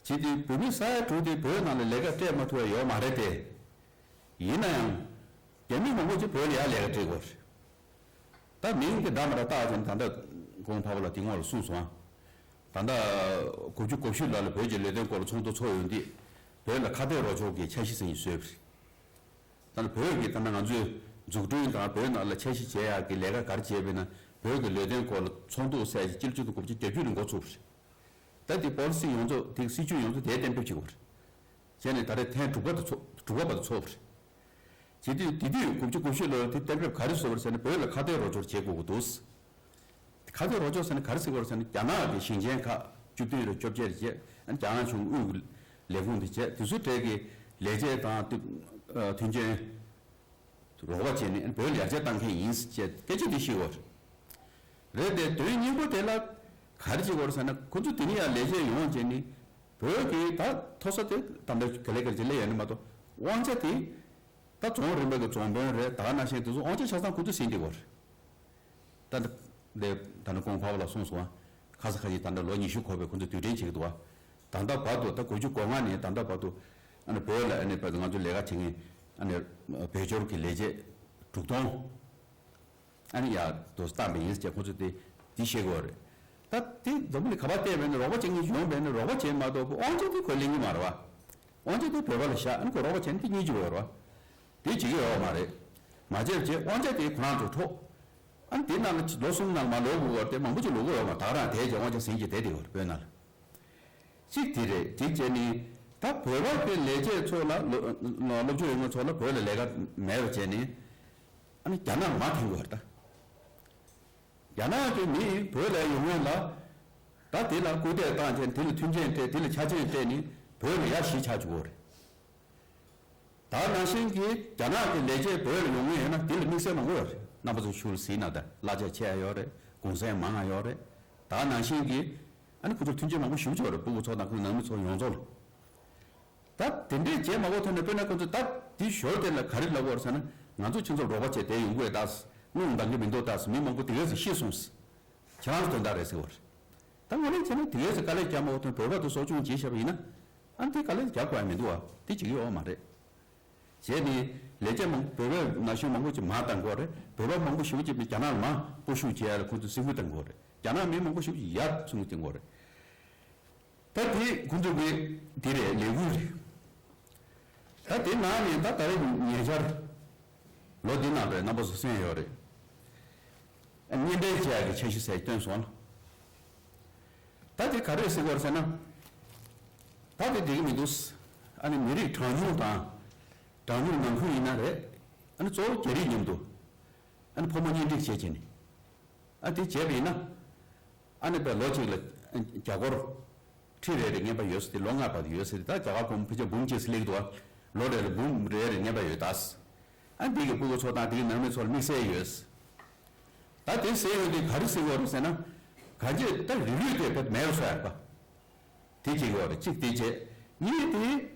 བྱས་ཏེ་བོད་མི་ས་ཡ་དྲུག་དེ་བོད་ནང་ལ་ལས་ཀ་སྤྲད་མ་ཐུབ་ཡ་ཡོད་མ་རེད་དེ། ཡིན་ན་ཡང་། རྒྱ་མི་མང་པོ་ཅིག་བོད་ལ་ཡར་ལས་ཀ་སྤྲད་ཀྱི་ཡོད་རེད། ད་མིང་དེ་འདྲ་མི་འདྲ་བཏགས་ཙང་ད་ལྟ་གོང་འཕགས་པ་ལགས་དེ་སྔོན་ལ་གསུངས་སོང་ཨ། ད་ལྟ་དགུ་བཅུ་གོ་བཞི་ལོ་ལ་བོད་ཀྱི་ལས་དོན་སྐོར་ལ་ཚོགས་འདུ་ཚོགས་ཡོང་དུས། བོད་ལ་ཁ་གཏད་རོགས་སྐྱོར་གྱི་འཆར་གཞི་ཟེར་ཞིག་བཟོས་པ་རེད། ད་ནི་བོད་ཀྱི་ད་ལྟ་ང་ཚོའི་འཛུགས་སྐྲུན་དང་བོད་ནང་ལ་འཆར་གཞི་བྱེད་ཡག་གི་ལས་ཀ་ག་རེ་བྱས་པས་ན་བོད་ཀྱི་ལས་དོན་སྐོར་ལ་ཚོགས་འདུ་ཟེར་ཞིག་སྤྱི་ལོ་ཆིག་སྟོང་དགུ་བརྒྱ་བརྒྱད་ཅུ་ནས་འགོ་ཚུགས་པ་རེད། ད་དེ་པོ་ལི་སི་ཡོངས་རྫོགས་དེ་སྲིད་ཇུས་ཡོངས་རྫོགས་དེའི་གཏན་འབེབས་བྱེད་དགོས་རེད། བྱས་ནས་ད་རེས་ཐེངས་དྲུག་པ་དུ་ཚོགས་དྲུག་པ་བར་དུ་ཚོགས་པ་རེད། བྱེད་དུས་དེ་དུས་དགུ་བཅུ་གོ་བཞི་ལོར་དེ་གཏན་འབེབས་ག་རེ་བཟོས་པ་རེད་ཟེར་ན་བོད་ལ་ཁ་གཏད་རོགས་སྐྱོར་བྱེད་དགོས་ཀྱི་འདུག་ཁ་གཏད་རོགས་སྐྱོར་ཟེར་ན་ག་རེ་ཟེར་དགོས་རེད་ཟེར་ན་རྒྱ་ནག་གི་ཞིང་ཆེན་ཁག་བཅུ་བདུན་རེ་བཅོ་བརྒྱད་རེ་བྱས་རྒྱ་ནག་གཞུང་དབུས་ཀྱི་ལས་ཁུངས་དེ་བྱས་དེ་ཚོའི་གྲས་ཀྱི་ལས་བྱེད་དང་མཐུན་རྐྱེན། རོགས་པ་བྱས་ནས་བོད་ལ་ཡར་རྒྱས་གཏང་མཁན་ཡིན་ཟེར་སྐད་ཆ་འདི་བཤད་ཡོད་རེད། རེད་དེ་དོན་སྙིང་པོ་དེ་ལ་ག་རེ་བྱེད་དགོས་རེད་ཟེར་ན་ཁོ་ཚོ་དེ་ནས་ཡར་ལས་བྱེད་ཡོང་བྱས་ནས་བོད་ཀྱི་ད་མཐོ་ས་དེ་ད་ལྟ་ག་ལེ་ག་ལེ་བྱེད་ལེ་ཡོད་ནི་མ་གཏོགས་དབང་ཆ་དེ་ད་རྫོང་རིམ་པ་གི་རྫོང་དཔོན་རེད་ད་ག་ནང་བཞིན་དེ་ཚོ་དབང་ཆ་ཆ་ཚང་ཁོ་ཚོས་ཟིན་བསྡད་ཡོད་རེད། ད་ལྟ་འདི་ད་ནི་གོང་འཕགས་པ་ལགས་གསུངས་སོང་ཨ། ཁ་ས་ཁ་ཤས་ད་ལྟ་ལོ་ཉི་ཤུ་འཁོར་བའི་ཁོ་ཚོ་དུས་དྲན་བྱེད་ཀྱི་འདུག་ཨ། ད་ལྟ་བར་དུ་ད་དགུ་བཅུ་གོ་ལྔ་ནས་ད་ལྟ་བར་དུ་ཨ་ནི་བོད་ལ་ཨ་ནི་བོད་ང་ཚོ་ལས་ཀ་བྱེད་མཁན་ཨ་ནི་བོད་སྐྱོར་གྱི་ལས་བྱེད་དྲུག་སྟོང་ཨ་ནི་ཡར་དུ་བཏང་པ་ཡིན་ཟེར་ཁོ་ཚོ་དེ་དེ་བཤད་དགོས་རེད། ད་དེ་འཛམ་བུ་གླིང་ག་པར་བལྟས་པས་ནི་རོགས་པ་བྱེད་མཁན་ཡོང་བས་ནི་རོགས་པ་བྱེད་མ་གཏོགས་དབང་ཆ་དེ་ཁོས་ལེན་གྱི་མ་རེད་བ། དབང་ཆ་དེ་བོད་པ་ལ་བཞག་ཨ་ནི་ཁོས་རོགས་པ་བྱེད་ན་དེ་གཉིས་ཀྱི་འོས་རེད་བ། དེ་བྱེད་ཀྱི་ཡོད་མ་རེད། མ་བྱས་བྱས་དབང་ཆ་དེ་ཁོ་རང་ཚོ་འཕྲོག་ཨ་ནི་དེ་ནང་ལ་ལོ་གསུམ་ནང་མ་ལོག་དགོས་བར་དེ་མང་པོ་ཅིག་ལོག་གི་ཡོད་མ་ད་ག་རང་དེ་རྗེས་དབང་ཆ་ཟིན་གྱི་བསྡད་དེ་ཡོད་རེད་བོད་ནང་ལ། གཅིག་དེ་རེད་དེ་བྱས་ནི་ད་བོད་པ་གི་ལས་བྱེད་ཚོ་ལ་ལོ་ལོ་སློབ་སྦྱོང་ཡོད་མཁན་ཚོ་ལ་བོད་ལ་ལས་ཀ་མེད་པ་བྱས་ནི་ཨ་ནི་རྒྱ་ནག་མ་འཐེན་དགོས་རེད་ད། རྒྱ་ནག་གི་མི་བོད་ལ་ཡོང་མཁན་ལ་ད་དེ་ལ་སྐུལ་འདེད་བཏང་བྱས་དེ་ལ་མཐུན་རྐྱེན་སྤྲད་དེ་ལ་ཆ་རྐྱེན་སྤྲད་ནི་བོད་ལ་ཡར་གཞིས་ཆགས་བཅུག་དགོས་རེད། ད་ནང་བཞིན་གྱི་རྒྱ་ནག་གི་ལས་བྱེད་བོད་ལ་ཡོང་མཁན་ཡོད་ན་དེ་ལ་དམིགས་བསལ་མང་པོ་ཡོད་རེད། རྣམ་པ་ཚོ་ཤུགས་ལ་གཟིགས་ན་ད་གླ་ཆ་ཆེ་ཡ་ཡོད་རེད། གུང་སེང་མང་ང་ཡོད་རེད། ད་ནང་བཞིན་གྱི་ཨ་ནི་ཁོ་ཚོ་མཐུན་རྐྱེན་མང་པོ་ཞེ་པོ་ཅིག་ཡོད་རེད། སྤུ་གུ་ཚོ་དང་ཁོ་ཚོ་ནང་མི་ཚོ་ཡོངས་རྫོགས་ལ། ད་དེ་འདྲས་བྱས་མ་གོ་ཐོན་ནས་དཔེར་ན་ཁོ་ཚོ་ད་དེ་ཞོར་དེ་ལ་ག་རེ་ལབ་ཡོད་རེད་ཟེར་ན་ང་ཚོ་ཁྱེད་ཚོར་རོགས་པ་བྱས་བསྡད་ཡོང་གི་ཡོད་ད། དངུལ་འདང་གི་མི་འདུག་ད། མི་མང་པོ་དེ་གས་སུ་ཤི་སོང་། ཁྱེད་རང་ཚོ་དོན་དག་རེད་ཟེར་བ་རེད། ད་དངོས་གནས་བྱས་ན་དེ་གས་སུ་དཀའ་ལས་བརྒྱབ་མ་གོ་ཐོན་བོད་པ་དེ་གསོ་སྐྱོང་བྱེད་བཞག་པ་ཡིན་ན། ཨ་ནི་དེ་དཀའ་ལས་རྒྱག་དགོས་ཡ་མི་འདུག་བ། དེ་བྱེད་ཀྱི་ཡོད་མ་རེད། བྱས་ནས་ལས་བྱེད་མང་བོད་པའི་ན་གཞོན་མང་པོ་ཅིག་མར་བཏང་དགོས་རེད། བོད་པ་མང་པོ་ཞེ་པོ་ཅིག་རྒྱ་ནག་ལ་མར་སྤོ་བཤུད་བྱེད་ཡ་ལ་ཁོང་ཚོས་སེམས་ཁུར་བཏང་དགོས་རེད། རྒྱ་ནག་མི་མང་པོ་ཞེ་པོ་ཅིག་ཡར་ཚུར་བཏང་དགོས་རེད། ད་དེ་ཁོང་ཚོ་གི་དེ་རེད་ལས་འགུལ་རེད། ད་དེ་ནང་ནས་ད་ད་རེས་ཉེ་ཆར་ལོ་འདི་ནང་རེད་རྣམ་པ་ཚོ་གསན་ཡོད་རེད། བརྙན་འཕྲིན་བྱེད་ཡ་གི་འཆར་གཞི་ཟེར་བཏོན་སོང་ལ། ད་དེ་ག་རེ་ཟེར་དགོས་རེད་ཟེར་ན། ད་དེ་འགྲིག་གི་མི་འདུག་ཨ་ནི་མི་རིགས་གྲངས་ཉུང་དང་། གྲངས་ཉུང་ནང་ཁུལ་ཡིན་ན་རེད། ཨ་ནི་གཙོ་བོ་རྒྱ་རིགས་མཉམ་དུ། ཨ་ནི་ཕོ་མོ་གཉེན་སྒྲིག་བྱས་བྱས་ནས། ཨ་དེ་བྱས་པ་ཡིན་ན། ཨ་ནི་པའི་ལོ་གཅིག་ལ་རྒྱ་སྒོར་ཁྲི་རེ་རེ་རྔན་པ་ཡོད་ཟེར་ཏེ་ལོ་ལྔ་བར་དུ་ཡོད་ཟེར་ཏེ་ད་རྒྱ་གར་གོང་ཕུ་ཆ་འབུམ་གཅིག་སླེབས་འདུག་ལོ་རེ་ལ་འབུམ་རེ་རེ་རྔན་པ་ཡོད་ད། ཨ་འདི་གི་སྤུ་གུ་ཚོ་དང་འདི་གི་ནང་མི་ཚོ་ལ་དམིགས་བསལ་ཡོད། ད་དེ་ཟེར་ཡོང་དུས་ག་རེ་ཟེར་དགོས་རེད་ཟེར་ན། གང་ཅི་ད་རིགས་རུས་དེ་བེད་མེད་པ་བཟོ་ཡག་པ། དེ་བྱེད་དགོས་རེད་གཅིག་དེ་བྱས། གཉིས་དེ།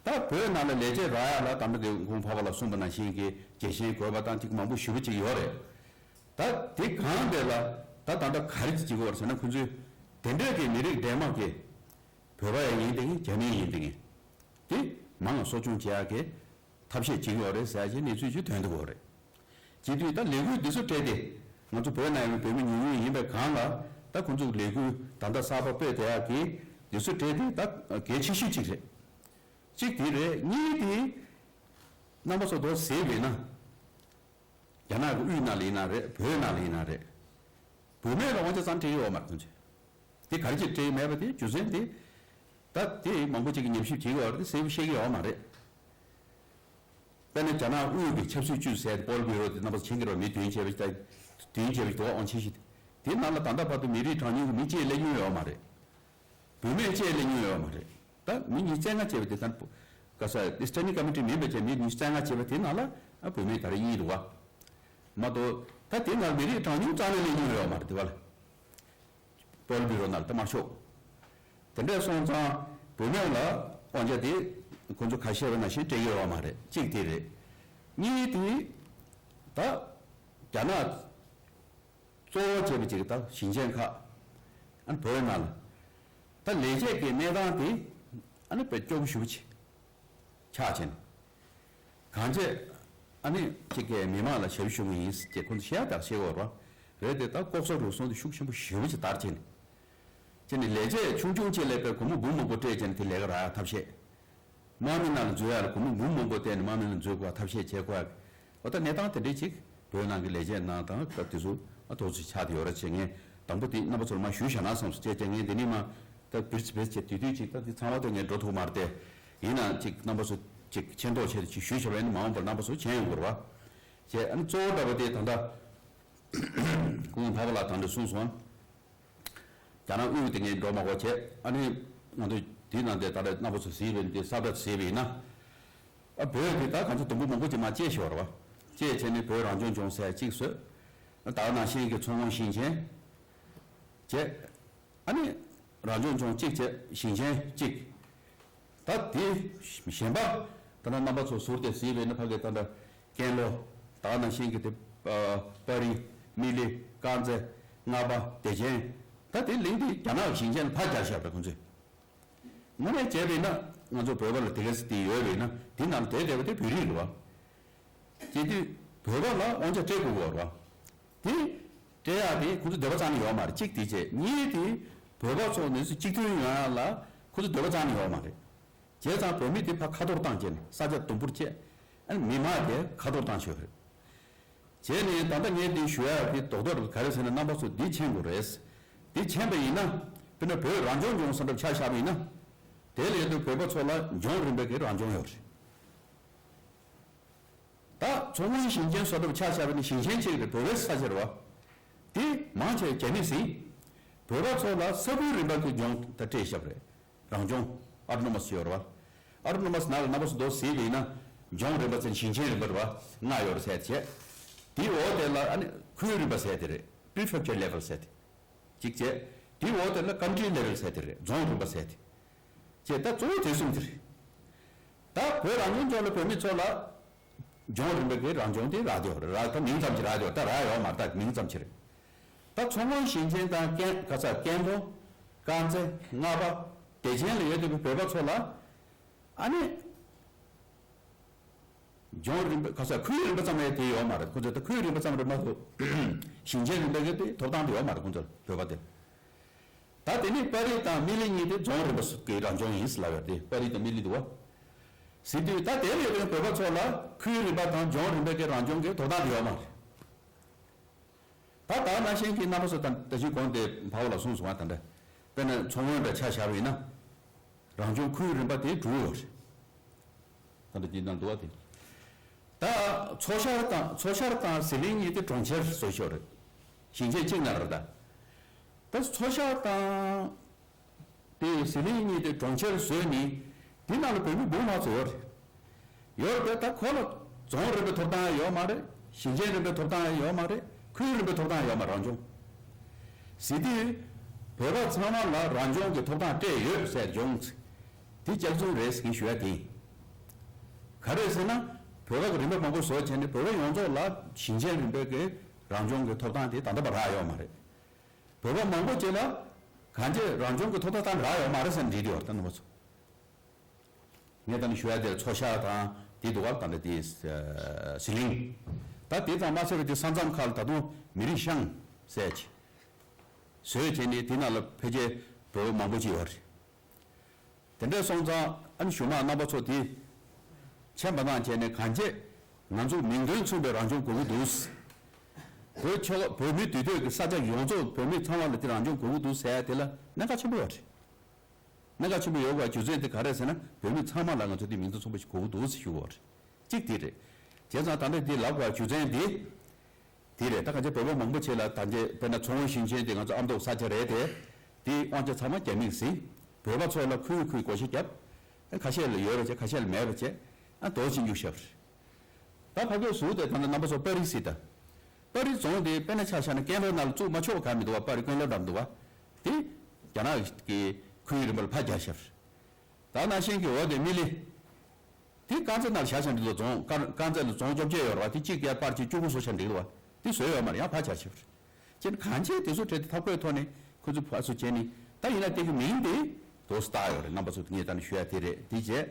ད་བོད་ནང་ལ་ལས་བྱེད་རག་ཡག་ལ་ད་ལྟ་དེ་གོང་འཕགས་པ་ལགས་གསུངས་པ་ནང་བཞིན་གྱི་རྒྱལ་ཞེན་དགོས་པ་དང་ཅིག་མང་པོ་ཞེ་པོ་ཅིག་ཡོད་རེད། ད་དེ་གང་དེ་ལ་ད་ད་ལྟ་ག་རེ་ཅིག་བྱེད་དགོས་རེད་ཟེར་ན་ཁོང་ཚོས་དེ་འདྲས་ཀྱི་མི་རིགས་འདྲེས་མ་གི་བོད་པ་ཡང་ཡིན་དེ་ངེས་རྒྱ་མི་ཡིན་དེ་ངེས་དེ་མང་ང་གསོ་སྐྱོང་བྱེད་ཡག་གི་ཐབས་ཤེས་བྱེད་ཀྱི་ཡོད་རེད་ཟེར་ཡག་གི་གནས་ཚུལ་ཅིག་ཐོན་འདུག་གོ་རེད། བྱེད་དུས་ད་ལས་འགུལ་འདི་ཚོ་སྤྲད་དེ་ང་ཚོ་བོད་ནང་ཡོད་པའི་བོད་མི་ཉུང་ཉུང་ཡིན་པའི་སྒང་ལ་ད་ཁོང་ཚོ་ལས་འགུལ་ད་ལྟ་གསར་པ་སྤེལ་བསྡད་ཡག་གི་འདི་ཚོ་སྤྲད་དེ་ད་གལ་ཆེ་ཤོས་ཅིག་རེད། གཅིག་དེ་རེད། གཉིས་དེ་རྣམ་པ་ཚོ་དོ་ཟེར་བས་ན། རྒྱ་ནག་གི་དབུས་ནང་ལ་ཡིན་ན་རེད། བོད་ནང་ལ་ཡིན་ན་རེད། བུད་མེད་ལ་དབང་ཆ་ཙམ་སྤྲད་ཡོད་མ་རེད་ཁོང་ཚོས། དེ་ག་རེ་བྱས་སྤྲད་མེད་པ་དེ་རྒྱུ་མཚན་དེ། ད་དེ་མང་པོ་ཅིག་གིས་ཉམས་ཞིབ་བྱེད་ཀྱི་ཡོད་རེད། དེ་གསལ་པོ་བཤད་ཀྱི་ཡོད་མ་རེད། དཔེར་ན་རྒྱ་ནག་དབུས་ཀྱི་ཆབ་སྲིད་ཅུས་ཟེར་པོལ་བྷི་རོ་དེ་རྣམ་པ་ཚོ་མཁྱེན་གྱི་རེད། མི་བདུན་བྱས་པའི་ད་བདུན་བྱས་པའི་དོ་དབང་ཆེ་ཤོས་དེ། དེའི་ནང་ལ་ད་ལྟ་བར་དུ་མི་རིགས་གྲངས་ཉུང་གི་མི་གཅིག་སླེབས་མྱོང་ཡོད་མ་རེད། བུད་མེད་གཅིག་སླེབས་མྱོང་ཡོད་མ་རེད། ད་མི་ཉིས་བཙན་ལྔ་བྱས་པ་དེ་ད་ག་ས་Standing Committee མིན་པ་བྱས་མི་ཉིས་བཙན་ལྔ་བྱས་པ་དེ་ནང་ལ་ཨ་བུད་མེད་ད་རེས་གཉིས་འདུག་བ། མ་གཏོགས་ད་དེ་ནང་མི་རིགས་གྲངས་ཉུང་རྩ་ནས་སླེབས་མྱོང་ཡོད་མ་རེད་དེ་བ་ལ། པོལ་བྷི་རོ་ནང་ལ་ད་མ་ཤོག་དེ་འདྲས་སོང་ཙང་བུད་མེད་ལ་དབང་ཆ་དེ་ཁོང་ཚོ་ཁ་ཤས་པ་ནང་བཞིན་སྤྲད་ཀྱི་ཡོད་མ་རེད། གཅིག་དེ་རེད། གཉིས་དེ་ད་རྒྱ་ནག་གཙོ་བོ་བྱས་པའི་ཅིག་ད་ཞིང་ཆེན་ཁག་ཨ་ནི་བོད་ནང་ལ་ད་ལས་བྱེད་ཀྱི་གནས་སྟངས་དེ་ཨ་ནི་དཔེ་སྐྱོ་པོ་ཞེ་པོ་ཅིག་ཆགས་ཕྱིན། གང་བྱས་ཨ་ནི་ཅིག་གིས་མི་མང་ལ་ཞབས་ཞུ་གི་ཡིན་ཟེར་ཁོང་ཚོ་བཤད་ཡ་དག་བཤད་དགོས་རེད་པ། རེད་དེ་ད་ལྐོག་ཟ་རུལ་སུངས་དེ་ཤུགས་ཆེན་པོ་ཞེ་པོ་ཅིག་དར་ཕྱིན། ཅེས་ནི་ལས་བྱེད་ཆུང་ཆུང་ཅིག་ལ་དཔེ་སྒོར་མོ་འབུམ་མང་པོ་སྤྲད་བྱས་ནས་དེ་ལས་ཀ་རག་ཡ་ཐབས་ཤེས། དམག་མི་ནང་ལ་འཛུལ་ཡ་ལ་སྒོར་མོ་འབུམ་མང་པོ་བཏོན་ནས་དམག་མི་ནང་འཛུལ་དགོས་པ་ཐབས་ཤེས་བྱེད་དགོས་ཡ། འོ་ད་གནས་སྟངས་དེ་འདྲས་ཅིག་བོད་ནང་གི་ལས་བྱེད་ནང་དང་སྐབས་དེ་ཚོ་ཨ་ཐོག་ཚོ་ཆགས་བསྡད་ཡོད་རེད་ཅེས་ངས་དང་པོ་དེ་རྣམ་པ་ཚོར་མར་ཞུས་བཞག་ན་བསམ་སོང་། ཅེས་ཅེས་ངས་འདི་ནས་མར་ད་བིར་ཚི་བེར་ཚི་བྱས་དུས་དུས་ཅིག་ད་འདི་ཚང་མ་ད་ངས་འགྲོ་ཐུབ་མ་རེད་དེ། ཡིན་ནའང་ཅིག་རྣམ་པ་ཚོ་ཅིག་མཁྱེན་རྟོགས་ཆེད་དུ་ཅིག་ཞུས་བཞག་པ་ཡིན་ན་མ་འོངས་པར་རྣམ་པ་ཚོ་མཁྱེན་ཡོང་དགོས་རེད་པ། ཅེས་ཨ་ནི་གཙོ་བོ་འདྲ་པོ་དེ་ད་ལྟ་སྐུ་ངོ་འཕགས་པ་ལགས་དང་འདྲ་གསུངས་སོང་ཨ། རྒྱ་ནག་དབུས་དེ་ངས་འགྲོ་མ་དགོས་བྱས་ཨ་ནི་ང་ཚོ་དེའི་ནང་དེ་ད་ལྟ་རྣམ་པ་ཚོ་གཟིགས་པའི་འདི་ས་བཀྲ་གཟིགས་པ་ཡིན་ན། ཨ་བོད་དེ་ད་གང་ཚོ་དུམ་བུ་མང་པོ་ཅིག་མར་བཅད་ཤོར་བ། བཅད་བྱས་ནས་བོད་རང་སྐྱོང་ལྗོངས་ཟེར་གཅིག་བཟོས། ད་ག་ནང་བཞིན་གྱི་མཚོ་སྔོན་ཞིང་ཆེན་བྱས། ཨ་ནི་རང་སྐྱོང་ལྗོངས་གཅིག་བྱས་ཞིང་ཆེན་གཅིག་ད་དེ་གཞན་པ་ད་ལྟ་རྣམ་པ་ཚོ་ཟུར་དེ་གཟིགས་པས་ན་ཕ་གི་ད་ལྟ་ཀན་ལྷོ། ད་ག་ནང་བཞིན་གྱི་དེ་པ་རི་དམིགས་ལི་དཀར་མཛེས་རྔ་པ་བདེ་ཆེན། ད་དེ་གླིང་དེ་རྒྱ་ནག་གི་ཞིང་ཆེན་ལ་ཕར་སྦྱར་བཞག་པ་ཁོང་ཚོས། དངོས་གནས་བྱས་པས་ན་ང་ཚོ་བོད་པ་ལ་དེ་ག་ཙམ་དེ་ཡོད་པས་ན་དེ་ནང་ལ་དེ་བསྡད་པ་དེ་བོད་རིགས་རེད་བ། བྱེད་དུས་བོད་པ་ལ་དབང་ཆ་སྤྲད་དགོས་ཀྱི་ཡོད་རེད་བ། དེ་སྤྲད་ཡག་དེ་ཁོ་ཚོ་འདོད་པ་རྩ་ནས་ཡོད་མ་རེད། གཅིག་དེ་བྱས། གཉིས་དེ་བོད་པ་ཚོ་ནས་སུ་གཅིག་མཐུན་ཡོང་ཡག་ལ་ཁོ་ཚོ་འདོད་པ་རྩ་ནས་ཡོད་མ་རེད། བྱས་ཙང་བོད་མི་དེ་ཕར་ཁ་ཐོར་བཏང་བྱས་ནས་ས་ཆ་དུམ་བུར་བཅད། ཨ་ནི་མི་མང་དེ་ཁ་ཐོར་བཏང་ཆོག་རེད། བྱས་ནས་ད་ལྟ་ངས་འདི་ཞུ་ཡག་གི་རྡོག་རྡོག་ག་རེ་ཟེར་ན་རྣམ་པ་ཚོ་འདི་མཁྱེན་དགོས་རེད། འདི་མཁྱེན་པ་ཡིན་ན་དཔེར་ན་བོད་རང་སྐྱོང་ལྗོངས་བསམ་གྲབས་ཆ་བཞག་པ་ཡིན་ན། དེ་ལས་དུ་བོད་པ་ཚོ་ལ་ལྗོངས་རིམ་པའི་གི་རང་སྐྱོང་ཡོད་རེད། ད་མཚོ་སྔོན་ཞིང་ཆེན་བཟོ་གྲྭ་ཆ་བཞག་པ་ནི་ཞིང་ཆེན་གཅིག་རེད། བོད་པའི་ས་ཆ་རེད་བ། དེ་མང་ཆེ་རྒྱ་མིས་ཟིན། བོད་པ་ཚོ་ལ་ས་ཁུལ་རིམ་པ་གི་ལྗོངས་ད་སྤྲད་བཞག་པ་རེད། རང་སྐྱོང་ཨ་ཊོ་ནོ་མ་སི་ཡོད་རེད་བ། ཨ་ཊོ་ནོ་མ་སི་ནང་ལ་རྣམ་པ་ཚོ་མདོར་གཟིགས་པ་ཡིན་ན་ལྗོངས་རིམ་པ་ཚོ་ཞིང་ཆེན་རིམ་པ་རེད་བ། ལྔ་ཡོད་རེད་ཟེར་བྱས། དེའི་འོག་དེ་ལ་ཨ་ནི་ཁུལ་རིམ་པ་ཟེར་དེ་རེད། Prefecture level ཟེར་དེ། གཅིག་བྱས། དེའི་འོག་དེ་ལ་country level ཟེར་དེ་རེད། རྫོང་རིམ་པ་ཟེར་དེ། བྱས་ད་གཙོ་བོ་དེ་གསུམ་དེ་རེད། ད་བོད་རང་སྐྱོང་ལྗོངས་ལ་བོད་མི་ཚོ་ལ་ལྗོངས་རིམ་པའི་གི་རང་སྐྱོང་དེ་རག་དེ་ཡོད་རེད། རག་ད་མིང་ཙམ་གྱི་རག་དེ་ཡོད། ད་རག་ཡོད་མ་རེད། ད་མིང་ཙམ་གྱི་རེད། ད་མཚོ་སྔོན་ཞིང་ཆེན་དང་ཀན་ག་ས་ཀན་ལྷོ། དཀར་མཛེས། རྔ་པ། བདེ་ཆེན་ལ་ཡོད་བསྡད་པའི་བོད་པ་ཚོ་ལ་ཨ་ནི། ལྗོངས་རིམ་པ་ག་ས་ཁུལ་རིམ་པ་ཙམ་ཡང་དེ་ཡོད་མ་རེད། ཁོ་ཚོ་ད་ཁུལ་རིམ་པ་ཙམ་རེད་མ་གཏོགས་ཞིང་ཆེན་རིམ་པའི་གི་དེ་ཐོབ་ཐང་དེ་ཡོད་མ་རེད། ཁོ་ཚོ་བོད་པ་དེ། ད་དེ་ནི་པ་རི་དང་དམིགས་ལི་གཉིས་དེ་རྫོང་རིམ་པ་གི་རང་སྐྱོང་ཡིན་ཟེར་ལབ་ཡོད་དེ། པ་རི་དང་དམིགས་ལི་དུ་བ། ཟེར་དུས་ད་དེར་ཡོད་པའི་བོད་པ་ཚོ་ལ་ཁུལ་རིམ་པ་དང་ལྗོངས་རིམ་པའི་གི་རང་སྐྱོང་གི་ཐོབ་ཐང་དེ་ཡོད་མ་རེད། ད་ད་ནང་བཞིན་གྱི་རྣམ་པ་ཚོ་དང་ད་གཞི་གོང་དེ་འཕགས་པ་ལགས་གསུངས་སོང་བ། ད་འདྲ་དཔེར་ན་མཚོ་སྔོན་འདྲ་ཆ་བཞག་པ་ཡིན་ན། རང་སྐྱོང་ཁུལ་རིམ་པ་དེ་དྲུག་ཡོད་རེད། ད་འདྲ་དེ་ནང་འདུག་བ་དེ། ད་མཚོ་ཤར་དང་མཚོ་ཤར་དང་ཟི་ལིང་གཉིས་དེ་གྲོང་ཁྱེར་བཟོ་ཤོག་རེད། ཞིང་ཆེན་གཅིག་ནང་རེད་ད། ད་མཚོ་ཤར་དང་། དེ་ཟི་ལིང་གཉིས་དེ་གྲོང་ཁྱེར་བཟོས་ནི། དེ་ནང་ལ་བོད་མི་འབུམ་ལྷག་ཙམ་ཡོད་རེད། ཡོད་རེད་ད་ཁོ་ལ་རྫོང་རིམ་པའི་ཐོབ་ཐང་ཡོད་མ་རེད། ཞིང་ཆེན་རིམ་པའི་ཐོབ་ཐང་ཡོད་མ་རེད། ཁུལ་རིམ་པའི་ཐོབ་ཐང་ཡོད་མ་རེད། རང་སྐྱོང་། ཟེར་དུས། བོད་པ་ཚང་མ་ལ་རང་སྐྱོང་གི་ཐོབ་ཐང་སྤྲད་ཡོད་ཟེར་ཡོང་། དེ་སྐྱག་རྫུན་རེད་ཟེར་ཞུ་ཡ་དེ་ཡིན། ག་རེ་ཟེར་ན། བོད་པ་གི་རིམ་པ་མང་པོ་བཟོས་བྱས་ནས་བོད་པ་ཡོངས་རྫོགས་ལ་ཞིང་ཆེན་རིམ་པའི་གི་རང་སྐྱོང་གི་ཐོབ་ཐང་དེ་ད་ལྟ་བར་རག་ཡོད་མ་རེད། བོད་པ་མང་པོ་ཅིག་ལ་གང་ཅི་རང་སྐྱོང་གི་ཐོབ་ཐང་ད་རག་ཡོད་མ་རེད་ཟེར་ནས་འདྲི་དེ་ཡོད་རེད་ད་རྣམ་པ་ཚོ། ངས་ད་ནི་ཞུ་ཡ་དེར་མཚོ་ཤར་དང་དེ་འདུག་ག་ད་ལྟ་དེ་ཟི་ལིང་། ད་དེ་ཙམ་མ་ཟད་པའི་དེ་ས་མཚམས་ཁག་ལ་ད་དུང་མི་རིགས་ཤང་ཟེར་གྱི་བཟོས་བྱས་ནས་དེ་ནང་ལ་ཕལ་ཆེར་བོད་པ་མང་པོ་ཅིག་ཡོད་རེད། དེ་འདྲ་སོང་ཙང་ཨ་ནི་གཞུག་མ་རྣམ་པ་ཚོ་དེ་མཁྱེན་པ་གནང་བྱས་ནས་གང་བྱས་ང་ཚོ་མིང་དོན་མཚུངས་པའི་རང་སྐྱོང་དགོས་ཀྱི་འདུག་བོད་ཆོལ་བོད་མི་འདུས་སྡོད་ཀྱི་ས་ཆ་ཡོངས་རྫོགས་བོད་མི་ཚང་མ་ལ་དེ་རང་སྐྱོང་དགོས་ཀྱི་འདུག་ཟེར་ཡ་དེ་ལ་གནད་འགག་ཆེན་པོ་ཡོད་རེད། གནད་འགག་ཆེན་པོ་ཡོད་པའི་རྒྱུ་མཚན་དེ་ག་རེ་ཟེར་ན་བོད་མི་ཚང་མ་ལ་ང་ཚོ་དེ་མིང་དོན་མཚུངས་པ་ཞིག་དགོས་ཀྱི་འདུག་ཟེར་ཞུ་དགོས་རེད། གཅིག་དེ་རེད། བྱས་ཙང་ད་ལྟ་དེ་ལབ་པའི་རྒྱུ་མཚན་དེ་དེ་རེད། ད་ག་ཚོད་བོད་པ་མང་པོ་ཆེ་ལ་ད་ལྟ་དཔེར་ན་མཚོ་སྔོན་ཞིང་ཆེན་དེ་ང་ཚོ་ཨ་མདོ་ས་ཆ་རེད་དེ། དེའི་དབང་ཆ་ཚང་མ་རྒྱ་མིས་ཟིན། བོད་པ་ཚོ་ལ་ཁུལ་ཁུལ་བགོ་བཤའ་བརྒྱབ། ཁ་ཤས་ལ་ཡོད་པ་བྱས་ཁ་ཤས་ལ་མེད་པ་བྱས། ཨ་དོ་ཅིག་འཇུག་བཞག་པ་རེད། ད་ཕ་གིའི་ཟུར་དེ་ད་ལྟ་རྣམ་པ་ཚོ་པར་རིས་གཟིགས་དང་། པར་རིས་རྫོང་དེ་དཔེར་ན་ཆ་བཞག་ན་ཀན་ལྷོ་ནང་ལ་བཙུགས་མ་ཆོག་ག་མི་འདུག་བ། པར་རིས་ཀན་ལྷོ་འགྲམ་འདུག་བ། དེ་རྒྱ་ནག་གི་ཁུལ་རིམ་པར་ཕར་རྒྱག་ཤར། ད་ནང་བཞིན་གྱི་འོ་དེ་མི་ལི། དེ་དཀར་མཛེས་ནང་ལ་བཞག་ཤར་འདུག་རྫོང་དཀར་དཀར་མཛེས་ལ་རྫོང་བཅོ་བརྒྱད་ཡོད་རེད་བ། དེ་གཅིག་ཡར་པར་གཅིག་བཅུ་དགུ་བཟོ་ཤར་འདུག་བ། དེ་བཟོས་ཡོད་མ་རེད། ཡང་ཕར་རྒྱག་ཤར། ཅན་གང་ཅི་དེ་ཚོ་གྲས་དེ་ཐབས་བཀོད་ཐོག་ནས་ཁོ་ཚོ་ཕར་ཚུར་བྱས་ནས་ད་ཡིན་ན་དེ་གི་མིང་དེ་དོ་སྟག་ཡོད་རེད། རྣམ་པ་ཚོ་ངས་ད་ནི་ཞུ་ཡ་དེ་རེད། དེ་བྱས།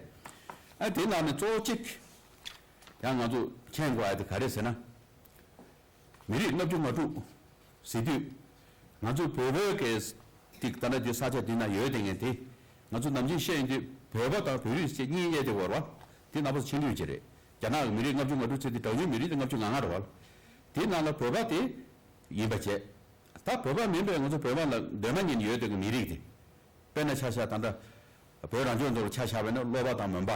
ཨ་དེ་ནང་ནས་གཙོ་བོ་གཅིག་ཡང་ང་ཚོ་མཁྱེན་དགོས་ཡ་དེ་ག་རེ་ཟེར་ན། མི་རིགས་ལྔ་བཅུ་ང་དྲུག་ཟེར་དུས། ང་ཚོ་བོད་བོད་ཀྱི་ཏིག་ད་ལྟ་དེ་ས་ཆ་འདི་ན་ཡོད་དེ་ངས་དེ། ང་ཚོ་ནམ་རྒྱུན་བཤད་ཡིན་དུས་བོད་པ་དང་བོད་རིགས་ཟེར་གཉིས་དབྱེ་དེ་བོར་བ། དེ་རྣམ་པ་ཚོ་མཁྱེན་དགོས་ཀྱི་རེད། རྒྱ་ནག་གི་མི་རིགས་ལྔ་བཅུ་ང་དྲུག་ཚེ་དེ་གྲངས་ཉུང་མི་རིགས་དེ་ལྔ་བཅུ་ང་ལྔ་རེད་བ། དེ་ནང་ལ་བོད་པ་དེ་ཡིན་པ་བྱས། ད་བོད་པ་མིན་པའི་ང་ཚོ་བོད་པ་ལ་གདོད་མ་ཉིད་ཡོད་དེ་གི་མི་རིགས་དེ། དཔེར་ན་ཆ་བཞག་ད་ལྟ་བོད་རང་སྐྱོང་ལྗོངས་ལ་ཆ་བཞག་པ་ཡིན་ན་སློབ་པ་དང་མོན་པ།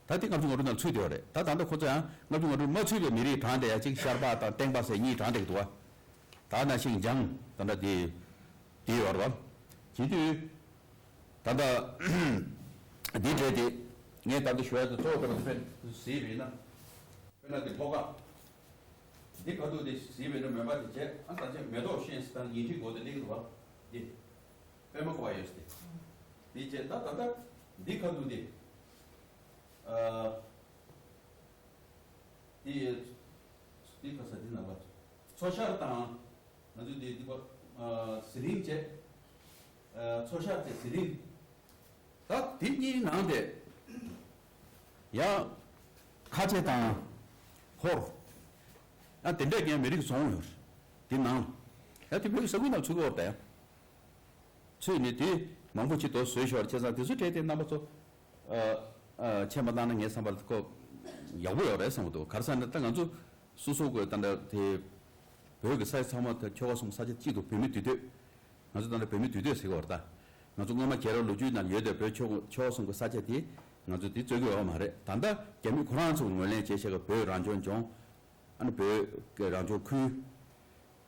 ད་དེ་ལྔ་བཅུ་ང་དྲུག་ནང་ཚུད་བསྡད་ཡོད་རེད། ད་ད་ལྟ་ཁོ་ཚོ་ཡང་ལྔ་བཅུ་ང་དྲུག་མ་ཚུད་པའི་མི་རིགས་གྲངས་དེ་ཡང་གཅིག་ཤར་པ་དང་ལྟེང་པ་ཟེར་གཉིས་གྲངས་དེ་འདུག་བ། ད་ནང་བཞིན་འཇང་ད་ལྟ་དེ་དེ་ཡོད་རེད་བ། བྱེད་དུས་ད་ལྟ་འདི་གྲས་དེ་ངས་ད་ལྟ་ཞུ་ཡ་དེ་གཙོ་བོ་དེ་ལ་ཕན་གཟིགས་པ་ཡིན་ན། དཔེར་ན་དེ་ལྷོ་ཁ་འདི་ཁ་ཐུག་དེ་གཟིགས་པ་ཡིན་ན་མོན་པ་དེ་བྱས། ཨ་ད་ཆ་མེ་ཏོག་ཤེས་ད་ཉིན་ཁྲི་སྒོ་དེ་གླིང་རུ་བ་འདི་པད་མ་ཁོ་བ་ཡོད་སྟེ། འདི་བྱས་ད་ད་ལྟ་འདི་ཁ་ཐུག་དེ། ཨ། དེ་དེ་ག་ས་དེ་ནང་པ་མཚོ་ཤར་དང་ང་ཚོ་དེ་དེ་པ་ཟི་ལིང་བྱས། མཚོ་ཤར་བྱས་ཟི་ལིང་། ད་དེ་གཉིས་ནང་དེ་ཡང་ཁ་ཆེ་དང་ཧོར་ཡང་དེ་འདྲས་ཀྱང་མི་རིགས་བཟང་ཡོད་རེད། དེ་ནང་ཡང་དེ་བོད་ས་ཁུལ་ནང་ཚུད་ཀྱི་ཡོད་རེད་ད་ཡང་། ཚུད་ནས་དེ་མང་པོ་ཅིག་དོ་བཟོས་ཤོར། བྱས་ཙང་དེ་ཚོ་གྲས་དེ་རྣམ་པ་ཚོ་ཨ་ཨ་མཁྱེན་པ་བཏང་ན་ངའི་བསམ་པར་ཁོ་ཡག་པོ་ཡོད་རེད་བསམ་གྱི་འདུག་ག་རེ་ཟེར་ན་ད་ང་ཚོ་སོ་སོ་གི་ད་ལྟ་དེ་བོད་ཀྱི་ས་ཆ་ཚང་མ་དེ་ཁྱོ་ག་གསུམ་ས་ཆ་གཅིག་ཏུ་བོད་མི་འདུས་སྡོད། ང་ཚོ་ད་ལྟ་བོད་མི་འདུས་སྡོད་ཟེར་གྱི་ཡོད་རེད་ད། ང་ཚོ་སྔོན་མ་རྒྱལ་རབས་ལོ་རྒྱུས་ནང་ཡོད་དེ་བོད་ཁྱོ་ག་ཁྱོ་ག་གསུམ་གྱི་ས་ཆ་དེ་ང་ཚོ་དེ་རྩོད་ཀྱི་ཡོད་མ་རེད། ད་ལྟ་རྒྱ་མི་ཁོ་རང་ཚོ་ངོས་ལེན་བྱས་བྱས་ཀྱི་བོད་རང་སྐྱོང་ལྗོངས། ཨ་ནི་བོད་ཀྱི་རང་སྐྱོང་ཁུལ།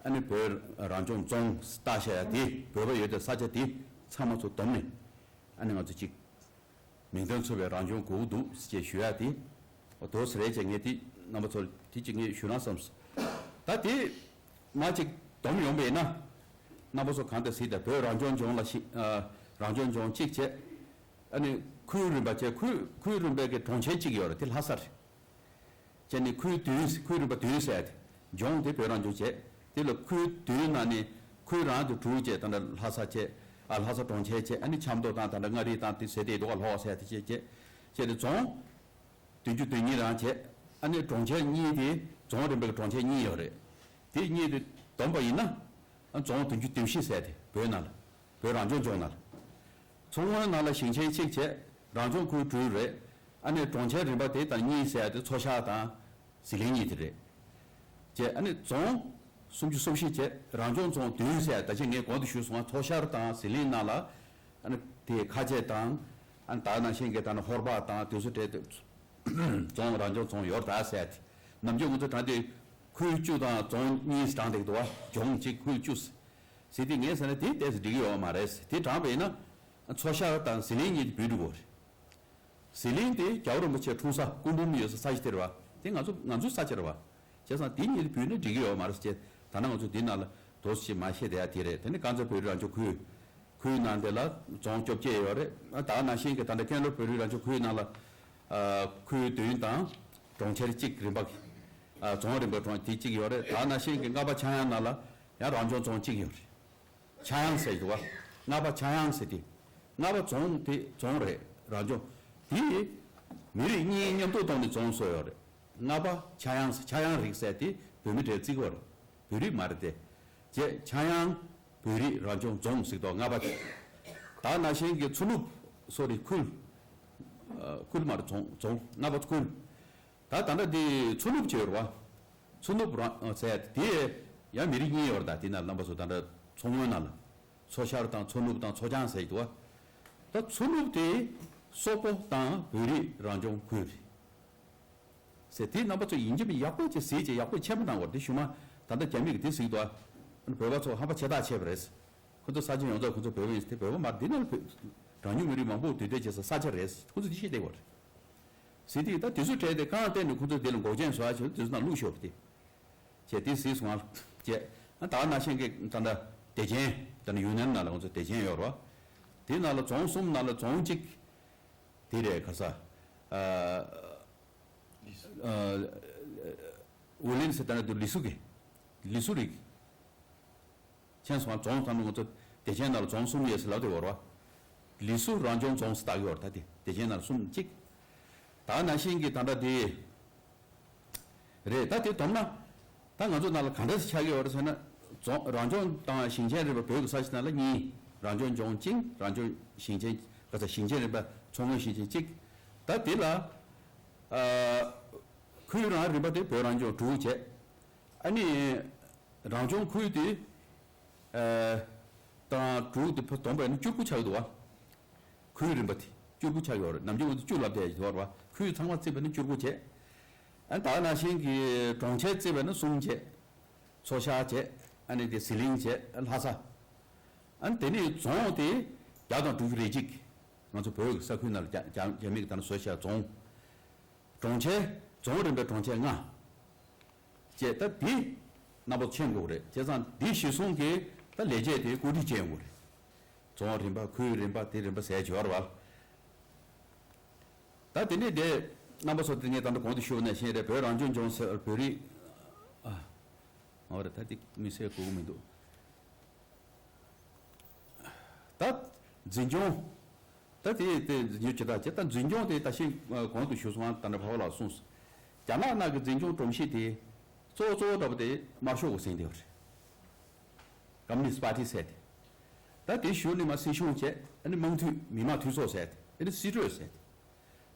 ཨ་ནི་བོད་རང་སྐྱོང་རྫོང་ལྟ་བྱ་ཡ་དེ་བོད་པ་ཡོད་དེ་ས་ཆ་དེ་ཚང་མ་ཚོ་བསྡོམས་ནས་ཨ་ནི་ང་ཚོ་གཅིག་མིང་དོན་མཚུངས་པའི་རང་སྐྱོང་དགོས་ཀྱི་འདུག་ཅེས་ཞུ་ཡ་དེ་འོ་དོ་ཟེར་རེད་ཅེས་ངས་དེ་རྣམ་པ་ཚོར་དེ་གཅིག་ངས་ཞུ་ན་བསམས། ད་དེ་མ་གཅིག་བསྡོམས་ཡོང་པ་ཡིན་ན་རྣམ་པ་ཚོ་གང་ལྟར་གཟིགས་དང་བོད་རང་སྐྱོང་ལྗོངས་ལ་ཞིག་ཨ་རང་སྐྱོང་ལྗོངས་གཅིག་བྱས། ཨ་ནི་ཁུལ་རིམ་པ་བྱས་ཁུལ་ཁུལ་རིམ་པའི་གི་གྲོང་ཁྱེར་གཅིག་ཡོད་རེད། དེ་ལྷ་ས་རེད། བྱས་ནས་ཁུལ་བདུན་ཁུལ་རིམ་པ་བདུན་ཟེར་ཡ་དེ་ལྗོངས་དེ་བོད་རང་སྐྱོང་བྱས། དེ་ལ་ཁུལ་བདུན་ནང་ནས་ཁུལ་རང་དུ་དྲུག་བྱས་ད་ལྟ་ལྷ་ས་བྱས། ཨ་ལྷ་ས་གྲོང་ཁྱེར་བྱས། ཨ་ནི་ཆབ་མདོ་དང་ད་ལྟ་མངའ་རིས་དང་དེ་ཟེར་དེ་འདུག་ག་ལྷོ་ཁ་ཟེར་ཡ་དེ་བྱས་བྱས་བྱས་ནས་རྫོང་བདུན་ཅུ་དོན་གཉིས་རང་བྱས། ཨ་ནི་གྲོང་ཁྱེར་གཉིས་དེ་རྫོང་རིམ་པའི་གྲོང་ཁྱེར་གཉིས་ཡོད་རེད། དེ་གཉིས་དེ་བསྡོམས་པ་ཡིན་ན་ཨ་རྫོང་བདུན་ཅུ་དོན་བཞི་ཟེར་ཡ་དེ་བོད་ནང་ལ། བོད་རང་སྐྱོང་ལྗོངས་ནང་ལ། མཚོ་སྔོན་ནང་ལ་ཞིང་ཆེན་གཅིག་བྱས། རང་སྐྱོང་ཁུལ་དྲུག་རེད། ཨ་ནི་གྲོང་ཁྱེར་རིམ་པ་དེ་དང་གཉིས་ཟེར་ཡ་དེ་མཚོ་ཤར་དང་ཟི་ལིང་གཉིས་དེ་རེད། བྱས་ཨ་ནི་རྫོང་སུམ་ཅུ་སོ་བཞི་བྱས། རང་སྐྱོང་རྫོང་བདུན་ཟེར་ཡ་ད་ཆ་ངས་གོང་དུ་ཞུས་སོང་ང་། མཚོ་ཤར་དང་ཟི་ལིང་ནང་ལ་ཨ་ནི་དེ་ཁ་ཆེ་དང་། ཨ་ནི་ད་ནང་བཞིན་གྱི་ད་ནི་ཧོར་པ་དང་དེ་ཚོ་གྲས་དེ་རྫོང་རང་སྐྱོང་རྫོང་ཡོད་ད་ཟེར་ཡ་དེ། ནམ་རྒྱུན་ང་ཚོ་དྲངས་དེ་ཁུལ་བཅུ་དང་རྫོང་གཉིས་དྲངས་དེ་འདུག་བ། ལྗོངས་གཅིག་ཁུལ་བཅུ་ཟེར། ཟེར་དེ་ངས་ཟེར་ན་དེ་ཏོག་ཙམ་འགྲིག་གི་ཡོད་མ་རེད། དེ་དྲངས་པ་ཡིན་ན་མཚོ་ཤར་དང་ཟི་ལིང་གཉིས་དེ་བོད་འགྲོ་གི་རེད། ཟི་ལིང་དེ་རྒྱལ་བ་རིན་པོ་ཆེ་འཁྲུངས་ས་སྐུ་འབུམ་ཡོད་ས་ས་གཞི་དེ་རེད་བ། དེ་ང་ཚོ་ང་ཚོའི་ས་ཆ་རེད་བ། བྱས་ཙང་དེ་གཉིས་དེ་བོད་ནས་འགྲིག་གི་ཡོད་མ་རེད་ཅེས། ད་ནང་ང་ཚོ་འདི་ནང་ལ་དོགས་ཞིག་མ་བཤད་བསྡད་ཡ་དེ་རེད། དེ་ནི་དཀར་མཛེས་བོད་རིགས་རང་སྐྱོང་ཁུལ། ཁུལ་ནང་དེ་ལ་རྫོང་བཅོ་བརྒྱད་ཡོད་རེད། ད་ནང་བཞིན་གྱི་ད་ལྟ་ཀན་ལྷོ་བོད་རིགས་རང་སྐྱོང་ཁུལ་ནང་ལ་ཁུལ་བདུན་དང་གྲོང་ཁྱེར་གཅིག་རིམ་པ་གི་རྫོང་རིམ་པ་གྲོང་དེ་གཅིག་ཡོད་རེད། ད་ནང་བཞིན་གྱི་རྔ་པ་ཆ་ཡང་ནང་ལ་ཡང་རང་སྐྱོང་རྫོང་གཅིག་ཡོད་རེད། ཆ་ཡང་ཟེར་གྱི་འདུག་བ། རྔ་པ་ཆ་ཡང་ཟེར་དེ། རྔ་པ་རྫོང་དེ་རྫོང་རེད། རང་སྐྱོང་། དེ་མི་རིགས་གཉིས་མཉམ་དུ་བཏང་ནས་རྫོང་བཟོས་ཡོད་རེད། རྔ་པ་ཆ་ཡང་ཟེར་ཆ་ཡང་རིགས་ཟེར་དེ་བོད་མི་གྲས་བརྩི་གི་ཡོད་རེད། བོད་རིགས་མ་རེད་དེ། བྱས་ཆ་ཡང་བོད་རིགས་རང་སྐྱོང་རྫོང་ཟེར་གྱི་འདུག་རྔ་པ་དེ། ད་ནང་བཞིན་གྱི་མཚོ་ནུབ་ སོ་རི་ཁུལ། ཨ། ཁུལ་མ་རེད། རྫོང་རྫོང་། རྣམ་པ་ཚོ་ཁུལ། ད་ད་ལྟ་འདི་མཚོ་ནུབ་བྱས་ཡོད་རེད་བ། མཚོ་ནུབ་རང་ཟེར་ཡ་དེ་ཡང་མི་རིགས་གཉིས་ཡོད་རེད། ད་དེ་ན་རྣམ་པ་ཚོ་ད་ལྟ་མཚོ་སྔོན་ནང་ལ། མཚོ་ཤར་དང་མཚོ་ནུབ་དང་མཚོ་བྱང་ཟེར་གྱི་འདུག་བ། ད་མཚོ་ནུབ་དེ་སོག་པོ་དང་བོད་རིགས་རང་སྐྱོང་ཁུལ་རེད། ཟེར། དེ་རྣམ་པ་ཚོ་ཡིན་གཅིག་མིན་གཅིག་ཡག་པོ་ཅིག་གཟིགས་བྱས་ཡག་པོ་མཁྱེན་པ་གནང་དགོས་རེད། དེ་གཞུག་མ་ད་ལྟ་རྒྱ་མི་གིས་དེ་གཟིགས་འདུག་ཨ། བོད་པ་ཚོ་ཧམ་པ་བྱེ་བྲག་ཆད་པ་རེད། ཁོ་ཚོ་ས་ཆ་ཡོངས་རྫོགས་ཁོ་ཚོ་བོད་པ་ཡིན་ཟེར། དེ་བོད་པ་མ་རེད། འདི་ནང་བོད་གྲངས་ཉུང་མི་རིགས་མང་པོ་འདུས་སྡོད་བྱེད་ས་ས་ཆ་རེད། ཁོ་ཚོ་དེ་ཤེས་བསྡད་དགོས་རེད། ཟེར་དེ་ད་དེ་ཚོ་གྲས་དེ་གང་བལྟས་ནས་ཁོ་ཚོ་དེ་ལ་འགོག་རྐྱེན་བཟོ་ཡ་བྱས་དེ་ཚོ་ནང་བླུགས་ཤོག་དེ། བྱས་དེ་གཟིགས་སོང་ང་། བྱས་ཨ་ད་ག་ནང་བཞིན་གྱི་ད་ལྟ་བདེ་ཆེན། ད་ནི་ཡུན་ནན་ནང་ལ་ཁོ་ཚོ་བདེ་ཆེན་ཡོད་རེད་བ། དེ་ནང་ལ་རྫོང་གསུམ་ནང་ལ་རྫོང་གཅིག་དེ་རེད། ག་ས། ཨ། ཨ། ཝུ་ལན་ཟེར། ད་ནི་དུ་ལི་སུ་གི། ལི་སུ་རིགས། མཁྱེན་སོང་ང་། རྫོང་ཚང་མ་ང་ཚོ་བདེ་ཆེན་ནང་ལ་རྫོང་གསུམ་ཡོད་ཟེར་ལབ་དེ་བོར་བ། ལི་སུ་རང་སྐྱོང་རྫོང་ཟེར་བཏགས་ཡོད་རེད། ད་དེ་བདེ་ཆེན་ནང་ལ་གསུམ་གཅིག་ད་ནང་བཞིན་གྱི་ད་ལྟ་དེ་རེད། ད་དེ་བསྡོམས་ན་ད་ང་ཚོ་ནང་ལ་ག་འདྲ་ཆགས་ཀྱི་ཡོད་རེད་ཟེར་ན། རྫོང་རང་སྐྱོང་དང་ཞིང་ཆེན་རིམ་པ་བོད་ཀྱི་ས་ཆ་ནང་ལ་གཉིས། རང་སྐྱོང་ལྗོངས་གཅིག་རང་སྐྱོང་ཞིང་ཆེན། ག་ས། ཞིང་ཆེན་རིམ་པ་མཚོ་སྔོན་ཞིང་ཆེན་གཅིག་ད་དེ་ལ་ཨ་ཁུལ་རང་རིམ་པ་དེ་བོད་རང་སྐྱོང་དྲུག་བྱས། ཨ་ནི་རང་སྐྱོང་ཁུལ་དེ་ཨ་དང་དྲུག་དེ་བསྡོམས་པས་ནི་བཅུ་དགུ་ཆགས་འདུག་བ། ཁུལ་རིམ་པ་དེ་བཅུ་དགུ་ཆགས་ཡོད་རེད། ནམ་རྒྱུན་ང་ཚོ་བཅུ་ལབ་བསྡད་ཡོད་རེད་བ། ཁུལ་ཚང་མ་བརྩིས་པས་ན་བཅུ་དགུ་བྱས། ཨ་ད་ག་ནང་བཞིན་གྱི་གྲོང་ཁྱེར་བརྩིས་པས་ན་གསུམ་བྱས། མཚོ་ཤར་བྱས། ཨ་ནི་དེ་ཟི་ལིང་བྱས། ལྷ་ས། ཨ་ནི་དེ་ནས་རྫོང་དེ་བརྒྱ་དང་དྲུག་ཅུ་རེ་གཅིག་ང་ཚོ་བོད་ཀྱི་ས་ཁུལ་ནང་ལ་རྒྱ་རྒྱ་རྒྱ་མི་གིས་ད་ནི་བཟོས་བཞག་རྫོང་། གྲོང་ཁྱེར། རྫོང་རིམ་པའི་གྲོང་ཁྱེར་ལྔ། བཅས། ད་འདི་རྣམ་པ་མཁྱེན་དགོས་རེད། བྱས་ཙང་འདི་གཞིར་བཟུང་གིས་ད་ལས་བྱེད་དེ་བཀོད་སྒྲིག་བྱེད་ཡོང་དགོས་རེད། རྫོང་རིམ་པ། ཁུལ་རིམ་པ། དེ་རིམ་པ་ཟེར་གྱི་ཡོད་རེད་བ། ད་དེ་ནས་དེ་རྣམ་པ་ཚོ་དེ་ངས་ད་ལྟ་གོང་དུ་ཞུས་པ་ནང་བཞིན་རེད། བོད་རང་སྐྱོང་ལྗོངས་ཟེར་བོད་རིགས། ཨ། མ་རེད། ད་དེ་མི་སེར་གོ་གི་མི་འདུག་ད་འཛིན་སྐྱོང་། ད་དེ་དེ་འཛིན་སྐྱོང་བྱེད་སྟངས་བྱེད་སྟངས། འཛིན་སྐྱོང་དེ་ད་ཤིང་གོང་དུ་ཞུས་སོང་། ད་ནི་ཕ་བ་ལགས་གསུངས་སོང་། རྒྱ་ནག་ནང་གི་འཛིན་སྐྱོང་སྒྲོམ་གཞི་དེ་གཙོ་བོ་གཙོ་བོ་འདྲ་པོ་དེ་དམར་ཤོག་གི་ཟིན་དེ་རེད། ཀམ་མུ་ནིསྟ་པར་ཊི་ཟེར་དེ། ད་དེ་གཞུག་ནས་མར་སྲིད་གཞུང་བྱས། ཨ་ནི་དམངས་འཐུས་མི་དམངས་འཐུས་ཚོགས་ཟེར་དེ། ཨ་ནི་སྲིད་གྲོས་ཟེར་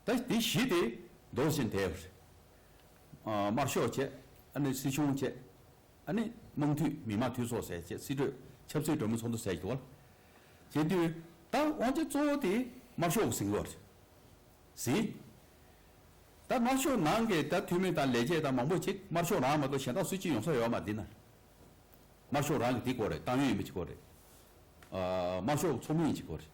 དེ། ད་དེ་བཞི་དེ་མདོར་བྱས་དེ་རེད། ཨ་དམར་ཤོག་བྱས། ཨ་ནི་སྲིད་གཞུང་བྱས། ཨ་ནི་དམངས་འཐུས་མི་དམངས་འཐུས་ཚོགས་ཟེར་བྱས། སྲིད་གྲོས་ཆབ་སྲིད་གྲོས་མོལ་ཚོགས་འདུ་ཟེར་གྱི་འདུག་བ། བྱེད་དུས་ད་དབང་ཆ་གཙོ་བོ་དེ་དམར་ཤོག་གིས་ཟིན་གྱི་ཡོད་རེད། ཟིན། ད་དམར་ཤོག་ནང་གི་ད་འཐུས་མི་དང་ལས་བྱེད་དང་མང་པོ་ཅིག་དམར་ཤོག་རང་མ་གཏོགས་གཞན་དག་སུ་གཅིག་ཡོང་ས་ཡོད་མ་རེད། འདི་ན་དམར་ཤོག་རང་གི་དེ་སྐོར་རེད། ཏང་ཡོན་ཡིན་པ་ཅིག་སྐོར་རེད། ཨ་དམར་ཤོག་ཚོགས་མི་ཡིན་ཅིག་སྐོར་རེད།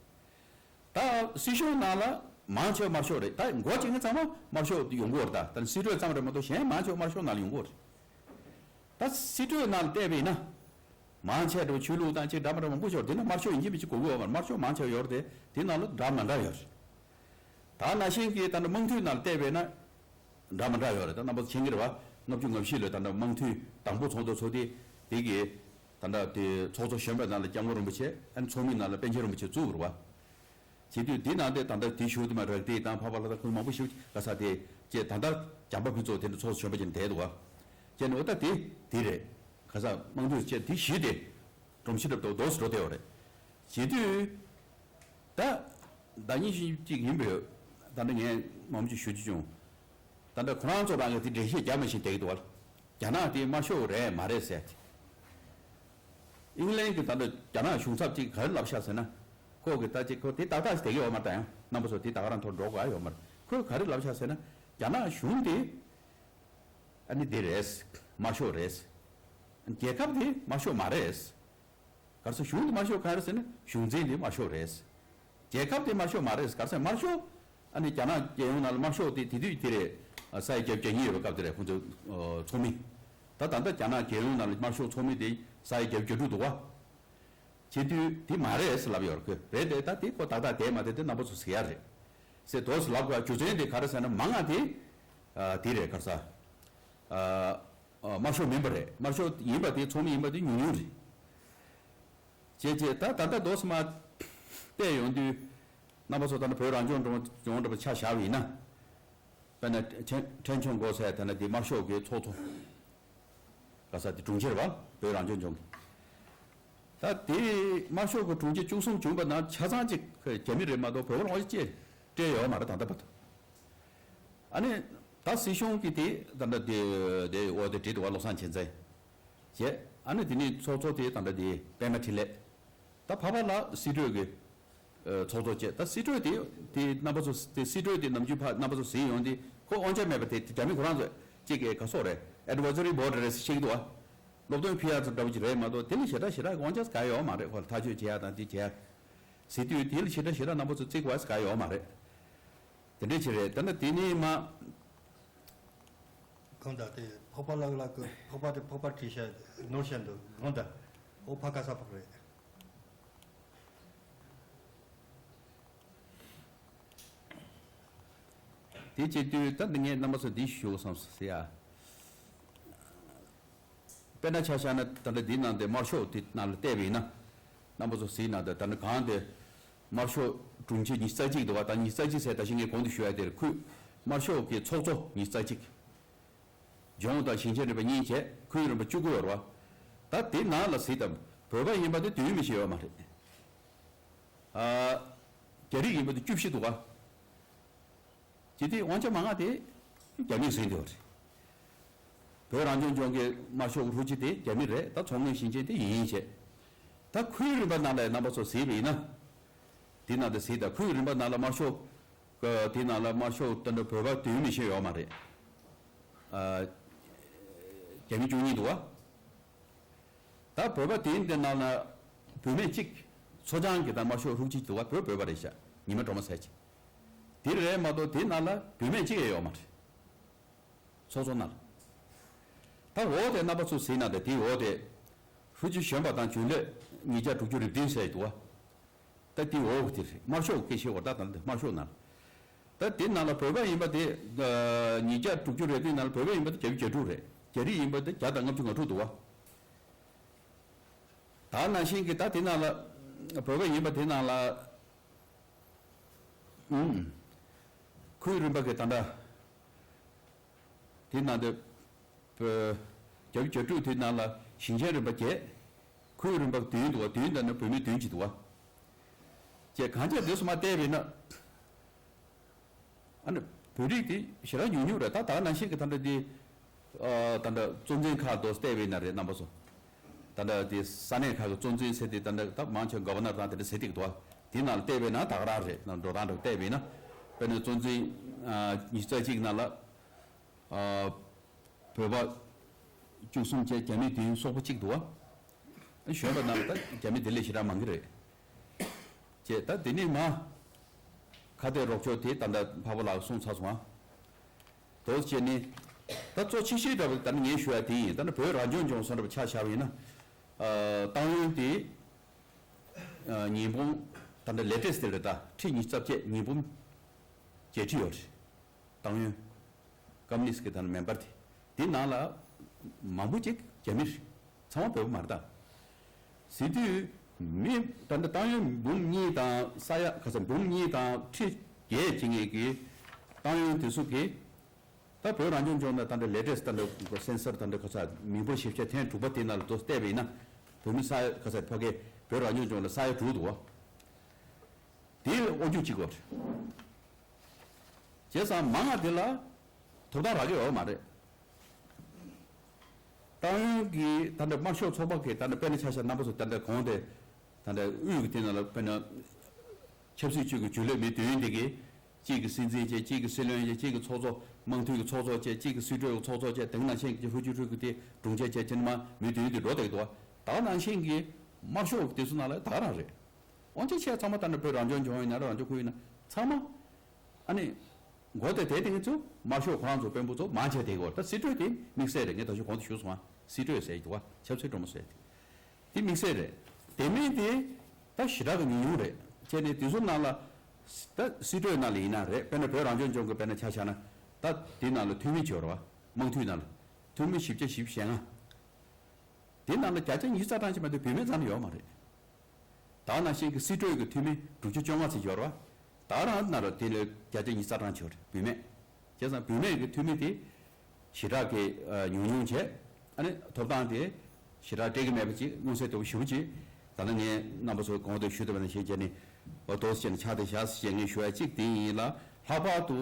ད་སྲིད་གཞུང་ནང་ལ་མང་ཆེ་བ་དམར་ཤོག་རེད། ད་འགོ་བྱེད་མཁན་ཚང་མ་དམར་ཤོག་ཡོང་གི་ཡོད་རེད། ད་ད་སྲིད་གྲོས་ཙམ་རེད་མ་གཏོགས་གཞན་མང་ཆེ་བ་དམར་ཤོག་ནང་ལ་ཡོང་གི་ཡོད་རེད། ད་སྲིད་གྲོས་ནང་ལ་བལྟས་པ་ཡིན་ན། མང་ཆེ་བ་ཆོས་ལུགས་དང་ཅིག་འདྲ་མི་འདྲ་མང་པོ་ཡོད་རེད། དེ་ནི་དམར་ཤོག་ཡིན་གཅིག་མིན་གཅིག་གོ་གི་ཡོད་མ་རེད། དམར་ཤོག་མང་ཆེ་བ་ཡོད་རེད་དེ། དེ་ནང་ལ་འདྲ་མི་འདྲ་ཡོད་རེད། ད་ནང་བཞིན་གྱི་ད་ནི་དམངས་འཐུས་ནང་ལ་བལྟས་པ་ཡིན་ན། འདྲ་མི་འདྲ་ཡོད་རེད། ད་རྣམ་པ་ཚོ་མཁྱེན་གྱི་རེད་བ། ལྔ་བཅུ་ང་བཞི་ལོའི་ད་ལྟ་དམངས་འཐུས་དང་པོ་ཚོགས་འདུ་ཚོགས་དུས་དེ་གི་ད་ལྟ་དེ་ཚོགས་གཙོ་གཞོན་པའི་ནང་ལ་སྐྱབས་མགོན་རིན་པོ་ཆེ། ཨ་ནི་ཚོགས་མི་ནང་ལ་པཎ་ཆེན་རིན་པོ་ཆེ་བཙུགས་པ་རེད་བ། བྱེད་དུས་འདི་ནང་དེ་ད་ལྟ་དེ་བཞུགས་དུས་མ་རག་དེ་དང་འཕགས་པ་ལྷ་དང་ཁོང་མང་པོ་ཞིག་ག་ས་དེ་བཅས་ད་ལྟ་བྱམས་པ་ཕུན་ཚོགས་དེ་འདྲ་ཚོགས་གཞོན་པ་ཅན་བསྡད་འདུག་བ། བྱས་ནས་འོ་ད་དེ་དེ་རེད། ག་ས་དམངས་འཐུས་བཅས་དེ་བཞི་དེ་སྒྲོམ་གཞི་འདྲ་པོ་འདུག་འགྲོ་བསྡད་ཡོད་རེད། བྱེད་དུས་ད་ཟླ་ཉིན་ཞིག་ཅིག་ཡིན་པས། ད་ལྟ་ངས་མང་པོ་ཅིག་ཞུ་རྒྱུ་བྱུང་། ད་ལྟ་ཁོ་རང་ཚོ་རང་གིས་དེ་འགྲེལ་བཤད་རྒྱག་མ་ཤེས་བསྡད་ཀྱི་འདུག་བ། རྒྱ་ནག་དེ་དམར་ཤོག་རེད་མ་རེད་ཟེར་ཏེ། ཨིང་ལན་གྱི་ད་ལྟ་རྒྱ་ནག་གཞུང་ཚབ་ཅིག་ག་རེ་ལབ་ཤག་ཟེར་ན། ཁོ་གི་ད་ཅིག་ཁོ་དེ་ཏག་ཏག་ཞིག་བསྡད་ཀྱི་ཡོད་མ་རེད། ད་ཡང་རྣམ་པ་ཚོ་དེ་ད་ག་རང་ཐོག་འགྲོ་དགོས་ཡོད་མ་རེད། ཁོས་ག་རེ་ལབ་ཤག་ཟེར་ན། རྒྱ་ནག་གཞུང་དེ་ཨ་ནི་དེ་རེད། དམར་ཤོག་རེད། རྒྱལ་ཁབ་དེ་དམར་ཤོག་མ་རེད། ག་རེ་ཟེར། གཞུང་དེ་དམར་ཤོག་ག་རེ་ཟེར་ན་གཞུང་འཛིན་དེ་དམར་ཤོག་རེད། རྒྱལ་ཁབ་དེ་དམར་ཤོག་མ་རེད། ག་རེ་ཟེར། དམར་ཤོག་ཨ་ནི་རྒྱ་ནག་རྒྱལ་ཡོངས་ནང་ལ་དམར་ཤོག་དེ་དེ་དུས་དེ་རེད། ས་ཡ་བརྒྱད་ཅུ་གྱ་གཉིས་ཡོད་པའི་སྐབས་དེ་རེད། ཁོང་ཚོ་ཚོགས་མི། ད་ད་ལྟ་རྒྱ་ནག་རྒྱལ་ཡོངས་ནང་ལ་དམར་ཤོག་ཚོགས་མི་དེ་ས་ཡ་བརྒྱད་ཅུ་གྱ་དྲུག་འདུག་བ། བྱེད་དུས་དེ་མ་རེད་ཟེར་ལབ་ཡོད་རེད། ཁོས་རེད་དེ་ད་དེ་ཁོ་ཏག་ཏག་བསྡད་མ་བསྡད་དེ་རྣམ་པ་ཚོ་ཟེར་ཡ་རེད། ཟེར་འདུག་ཟེར་ལབ་དགོས། རྒྱུ་མཚན་དེ་ག་རེ་ཟེར་ན་མང་ང་དེ་ཨ་དེ་རེད། ག་རེ་ཟེར། ཨ་ཨ་དམར་ཤོག་མིན་པ་རེད། དམར་ཤོག་ཡིན་པ་དེ་ཚོགས་མི་ཡིན་པ་དེ་ཉུང་ཉུང་རེད། བྱས་བྱས་ད་ད་ལྟ་འདུག་སེ་མར་བལྟས་ཡོང་དུས། རྣམ་པ་ཚོ་ད་ནི་བོད་རང་སྐྱོང་ལྗོངས་ལྗོངས་འདྲ་པོ་ཆ་བཞག་པ་ཡིན་ན། དཔེར་ན་ཕྲན་ཕྲན་ཆུང་སྒོ་ཟེར་དེ་ན་འདི་དམར་ཤོག་གི་ཚོགས་གཙོ་ག་ས་དེ་དྲུང་ཆེ་རེད་བ། བོད་རང་སྐྱོང་ལྗོངས་ཀྱི། ད་དེ་དམར་ཤོག་གི་དྲུང་ཆེ་བཅུ་གསུམ་བྱུང་པ་ན་ཆ་ཚང་གཅིག་རྒྱ་མི་རེད་མ་གཏོགས་བོད་པ་ལ་དབང་ཆ་ཅི་སྤྲད་ཡོད་མ་རེད་ད་ལྟ་བར་དུ། ཨ་ནི་ད་སྲིད་གཞུང་གི་དེ་ད་ལྟ་དེ་དེ་འོ་དེ་བྲིས་འདུག་བ། བློ་བཟང་ཆོས་མཚན་བྱས། ཨ་ནི་དེ་ནི་ཚོགས་གཙོ་དེ་ད་ལྟ་དེ་པད་མ་འཕྲིན་ལས། ད་ཕ་བ་ལ་སྲིད་གྲོས་ཀྱི་ཚོགས་གཙོ་བྱས། ད་སྲིད་གྲོས་དེ་དེ་རྣམ་པ་ཚོ་དེ་སྲིད་གྲོས་དེ་ནམ་རྒྱུན་ཕ་རྣམ་པ་ཚོ་ཟིན་ཡོང་དེ་ཁོ་དབང་ཆ་མེད་པ་དེ་རྒྱ་མི་ཁོ་རང་ཚོ་གཅིག་གི་ག་སོག་རེད། Advisory Board་རེད་ཟེར་བཤད་ཀྱི་འདུག་བ། སློབ་སྟོན་ཕི་ཡ་ཚོ་འདྲ་པོ་ཅིག་རེད་མ་གཏོགས་དེ་ལས་ཞེ་དྲག་ཞེ་དྲག་དབང་ཆ་ག་ཡོད་མ་རེད། ཁོ་ལ་ཐག་གཅོད་བྱེད་ཡ་དང་དེ་བྱེད་ཡ་ཟེར་དུས་དེ་ལས་ཞེ་དྲག་ཞེ་དྲག་རྣམ་པ་ཚོ་བརྩི་དགོས་ས་ག་ཡོད་མ་རེད། དེ་འདྲས་ཅིག་རེད། ད་ནི་དེ་ནི་མ། གང་ལྟར་དེ་ཕག་པ་ལག་ལག་གི་ཕག་པ་དེ་ཕག་པ་བྲིས་ཤག་ནོར་ཤག་འདུག་གང་ལྟར་ཨོ་ཕ་ཁ་ས་ཕག་རེད། དེ་བྱེད་དུས་ད་འདི་ངས་རྣམ་པ་ཚོ་འདི་ཞུ་བསམ་སོང་ཟེར་ཡ། དཔེར་ན་ཆ་བཞག་ན་ད་ལྟ་འདི་ནང་དེ་དམར་ཤོག་དེ་ནང་ལ་བལྟས་པ་ཡིན་ན། རྣམ་པ་ཚོ་གཟིགས་ན་ད་ད་ནི་གང་དེ་དམར་ཤོག་དྲུང་ཆེ་ཉི་ཤུ་རྩ་གཅིག་འདུག་བ། ད་ཉི་ཤུ་རྩ་གཅིག་ཟེར་ད་ཞིག་ངས་གོང་དུ་ཞུ་ཡ་དེར་ཁུལ་དམར་ཤོག་གི་ཚོགས་གཙོ་ཉི་ཤུ་རྩ་གཅིག་ལྗོངས་དང་ཞིང་ཆེན་རིམ་པ་གཉིས་བྱས་ཁུལ་རིམ་པ་བཅུ་དགུ་ཡོད་རེད་བ། ད་དེ་ནང་ལ་གཟིགས་དང་བོད་པ་ཡིན་པ་དེ་དོན་མི་ཤེས་ཡོད་མ་རེད། ཨ། རྒྱ་རིགས་ཡིན་པ་དེ་བཅུ་བཞི་འདུག་བ། ཇི་སྟེ་དབང་ཆ་མང་ང་དེ་རྒྱ་མིས་ཟིན་འདོད་རེད། བོད་རང་སྐྱོང་ལྗོངས་ཀྱི་དམར་ཤོག་ཧྲུའུ་ཅི་དེ་རྒྱ་མི་རེད། ད་མཚོ་སྔོན་ཞིང་ཆེན་དེ་ཡིན་བྱས། ད་ཁུལ་རིམ་པ་ནང་ལ་རྣམ་པ་ཚོ་གཟིགས་པ་ཡིན་ན། དེ་ནང་དུ་གཟིགས་དང་ཁུལ་རིམ་པ་ནང་ལ་དམར་ཤོག་གི་དེ་ནང་ལ་དམར་ཤོག་ད་ནི་བོད་པ་དོན་མི་ཤེས་ཡོད་མ་རེད། ཨ། རྒྱ་མི་བཅུ་གཉིས་འདུག་བ། ད་བོད་པ་དེ་འདི་ནང་ལ་བུད་མེད་གཅིག་མཚོ་བྱང་གི་ད་དམར་ཤོག་ཧྲུའུ་ཅི་འདུག་བ། བོད་བོད་པ་རེད་ཤག་ཉི་མ་སྒྲོལ་མ་ཟེར་གྱི། དེ་རེད་མ་གཏོགས་དེ་ནང་ལ་བུད་མེད་གཅིག་ཡང་ཡོད་མ་རེད། ཚོགས་གཙོ་ནང་ལ། ད་འོ་དེ་རྣམ་པ་ཚོ་གཟིགས་ན་ད་དེའི་འོ་དེ། ཧྲུའུ་ཅི་གཞོན་པ་དང་གྱོན་ལས་ཉིས་བརྒྱ་དྲུག་ཅུ་རེ་བདུན་ཟེར་གྱི་འདུག་བ། ད་དེ་འོ་དེ་རེད། དམར་ཤོག་སྐད་བཤད་བར་ད་ད་དམར་ཤོག་ནང་ལ། ད་དེ་ནང་ལ་བོད་པ་ཡིན་པ་དེ་ཉིས་བརྒྱ་དྲུག་ཅུ་རེ་བདུན་ནང་ལ་བོད་པ་ཡིན་པ་དེ་བརྒྱད་ཅུ་གྱ་དྲུག་རེད། རྒྱ་རིགས་ཡིན་པ་དེ་བརྒྱ་དང་ལྔ་བཅུ་ང་དྲུག་འདུག་བ། ད་ནང་བཞིན་གྱི་ད་དེ་ནང་ལ་བོད་པ་ཡིན་པ་དེ་ནང་ལ། ཨུམ། ཁུལ་རིམ་པ་གི་ད་ལྟ་དེ་ནང་དུ་བོད་རྒྱ་རིགས་གྱ་དྲུག་དེ་ནང་ལ་ཞིང་ཆེན་རིམ་པ་བརྒྱད། ཁུལ་རིམ་པ་བདུན་འདུག་བ། བདུན་དང་ནི་བུད་མེད་བདུན་གྱི་འདུག་བ། ཅེས་གང་ཅི་དེ་སུ་མ་བལྟས་པས་ན། ཨ་ནི་བོད་རིགས་དེ་ཞེ་དྲག་ཉུང་ཉུང་རེད། ད་ད་ནང་བཞིན་གྱི་ད་ལྟ་འདི་ཨ་ད་ལྟ་གཙོ་འཛིན་ཁག་དོ་བལྟས་པས་ན་རེད་རྣམ་པ་ཚོ། ད་ལྟ་དེ་ས་གནས་ཁག་གི་གཙོ་འཛིན་ཟེར་དེ་ད་ལྟ་ད་མང་ཆེ་ག་བ་ནར་དང་དེ་འདྲ་ཟེར་ཏེ་འདུག་བ། དེ་ནང་ལ་བལྟས་པས་ན་ད་ག་རང་རེད། ན་འགྲོ་སྟངས་འདྲ་བལྟས་པས་ན། དཔེར་ན་གཙོ་འཛིན་ཨ་ཉི་ཤུ་རྩ་གཅིག་ནང་ལ་ཨ་བོད་པ་བཅུ་གསུམ་བཅས་རྒྱ་མི་བདུན་སོག་པོ་གཅིག་འདུག་བ། གཞོན་པ་རྣམས་ད་རྒྱ་མི་དེ་ལས་ཞེ་དྲག་མང་གི་རེད། ཅེས་ད་དེ་ནས་མ། ཁ་གཏད་རོགས་སྐྱོར་དེ་ད་ལྟ་འཕགས་པ་ལགས་གསུངས་ཚར་སོང་ཨ། དོ་ཅེ་ནི། ད་གཙོ་ཆེ་ཤོས་འདྲ་བ་ད་ནི་ངས་ཞུ་ཡ་དེ་ཡིན། ད་ནི་བོད་རང་སྐྱོང་ལྗོངས་སུ་འདྲ་བ་ཆ་བཞག་པ་ཡིན་ན། ཨ་ཏང་ཡོན་དེ། ཨ་ཉིས་འབུམ། ད་ལྟ་ལེ་ཊེ་སི་ཊི་དེ་རེད། ད་ཁྲི་ཉི་ཤུ་རྩ་བརྒྱད་ཉིས་འབུམ་བརྒྱད་ཁྲི་ཡོད་རེད། ཏང་ཡོན། ཀམ་མུ་ནིསི་གི་ད་ནི་མེམ་བར་དེ། དེ་ནང་ལ་མང་པོ་ཅིག་རྒྱ་མི་རེད། ཚང་མ་བོད་པ་མ་རེད་ད། ཟེར་དུས་མི་ད་ལྟ་ཏང་ཡོན་འབུམ་གཉིས་དང་ས་ཡ་ག་ཚད་འབུམ་གཉིས་དང་ཁྲི་བརྒྱད་ཅིག་ངེས་ཀྱི་ཏང་ཡོན་དེ་ཚོ་གི་ད་བོད་རང་སྐྱོང་ལྗོངས་ནས་ད་ལྟ་ལེ་ཊེ་སི་ཊི་ད་ལྟ་སེན་སར་ད་ལྟ་ག་ཚད་མི་འབོར་ཞིབ་དཔྱད་ཐེངས་དྲུག་པ་དེ་ནང་ལ་དོ་བལྟས་པ་ཡིན་ན་བོད་མི་ས་ཡ་ག་ཚད་ཕ་གི་བོད་རང་སྐྱོང་ལྗོངས་ལ་ས་ཡ་དྲུག་འདུག་བ། དེ་དབང་སྒྱུར་བྱེད་དགོས་རེད། བྱས་ཙང་མང་ང་དེ་ལ་ཐོབ་ཐང་རག་གི་ཡོད་མ་རེད། ཏང་ཡོན་གྱི་ད་ལྟ་དམར་ཤོག་ཚོགས་པ་གི་ད་ལྟ་དཔེར་ན་ཆ་བཞག་རྣམ་པ་ཚོ་ད་ལྟ་གོང་དེ་ད་ལྟ་དབུས་ཀྱི་དེ་ནང་ལ་དཔེར་ན་ཆབ་སྲིད་ཅུས་ཀྱི་རྒྱུན་ལས་མི་བདུན་དེ་གི་གཅིག་གི་སྲིད་འཛིན་བྱས། གཅིག་གི་སྲིད་བློན་བྱས། གཅིག་གི་ཚོགས་གཙོ་དམངས་འཐུས་ཀྱི་ཚོགས་གཙོ་བྱས། གཅིག་གི་སྲིད་གྲོས་ཀྱི་ཚོགས་གཙོ་བྱས། དེ་ནང་བཞིན་གྱི་ཧྲུའུ་ཅི་ཧྲུའུ་ཅི་དེ་དྲུང་ཆེ་བྱས། ཅི་ནི་མ་མི་བདུན་དེ་འགྲོ་བསྡད་འདུག་བ། ད་ནང་བཞིན་གྱི་དམར་ཤོག་དེ་ཚོ་ནང་ལ་ད་ག་རང་རེད། དབང་ཆ་ཆེ་ཚང་མ་ད་ནི་བོད་རང་སྐྱོང་ལྗོངས་ཡིན་ན་རང་སྐྱོང་ཁུལ་ཡིན་ན་ཚང་མ་ཨ་ནི་མགོ་དེ་དེ་དེ་ཚོ་དམར་ཤོག་ཁོ་རང་ཚོ་དཔོན་པོ་ཚོ་མང་ཆེ་དེ་གོ། ད་སྲིད་གྲོས་དེ་དམིགས་བསལ་རེད། ངས་ད་ཞུ་གོང་དུ་ཞུས་སོང་ཨ། སྲིད་གྲོས་ཟེར་གྱི་འདུག་བ། ཆབ་སྲིད་གྲོས་མོལ་ཟེར་དེ་དེ་དམིགས་བསལ་རེད། དེ་མིན་དེ་ད་ཞེ་དྲག་གི་ཉུང་ཉུང་རེད། བྱས་ནས་དེ་ཚོ་ནང་ལ་ད་སྲིད་གྲོས་ནང་ལ་ཡིན་ན་རེད། དཔེར་ན་བོད་རང་སྐྱོང་ལྗོངས་ཀྱི་དཔེར་ན་ཆ་བཞག་ན་ད་དེ་ནང་ལ་འཐུས་མི་བྱོས་ར་བ། དམངས་འཐུས་ནང་ལ་འཐུས་མི་བཞི་བརྒྱ་བཞི་བཅུ་ཞེ་ལྔ། དེ་ནང་ལ་བརྒྱ་ཆ་ཉི་ཤུ་རྩ་གྲངས་ཅིག་མ་གཏོགས་བུད་མེད་ཙམ་ཡོད་མ་རེད། ད་ནང་བཞིན་གྱི་སྲིད་གྲོས་ཀྱི་འཐུས་མི་དྲུག་ཅུ་བཅོ་ལྔ་ཙམ་ཡོད་རེད་བ། ད་རང་ན་ར་དེ་ལས་བརྒྱ་ཆ་ཉི་ཤུ་རྩ་གྲངས་ཅིག་ཡོད་རེད་བུད་མེད། བྱས་ཙང་བུད་མེད་ཀྱི་འཐུས་མི་དེ་ཞེ་དྲག་གི་ཉུང་ཉུང་བྱས། ཨ་ནི་ཐོབ་ཐང་དེ་ཞེ་དྲག་སྤྲད་ཀྱི་མེད་པ་ཅིག་མངོན་གསལ་དོད་པོ་ཞེ་པོ་ཅིག་ད་ ད་ལྟ་ངས་རྣམ་པ་ཚོའི་གོང་དུ་ཞུས་ཐུབ་པ་ནང་བཞིན་བྱས་ནས་འོ་དོ་ཟེར་ནས་ཕྱག་དེ་བཞག་ཟེར་བྱས་ངས་ཞུ་ཡ་གཅིག་དེ་ཡིན་ལ། ལྷག་པར་དུ་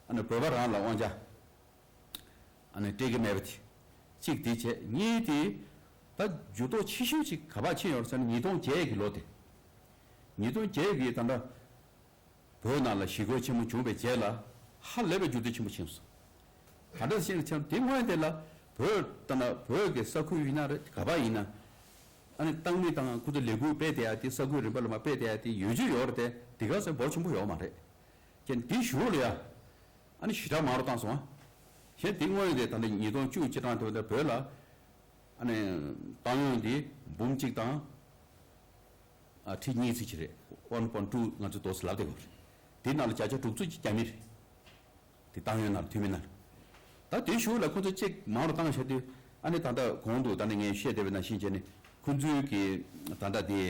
ཨ་ནི་བོད་པ་རང་ལ་དབང་ཆ་ཨ་ནི་སྤྲད་ཀྱི་མེད་པ་དེ་གཅིག་དེ་བྱས། གཉིས་དེ་ད་འགྱུར་ལྡོག་ཆེ་ཤོས་ཅིག་ག་པར་ཕྱིན་ཡོད་ཟེར་ན་ཉིས་སྟོང་བརྒྱད་ཀྱི་ལོ་དེ། ཉིས་སྟོང་བརྒྱད་ཀྱི་ད་ལྟ་བོད་ནང་ལ་ཞི་རྒོལ་ཆེན་མོ་བྱུང་བའི་རྗེས་ལ་ཧ་ལས་པའི་འགྱུར་ལྡོག་ཆེན་པོ་ཕྱིན་སོང་། ག་འདྲ་ཞིག་ཆགས་དེ་སྔོན་དེ་ལ་བོད་ལྟ་ན་བོད་ཀྱི་ས་ཁུལ་ཡིན་ན་རེད། ག་པར་ཡིན་ན་ཨ་ནི་བཏང་མི་དང་ཁོ་ཚོ་ལས་འགུལ་སྤེལ་བསྡད་ཡ་དེ་ས་ཁུལ་རིམ་པ་ལ་མ་སྤེལ་བསྡད་ཡ་དེ་ཡོད་རྒྱུ་ཡོད་རེད་དེ། དེ་ག་ཚོད་འབོར་ཆེན་པོ་ཡོད་མ་རེད། ཀྱེ་དེ་གཞུག་ལ་ཡ་ཨ་ནི་ཞེ་དྲག་མང་རུ་བཏང་སོང་ཨ། གཞན་དེ་སྔོན་དེ་ད་ལྟ་ཉིས་སྟོང་བཅུ་གཅིག་གྲངས་དེ་བ་དེ་བོད་ལ་ཨ་ནི་བཏང་ཡོང་དེ་འབུམ་གཅིག་དང་། ཨ་ཁྲི་གཉིས་ཙམ་ཅིག་རེད། ཝན་པོན་ཊུ་ང་ཚོས་དོ་སི་ལབ་བསྡད་ཡོད་རེད། དེ་ནང་ལ་བརྒྱ་ཆ་དྲུག་ཅུ་ཅིག་རྒྱ་མི་རེད། དེ་བཏང་ཡོང་ནང་ལ་འཐུས་མི་ནང་ལ། ད་དེའི་གཞུག་ལ་ཁོ་ཚོ་གཅིག་མང་རུ་བཏང་བཞག་དུས་ཨ་ནི་ད་ལྟ་གོང་དུ་ད་ནི་ངས་བཤད་བསྡད་པའི་ནང་བཞིན་བྱས་ནས་ཁོ་ཚོའི་གི་ད་ལྟ་དེ་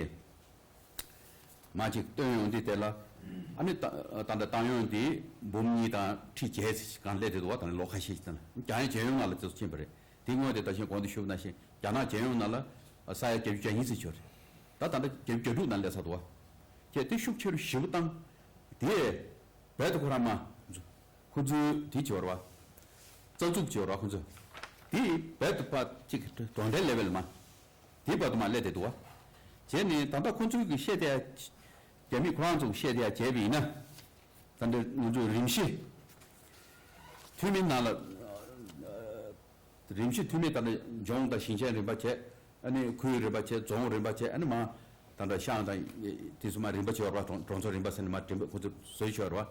མ་ཅིག་བཏོན་ཡོང་དུས་དེ་ལ་ཨ་ནི་ད་ད་ལྟ་བཏང་ཡོང་དེ་འབུམ་གཉིས་དང་ཁྲི་བརྒྱད་ཙམ་ཅིག་གང་སླེབས་བསྡད་འདུག་བ། ད་ནི་ལོ་ཁ་ཤས་ཤིག་ད་ནི་རྒྱ་ཡན་རྒྱལ་ཡོངས་ནང་ལ་དེ་ཚོ་ཕྱིན་པ་རེད། དེ་སྔོན་དེ་ད་ཞིང་གོང་དུ་ཞུས་པ་ནང་བཞིན་རྒྱ་ནག་རྒྱལ་ཡོངས་ནང་ལ་ས་ཡ་བརྒྱད་ཅུ་གྱ་གཉིས་ཙམ་ཡོད་རེད། ད་ད་ལྟ་བརྒྱད་ཅུ་གྱ་དྲུག་ནང་སླེབས་ཚར་འདུག་བ། ཁྱེད་དེ་ཤུགས་ཆེ་རུ་ཞེ་པོ་བཏང་། དེ་རྦད་དེ་ཁོ་རང་མ་ཁོ་ཚོའི་དེ་བྱེད་བར་བ། རྩ་འཛུགས་བྱེད་བར་བ་ཁོ་ཚོས། དེ་རྦད་དེ་ཕར་གཅིག་གྲོང་རྡལ་ལེ་ཝལ་མ་དེ་བར་དུ་མ་སླེབས་བསྡད་འདུག་བ། བྱས་ནས་ད་ལྟ་ཁོ་ཚོའི་གི་བཤད་དེ་རྒྱ་མི་ཁོ་རང་ཚོ་གི་བཤད་དེ་བྱས་པ་ཡིན་ན། ད་འདི་ང་ཚོ་རིམ་བཞི་འཐུས་མི་ནང་ལ། རིམ་བཞིན་འཐུས་མི་ད་ལྟ་ལྗོངས་དང་ཞིང་ཆེན་རིམ་པ་བྱས། ཨ་ནི་ཁུལ་རིམ་པ་བྱས། རྫོང་རིམ་པ་བྱས། ཨ་ནི་མ་ད་ལྟ་ཤང་དང་དེ་ཚོ་མ་རིམ་པ་བྱས་ཡོད་རེད་བ། གྲོང་གྲོང་ཚོ་རིམ་པ་ཟེར་ནས་མ་རིམ་པ་ཁོ་ཚོ་བཟོས་ཡོད་རེད་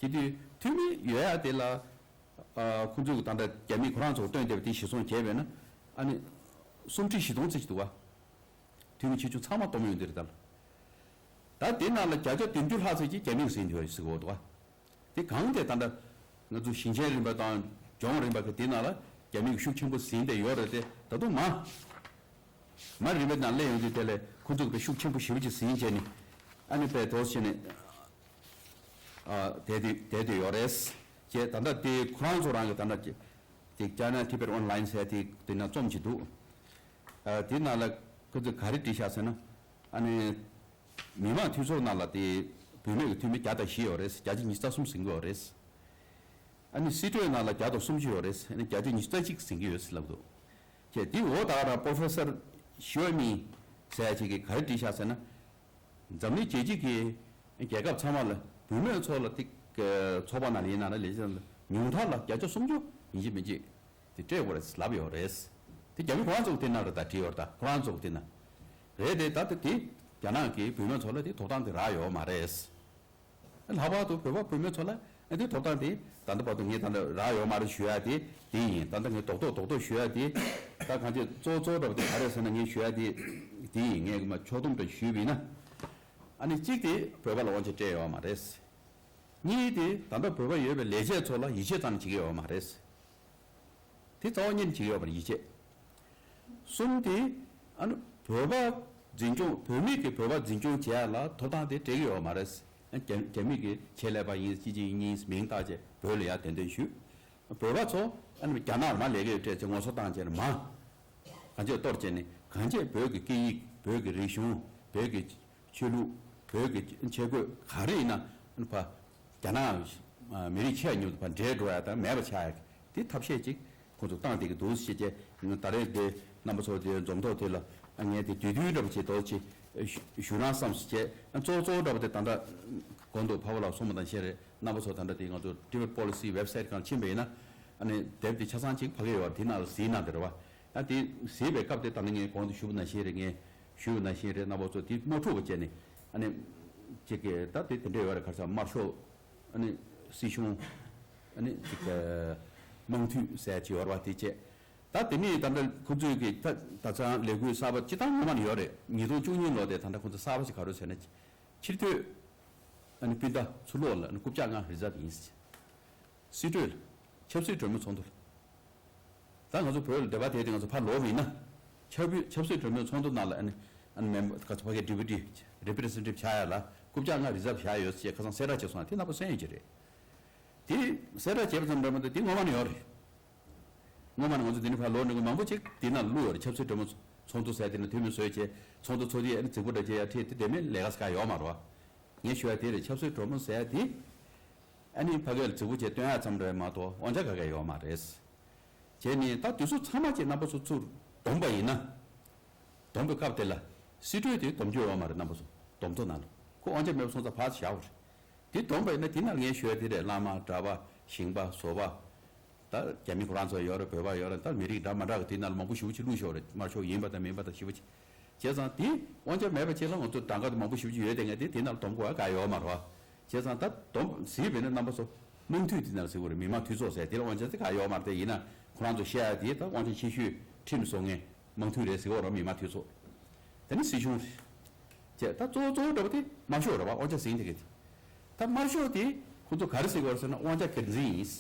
བ། བྱེད་དུས་འཐུས་མི་ཡོད་ཡ་དེ་ལ་ཨ་ཁོ་ཚོས་ད་ལྟ་རྒྱ་མི་ཁོ་རང་ཚོ་བཏོན་བསྡད་པ་དེ་གཞིར་བཟུང་བྱས་པས་ན་ཨ་ནི་སུམ་ཁྲི་བཞི་སྟོང་ཙམ་ཞིག་འདུག་བ། འཐུས་མི་ཆེ་ཆུང་ཚང་མ་གཏོང་ཡོང་དེ་རེད་ད། ད་དེ་ནང་ལ་བརྒྱ་ཆ་བདུན་ཅུ་ལྷག་ཙམ་ཅིག་རྒྱ་མིས་ཟིན་ཡོད་ཟེར་གོ་འདུག་བ། དེ་གང་དེ་ད་ལྟ་ང་ཚོ་ཞིང་ཆེན་རིམ་པ་དང་ལྗོངས་རིམ་པ་གི་དེ་ནང་ལ་རྒྱ་མི་གི་ཤུགས་ཆེན་པོ་ཟིན་བསྡད་ཡོད་རེད་དེ། ད་དུང་མ་མ་རིམ་པའི་ནང་སླེབས་ཡོང་དུས་དེ་ལས་ཁོ་ཚོ་གི་ཤུགས་ཆེན་པོ་ཞེ་པོ་ཅིག་ཟིན་བྱས་ནས་ཨ་ནི་པའི་དོ་བྱས་ནས་ཨ་བསྡད་དེ་བསྡད་དེ་ཡོད་རེད། ཅེས་ད་ལྟ་དེ་ཁོ་རང་ཚོ་རང་གི་ད་ལྟ་དེ་ཅཱ་ན་ཐི་བེད་ཨོན་ལའིན་ཟེར་དེ་དེ་ནང་རྩོམ་གྱི་འདུག་ཨ་དེ་ནང་ལ་ཁོ་ཚོས་ག་རེ་བྲིས་ཤག་ཟེར་ན། ཨ་ནི། མི་དམངས་འཐུས་ཚོགས་ནང་ལ་དེ་བུད་མེད་ཀྱི་འཐུས་མི་བརྒྱ་དང་བཞི་ཡོད་རེད། བརྒྱ་ཆ་ཉི་ཤུ་རྩ་གསུམ་ཟིན་གྱི་ཡོད་རེད། ཨ་ནི་སྲིད་གྲོས་ནང་ལ་བརྒྱ་དང་སུམ་ཅུ་ཡོད་རེད། ཨ་ནི་བརྒྱ་ཆ་ཉི་ཤུ་རྩ་གཅིག་ཟིན་གྱི་ཡོད་ཟེར་ལབ་འདུག་ཁྱེད་དེ་འོ་ད་ར་པོ་རོ་ཕེ་སར་ཞི་ཝེ་མིང་ཟེར་ཡ་ཅིག་གིས་ག་རེ་བྲིས་ཤག་ཟེར་ན། འཛམ་གླིང་རྒྱལ་སྤྱི་གི་རྒྱལ་ཁབ་ཚང་མ་ལ་བུད་མེད་ཚོ་ལ་ཏིག་ཚོགས་པ་ནང་ལ་ཡིན་ན་ར་ལས་བྱེད་ལ་ཉུང་མཐར་ལ་བརྒྱ་ཆ་སུམ་ཅུ་ཡིན་གཅིག་མིན་གཅིག་དེ་སྤྲད་དགོས་རེད་ལབ་ཡོད་རེད། དེ་རྒྱ་མི་ཁོ་རང་ཚོ་གི་དེ་ན་རེད་ད་བྲིས་ཡོད་རེད་ད། ཁོ་རང་ཚོ་གི་དེ་ན་རེད་དེ། ད་ལྟ་དེ་རྒྱ་ནག་གི་བུད་མེད་ཚོ་ལ་དེ་ཐོབ་ཐང་དེ་རག་ཡོད་མ་རེད། ལྷག་པར་དུ་བོད་པ་བུད་མེད་ཚོ་ལ་དེ་ཐོབ་ཐང་དེ་ད་ལྟ་བར་དུ་ངས་ད་ལྟ་རག་ཡོད་མ་རེད་ཞུ་ཡ་དེ་དེ་ཡིན། ད་ལྟ་ངས་རྡོག་རྡོག་རྡོག་རྡོག་ཞུ་ཡ་དེ་ད་གང་ཅི་གཙོ་གཙོ་འདྲ་པོ་དེ་ག་རེ་ཟེར་ན་ངས་ཞུ་ཡ་དེ་དེ་ཡིན། ངས་མ་ཕྱོགས་བསྡོམས་འདྲ་ཞུས་པ་ཡིན་ན། ཨ་ནི་གཅིག་དེ་བོད་པ་ལ་དབང་ཆ་སྤྲད་ཡོད་མ་རེད། གཉིས་དེ་ད་ལྟ་བོད་པ་ཡོད་པའི་ལས་བྱེད་ཚོ་ལ་ཡིད་ཆེས་ཙམ་བྱེད་ཀྱི་ཡོད་མ་རེད། དེ་རྩ་བ་ཉིད་ནས་བྱེད་ཀྱི་ཡོད་པར་ཡིད་ཆེས། གསུམ་དེ་ཨ་ནི་བོད་པ་འཛིན་སྐྱོང་བོད་མི་གི་བོད་པ་འཛིན་སྐྱོང་བྱེད་ཡ་ལ་ཐོབ་ཐང་དེ་སྤྲད་ཀྱི་ཡོད་མ་རེད། རྒྱ་རྒྱ་མི་གི་ཆེད་ལས་པ་ཡིན་ཅི་ཅི་ཡིན་མིང་བཏགས་བྱས་བོད་ལ་ཡ་གདན་འདྲེན་ཞུས། བོད་པ་ཚོ་ཨ་ནི་རྒྱ་ནག་མ་ལས་ཀའི་སྤྲད་བྱས་ངོ་སོ་བཏང་བྱས་ནས་མ་གང་ཅི་གཏོར་བྱས་ནས་གང་ཅི་བོད་ཀྱི་སྐད་ཡིག་བོད་ཀྱི་རིག་གཞུང་བོད་ཀྱི་ཆོས་ལུགས་བོད་ཀྱི་ཆས་གོས་ག་རེ་ཡིན་ན་ཕ་རྒྱ་ནག་མི་རིགས་ཆེ་བ་ཉུང་དུ་ཕ་འདྲེས་འགྲོ་ཡ་དང་མེད་པ་ཆགས་ཡ་དེ་ཐབས་ཤེས་ཅིག་ཁོང་ཚོ་བཏང་བསྡད་ཀྱི་འདུག་ཞེས་བྱས། ད་རེས་དེ་རྣམ་པ་ཚོ་དེ་འཛོམས་ཐོག་དེ་ལ་ངས་དེ་དུས་དུས་འདྲ་པོ་ཅིག་དོགས་ཅིག་ཞུ་ན་བསམ་ཞེས་བྱས། གཙོ་གཙོ་འདྲ་པོ་དེ་ད་ལྟ་གོང་དུ་ཕ་བོ་ལགས་གསུངས་པ་དང་བཞིན་རེད། རྣམ་པ་ཚོ་ད་ལྟ་དེ་ང་ཚོ་Tibet Policy website་སྒང་ཕྱིན་པ་ཡིན་ན་ཨ་ནི་དེབ་དེ་ཆ་ཚང་ཅིག་ཕ་གི་ཡོད་རེད། དེ་ནང་ལ་གཟིགས་གནང་དེ་རེད་བ། ཡང་དེ་གཟིགས་པའི་སྐབས་དེ་ད་ནི་ངས་གོང་དུ་ཞུས་པ་ནང་བཞིན་རེད། ངས་ཞུས་པ་ནང་བཞིན་རེད། རྣམ་པ་ཚོ་དེ་དམག་འཁྲུག་པ་བྱས་ནས་ཨ་ནི་ཅིག་གི་ད་དེ་དེ་འདྲ་ཡོད་རེད། ག་རེ་ཟེར་དམར་ཤོག་ཨ་ནི་སྲིད་གཞུང་ཨ་ནི་ཅིག་གི་དམངས་འཐུས་ཟེར་ཅིག་ཡོད་རེད་བ། དེ་བྱས་ད་དེ་ནས་ད་ལྟ་ཁོ་ཚོས་གི་ད་ད་ཆ་ལས་འགུལ་གསར་པ་སྤྱི་བཏང་ངོ་མ་ནས་ཡོད་རེད། ཉིས་སྟོང་བཅུ་གཉིས་ལོ་དེ་ད་ལྟ་ཁོ་ཚོ་གསར་པ་ཞིག་ག་རེ་ཟེར་ན། ཕྱིར་སྡོད་ཨ་ནི་སྤུན་ཟླ་ཚུར་ལོག་ལ་ཨ་ནི་རྐུབ་བཀྱག་ལྔ་རི་ཛརབ་ཡིན་ཟེར། སྲིད་གྲོས་ལ་ཆབ་སྲིད་གྲོས་མོལ་ཚོགས་འདུ་ལ། ད་ང་ཚོ་བོད་ལ་འདོད་པ་དེ་དེ་ང་ཚོ་ཕར་ལོག་པ་ཡིན་ན། ཆབ་སྲིད་ཆབ་སྲིད་གྲོས་མོལ་ཚོགས་འདུ་ནང་ལ་ཨ་ནི་ཨ་ནི་མེམ་བར་ག་ཚོད་ཕ་གི་ཌི་པུ་ཊི་རེ་པི་རེ་ཟེན་ཊེ་ཊིབ་བྱ་ཡ་ལ་རྐུབ་བཀྱག་ལྔ་རི་ཛརབ་བཞག་ཡོད་ཅེས་ཁ་སང་གསལ་བསྒྲགས་བྱས་སོང་། དེ་རྣམ་པ་གསན་ཡོད་ཀྱི་རེད། དེ་གསལ་བསྒྲགས་བྱས་པ་ཙམ་རེད་མ་གཏོགས་དེ་ངོ་མ་ནས་ཡོད་རེད། ངོ་མ་ནས་ང་ཚོ་འདི་ནས་ཕར་ལོག་འགྲོ་མཁན་མང་པོ་ཅིག་དེ་ནང་བླུགས་ཡོད་རེད། ཆབ་སྲིད་གྲོས་མོལ་ཚོགས་ ཚོགས་འདུ་ཟེར་དེ་ནི་འཐུས་མི་བཟོས་བྱས་ཚོགས་འདུ་ཚོགས་དུས་ཨ་ནི་རྫིག་པོ་འདྲ་བྱས་ཡ་ཁྲིད་དེ་དེ་མིན་ལས་ཀ་ཟེར་ག་ཡོད་མ་རེད་བ། ངས་ཞུ་ཡ་དེ་རེད། ཆབ་སྲིད་གྲོས་མོལ་ཟེར་ཡ་དེ་ཨ་ནི་ཕ་གིར་རྫིག་པོ་བྱས་སྟོན་ཡ་ཙམ་རེད་མ་གཏོགས་དབང་ཆ་ག་ག་ཡོད་མ་རེད། བྱས་ནས་ད་དུས་ཚོད་ཚང་མ་བྱས་རྣམ་པ་ཚོ་ཚུར་བསྡོམས་པ་ཡིན་ན། བསྡོམས་པའི་སྐབས་དེ་ལ་སྲིད་གྲོས་དེ་སྡོམ་རྒྱུ་ཡོད་མ་རེད། རྣམ་པ་ཚོ་བསྡོམས་ཐོག་ནང་ལ་ཁོ་དབང་ཆ་མེད་པ་སོང་ཙང་ཕར་བཞག་པ་རེད། དེ་བསྡོམས་པ་ཡིན་ན་དེ་ནང་ངས་ཞུ་ཡ་དེ་རེད། བླ་མ་གྲྭ་པ་ཞིང་པ་བཟོ་པ། ད་རྒྱ་མི་ཁོ་རང་ཚོ་ཡོད་རེད། བོད་པ་ཡོད་རེད། ད་མི་རིགས་འདྲ་མ་འདྲ་གི་དེ་ནང་ལ་མང་པོ་ཞེ་པོ་ཅིག་བླུགས་ཤོག་རེད། དམར་ཤོག་ཡིན་པ་དང་མིན་པ་དང་ཞེ་པོ་ཅིག་བྱས་ཙང་དེ་དབང་ཆ་མེད་པ་ཅིག་ལ་ང་ཚོ་གྲངས་ཀ་དེ་མང་པོ་ཞེ་པོ་ཅིག་ཡོད་དེ་ངས་དེ་དེ་ནང་ལ་སྡོམ་དགོས་ཡ་ག་ཡོད་མ་རེད་བ། བྱས་ཙང་ད་སྡོམ་གཟིགས་པས་ན་རྣམ་པ་ཚོ་མང་འཐུས་དེ་ནང་ལ་གཟིགས་དགོས་རེད། མི་མང་འཐུས་ཚོགས་ཟེར་དེ་ལ་དབང་ཆ་དེ་ག་ཡོད་མ་རེད། དེ་ཡིན་ན་ཁོ་རང་ཚོ་བཤད་ཡ་དེ་ད་དབང་ཆ་ཆེ་ཤོས་ཁྲིམས་བཟོ་མཁན་མང་འཐུས་རེད་ཟེར་གྱི་ཡོད་རེད། མི་མང་འཐུས་ཚོགས་དེ་ནི་སྲིད་གཞུང་རེད། བྱས་ད་གཙོ་བོ་གཙོ་བོ་འདྲ་པོ་དེ་དམར་ཤོག་རེད་བ། དབང་ཆ་ཟིན་དེ་གི་དེ། ད་དམར་ཤོག་དེ་ཁོ་ཚོ་ག་རེ་ཟེར་གྱི་ཡོད་རེད་ཟེར་ན་དབང་ཆ་སྒེར་འཛིན་ཡིན། བྱས་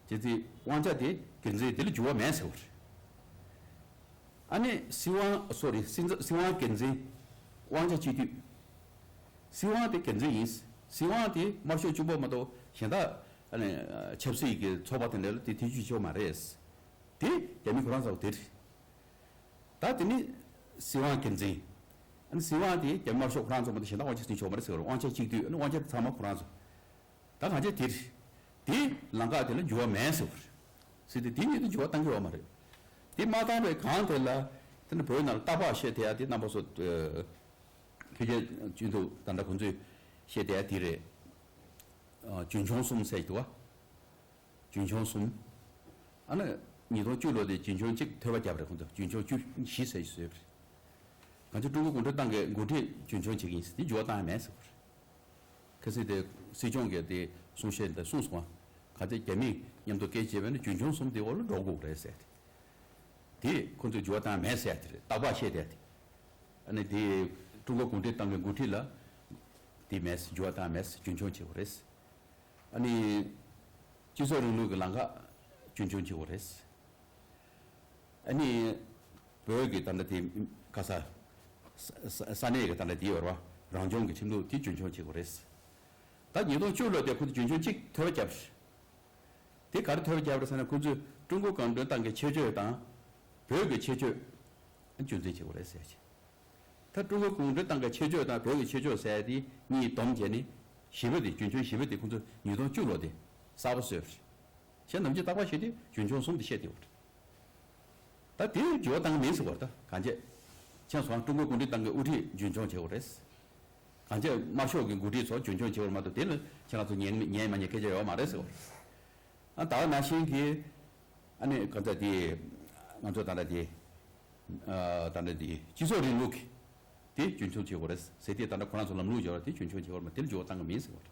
ཙང་དབང་ཆ་དེ་སྒེར་འཛིན་དེ་ལ་འགྱུར་བ་མེད་ཟེར་བ་རེད། ཨ་ནི་སྲིད་དབང་སོ་རི་སྲིད་འཛིན་སྲིད་དབང་སྒེར་འཛིན། དབང་ཆ་གཅིག་སྡུད། སྲིད་དབང་དེ་སྒེར་འཛིན་ཡིན། སྲིད་དབང་དེ་དམར་ཤོག་གཅིག་པོ་མ་གཏོགས་གཞན་དག་ཨ་ནི་ཆབ་སྲིད་ཀྱི་ཚོགས་པ་དེ་འདྲ་ལ་དེ་ཐེ་བྱུས་ཆེ་བ་མ་རེད། དེ་རྒྱ་མི་ཁོ་རང་ཚོ་དེ་རེད། ད་དེ་ནི་སྲིད་དབང་སྒེར་འཛིན། ཨ་ནི་སྲིད་དབང་དེ་རྒྱ་མི་དམར་ཤོག་ཁོ་རང་ཚོ་མ་གཏོགས་གཞན་དག་དབང་ཆ་འཛིན་ཆོག་མ་རེད་ཟེར་བ་རེད། དབང་ཆ་གཅིག་སྡུད། ཨ་ནི་དབང་ཆ་དེ་ཚང་མ་ཁོ་རང་ཚོ། ད་གང་ཅི་དེ་རེད། དེ་ལམ་ཁ་དེ་ལ་འགྱུར་བ་མེད་ཟེར་བ་རེད། ཟེར་དུས་དེ་ཉིད་དུ་འགྱུར་བ་གཏང་གི་ཡོད་མ་རེད། དེ་མ་བཏང་བའི་གང་དེ་ལ་དེ་ནི་བོད་ནང་ལ་རྟག་པར་བཤད་བསྡད་ཡ་དེ་རྣམ་པ་ཚོ་ཨ་ཕལ་ཆེར་སྤྱི་འཐུས་ད་ལྟ་ཁོང་ཚོས་བཤད་བསྡད་ཡ་དེ་རེད། ཨ་རྒྱུན་འཁྱོངས་གསུམ་ཟེར་གྱི་འདུག་བ། རྒྱུན་འཁྱོངས་གསུམ། ཨ་ནི་ཉིས་སྟོང་བཅུ་ལོ་དེ་རྒྱུན་འཁྱོངས་གཅིག་ཐོལ་པ་བརྒྱབ་རེད། ཁོང་ཚོ་རྒྱུན་འཁྱོངས་བཅུ་བཞི་ཟེར་བཟོས་པ་རེད། གང་ཅི་ཀྲུང་གོ་གུང་ཁྲན་ཏང་གི་འགོ་ཁྲིད་རྒྱུན་འཁྱོངས་བྱེད་ཀྱི་ཡིན་ཟེར་དེ་འགྱུར་བ་བཏང་ཡ་མེད་ཟེར་བ་རེད། གལ་སྲིད་དེ་སྲིད་སྐྱོང་གིས་དེ་གསུང་བཤད་འདི་གསུངས་སོང་བ། ག་ཚད་རྒྱ་མིས་མཉམ་དུ་སྐད་བྱས་པས་ན་རྒྱུན་འཁྱོངས་གསུམ་དེ་འོག་ལ་འགྲོ་དགོས་རེད་ཟེར་ཏེ། དེ་ཁོ་ཚོས་འགྱུར་བ་བཏང་མེད་ཟེར་ཏེ་རེད། རྟག་པར་བཤད་བསྡད་དེ། ཨ་ནི་དེ་ཀྲུང་གོ་གུང་ཁྲན་ཏང་གི་འགོ་ཁྲིད་ལ་དེ་མེད་ཟེར། འགྱུར་བ་བཏང་མེད་ཟེར། རྒྱུན་འཁྱོངས་བྱེད་དགོས་རེད། ཨ་ནི་སྤྱི་ཚོགས་རིང་ལུགས་ཀྱི་ལམ་ཁ་རྒྱུན་འཁྱོངས་བྱེད་དགོས་རེད། ཨ་ནི་བོད་ཀྱི་ད་ལྟ་དེ་ག་ས་ས་ས་གནས་ཀྱི་ད་ལྟ་དེ་ཡོད་རེད་བ། རང་སྐྱོང་གི་ཁྲིམས་ལུགས་དེ་རྒྱུན་འཁྱོངས་བྱེད་དགོས་རེད། ད་ཉིས་སྟོང་བཅུ་ལོ་དེ་ཁོ་ཚོ་རྒྱུན་འཁྱོངས་གཅིག་ཐོལ་པ་བརྒྱབ་རེད། དེ་ག་རེ་ཐོལ་པ་བརྒྱབ་རེད་ཟེར་ན་ཁོ་ཚོས་ཀྲུང་གོ་གུང་ཁྲན་ཏང་གི་ཆེད་སྤྱོད་དང་། བོད་ཀྱི་ཆེད་སྤྱོད་རྒྱུན་འཛིན་བྱེད་དགོས་རེད་ཟེར་གྱི། ད་ཀྲུང་གོ་གུང་ཁྲན་ཏང་གི་ཆེད་སྤྱོད་དང་བོད་ཀྱི་ཆེད་སྤྱོད་ཟེར་དེ་གཉིས་བསྡོམས་བྱས་ནས་བཞི་པ་དེ་རྒྱུན་འཁྱོངས་བཞི་པ་དེ་ཁོ་ཚོས་ཉིས་སྟོང་བཅུ་ལོ་དེ་གསར་པ་བཟོས་པ་རེད། གཞན་ནམ་རྒྱུན་རྟག་པར་བཤད་དུས་རྒྱུན་འཁྱོངས་གསུམ་དེ་བཤད་བསྡད་ཡོད་རེད། ད་དེ་འགྱུར་བ་བཏང་གི་མིན་ཟེར་བ་རེད། ད་གང་བྱས། ཁྱེད་ཚོ་ཀྲུང་གོ་གུང་ཁྲན་ཏང་གི་དབུ་ཁྲིད་རྒྱུན་འཁྱོངས་བྱེད་དགོས་རེད། གང་བྱས་དམར་ཤོག་གི་འགོ་ཁྲིད་ཚོ་རྒྱུན་འཁྱོངས་བྱེད་དགོས་མ་གཏོགས་དེ་ལ་ཁྱེད་རང་ཚོ་ཉན་ཉན་མ་ཉན་སྐད་ཆ་ཡོད་མ་རེད་ཟེར་བ་རེད། ཨ་ད་ག་ནང་བཞིན་གྱི་ཨ་ནི་གང་ལྟར་དེ་ང་ཚོ་ད་ལྟ་དེ་ཨ་ད་ལྟ་དེ་སྤྱི་ཚོགས་རིང་ལུགས་ཀྱི་དེ་རྒྱུན་འཁྱོངས་བྱེད་དགོས་རེད་ཟེར་དེ། ད་ལྟ་ཁོ་རང་ཚོ་ལམ་ལུགས་སྦྱོར་བ་དེ་རྒྱུན་འཁྱོངས་བྱེད་དགོས་རེད་མ། དེ་ལ་འགྱུར་བ་བཏང་གི་མིན་ཟེར་བ་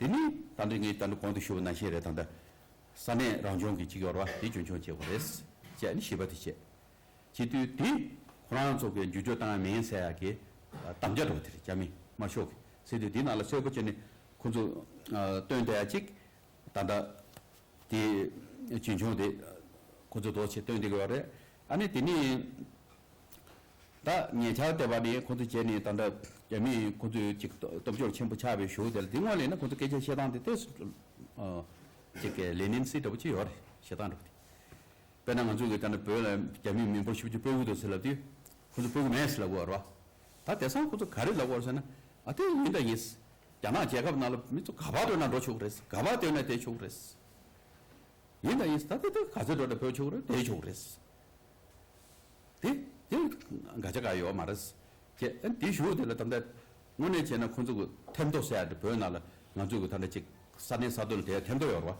རེད། དེ་ནི་ད་ལྟ་ངས་ད་ལྟ་གོང་དུ་ཞུས་པ་ནང་བཞིན་རེད། ད་ལྟ་ས་གནས་རང་སྐྱོང་གི་གཅིག་ཡོད་རེད་བ། དེ་རྒྱུན་འཁྱོངས་བྱེད་དགོས་རེད། བྱས་ནི་བཞི་པ་དེ་བྱས། བྱེད་དུས་དེ་ཁོ་རང་ཚོ་གི་འགྱུར་བཅོས་བཏང་ཡ་མིན་ཟེར་ཡ་གི་དམ་བཅའ་འདྲ་བོ་དེ་རེད། རྒྱ་མི་དམར་ཤོག་གི་ཟེར་དུས་དེ་ནང་ལ་གསལ་པོ་བྱས་ནས་ཁོ་ཚོ་སྟོན་བསྡད་ཡ་གཅིག་ད་ལྟ་དེ་རྒྱུན་འཁྱོངས་དེ་ཁོ་ཚོ་རྡོག་ཆེ་སྟོན་བསྡད་ཀྱི་ཡོད་རེད། ཨ་ནི་དེ་ནི་ད་ཉེ་ཆར་བལྟས་པ་ནི་ཁོ་ཚོ་བྱས་ནས་ད་ལྟ་རྒྱ་མི་ཁོ་ཚོའི་ཅིག་སྟོབས་ཤུགས་ཆེན་པོ་ཆགས་པའི་གཞུག་དེ་ལ་དེ་སྔོན་ལ་ཡིན་ན་ཁོ་ཚོ་སྐད་ཆ་བཤད་སྟངས་དེ་ཏོག་ཙམ་ཨ་ཅིག་གི་ལེ་ནིན་སི་འདྲ་པོ་ཅིག་ཡོད་རེད། བཤད་སྟངས་འདྲ་པོ་དེ། དཔེར་ན་ང་ཚོ་གི་ད་ལྟ་བོད་ལ་རྒྱ་མིས་མི་འབོར་ཞེ་པོ་ཅིག་སྤོ་གི་འདུག་ཟེར་ལབ་དུས་ཁོ་ཚོ་སྤོ་གི་མེད་ཟེར་ལབ་ཀྱི་ཡོད་རེད་བ། ད་དེང་སང་ཁོ་ཚོ་ག་རེ་ལབ་ཀྱི་ཡོད་རེད་ཟེར་ན། ཨ་དེ་ཡིན་ད་ཡིན། རྒྱ་ནག་རྒྱལ་ཁབ་ནང་ལ་མི་ཚོ་ག་པར་འགྲོ་ན་འགྲོ་ཆོག་གི་རེད། ག་པར་སྡོད་ན་བསྡད་ཆོག་གི་རེད། ཡིན་ད་ཡིན། ད་ལྟ་ད་ག་ཚོད་འགྲོ་ད་བོད་ཆོག་རེད། དེ་ཆོག་རེད། དེ་དེ་འགལ་ཆ་ག་ཡོད་མ་རེད། ཅེས་ཨ་དེ་ཞུ་དེ་ལ་ད་ལྟ་དངོས་གནས་བྱས་ན་ཁོང་ཚོ་གི་ཐེམ་ཐོ་ཟེར་ཡ་དེ་བོད་ནང་ལ་ང་ཚོ་གི་ད་ལྟ་ཅིག་ས་གནས་ས་ཐོ་ལ་དེ་ཐེམ་ཐོ་ཡོད་རེད་བ།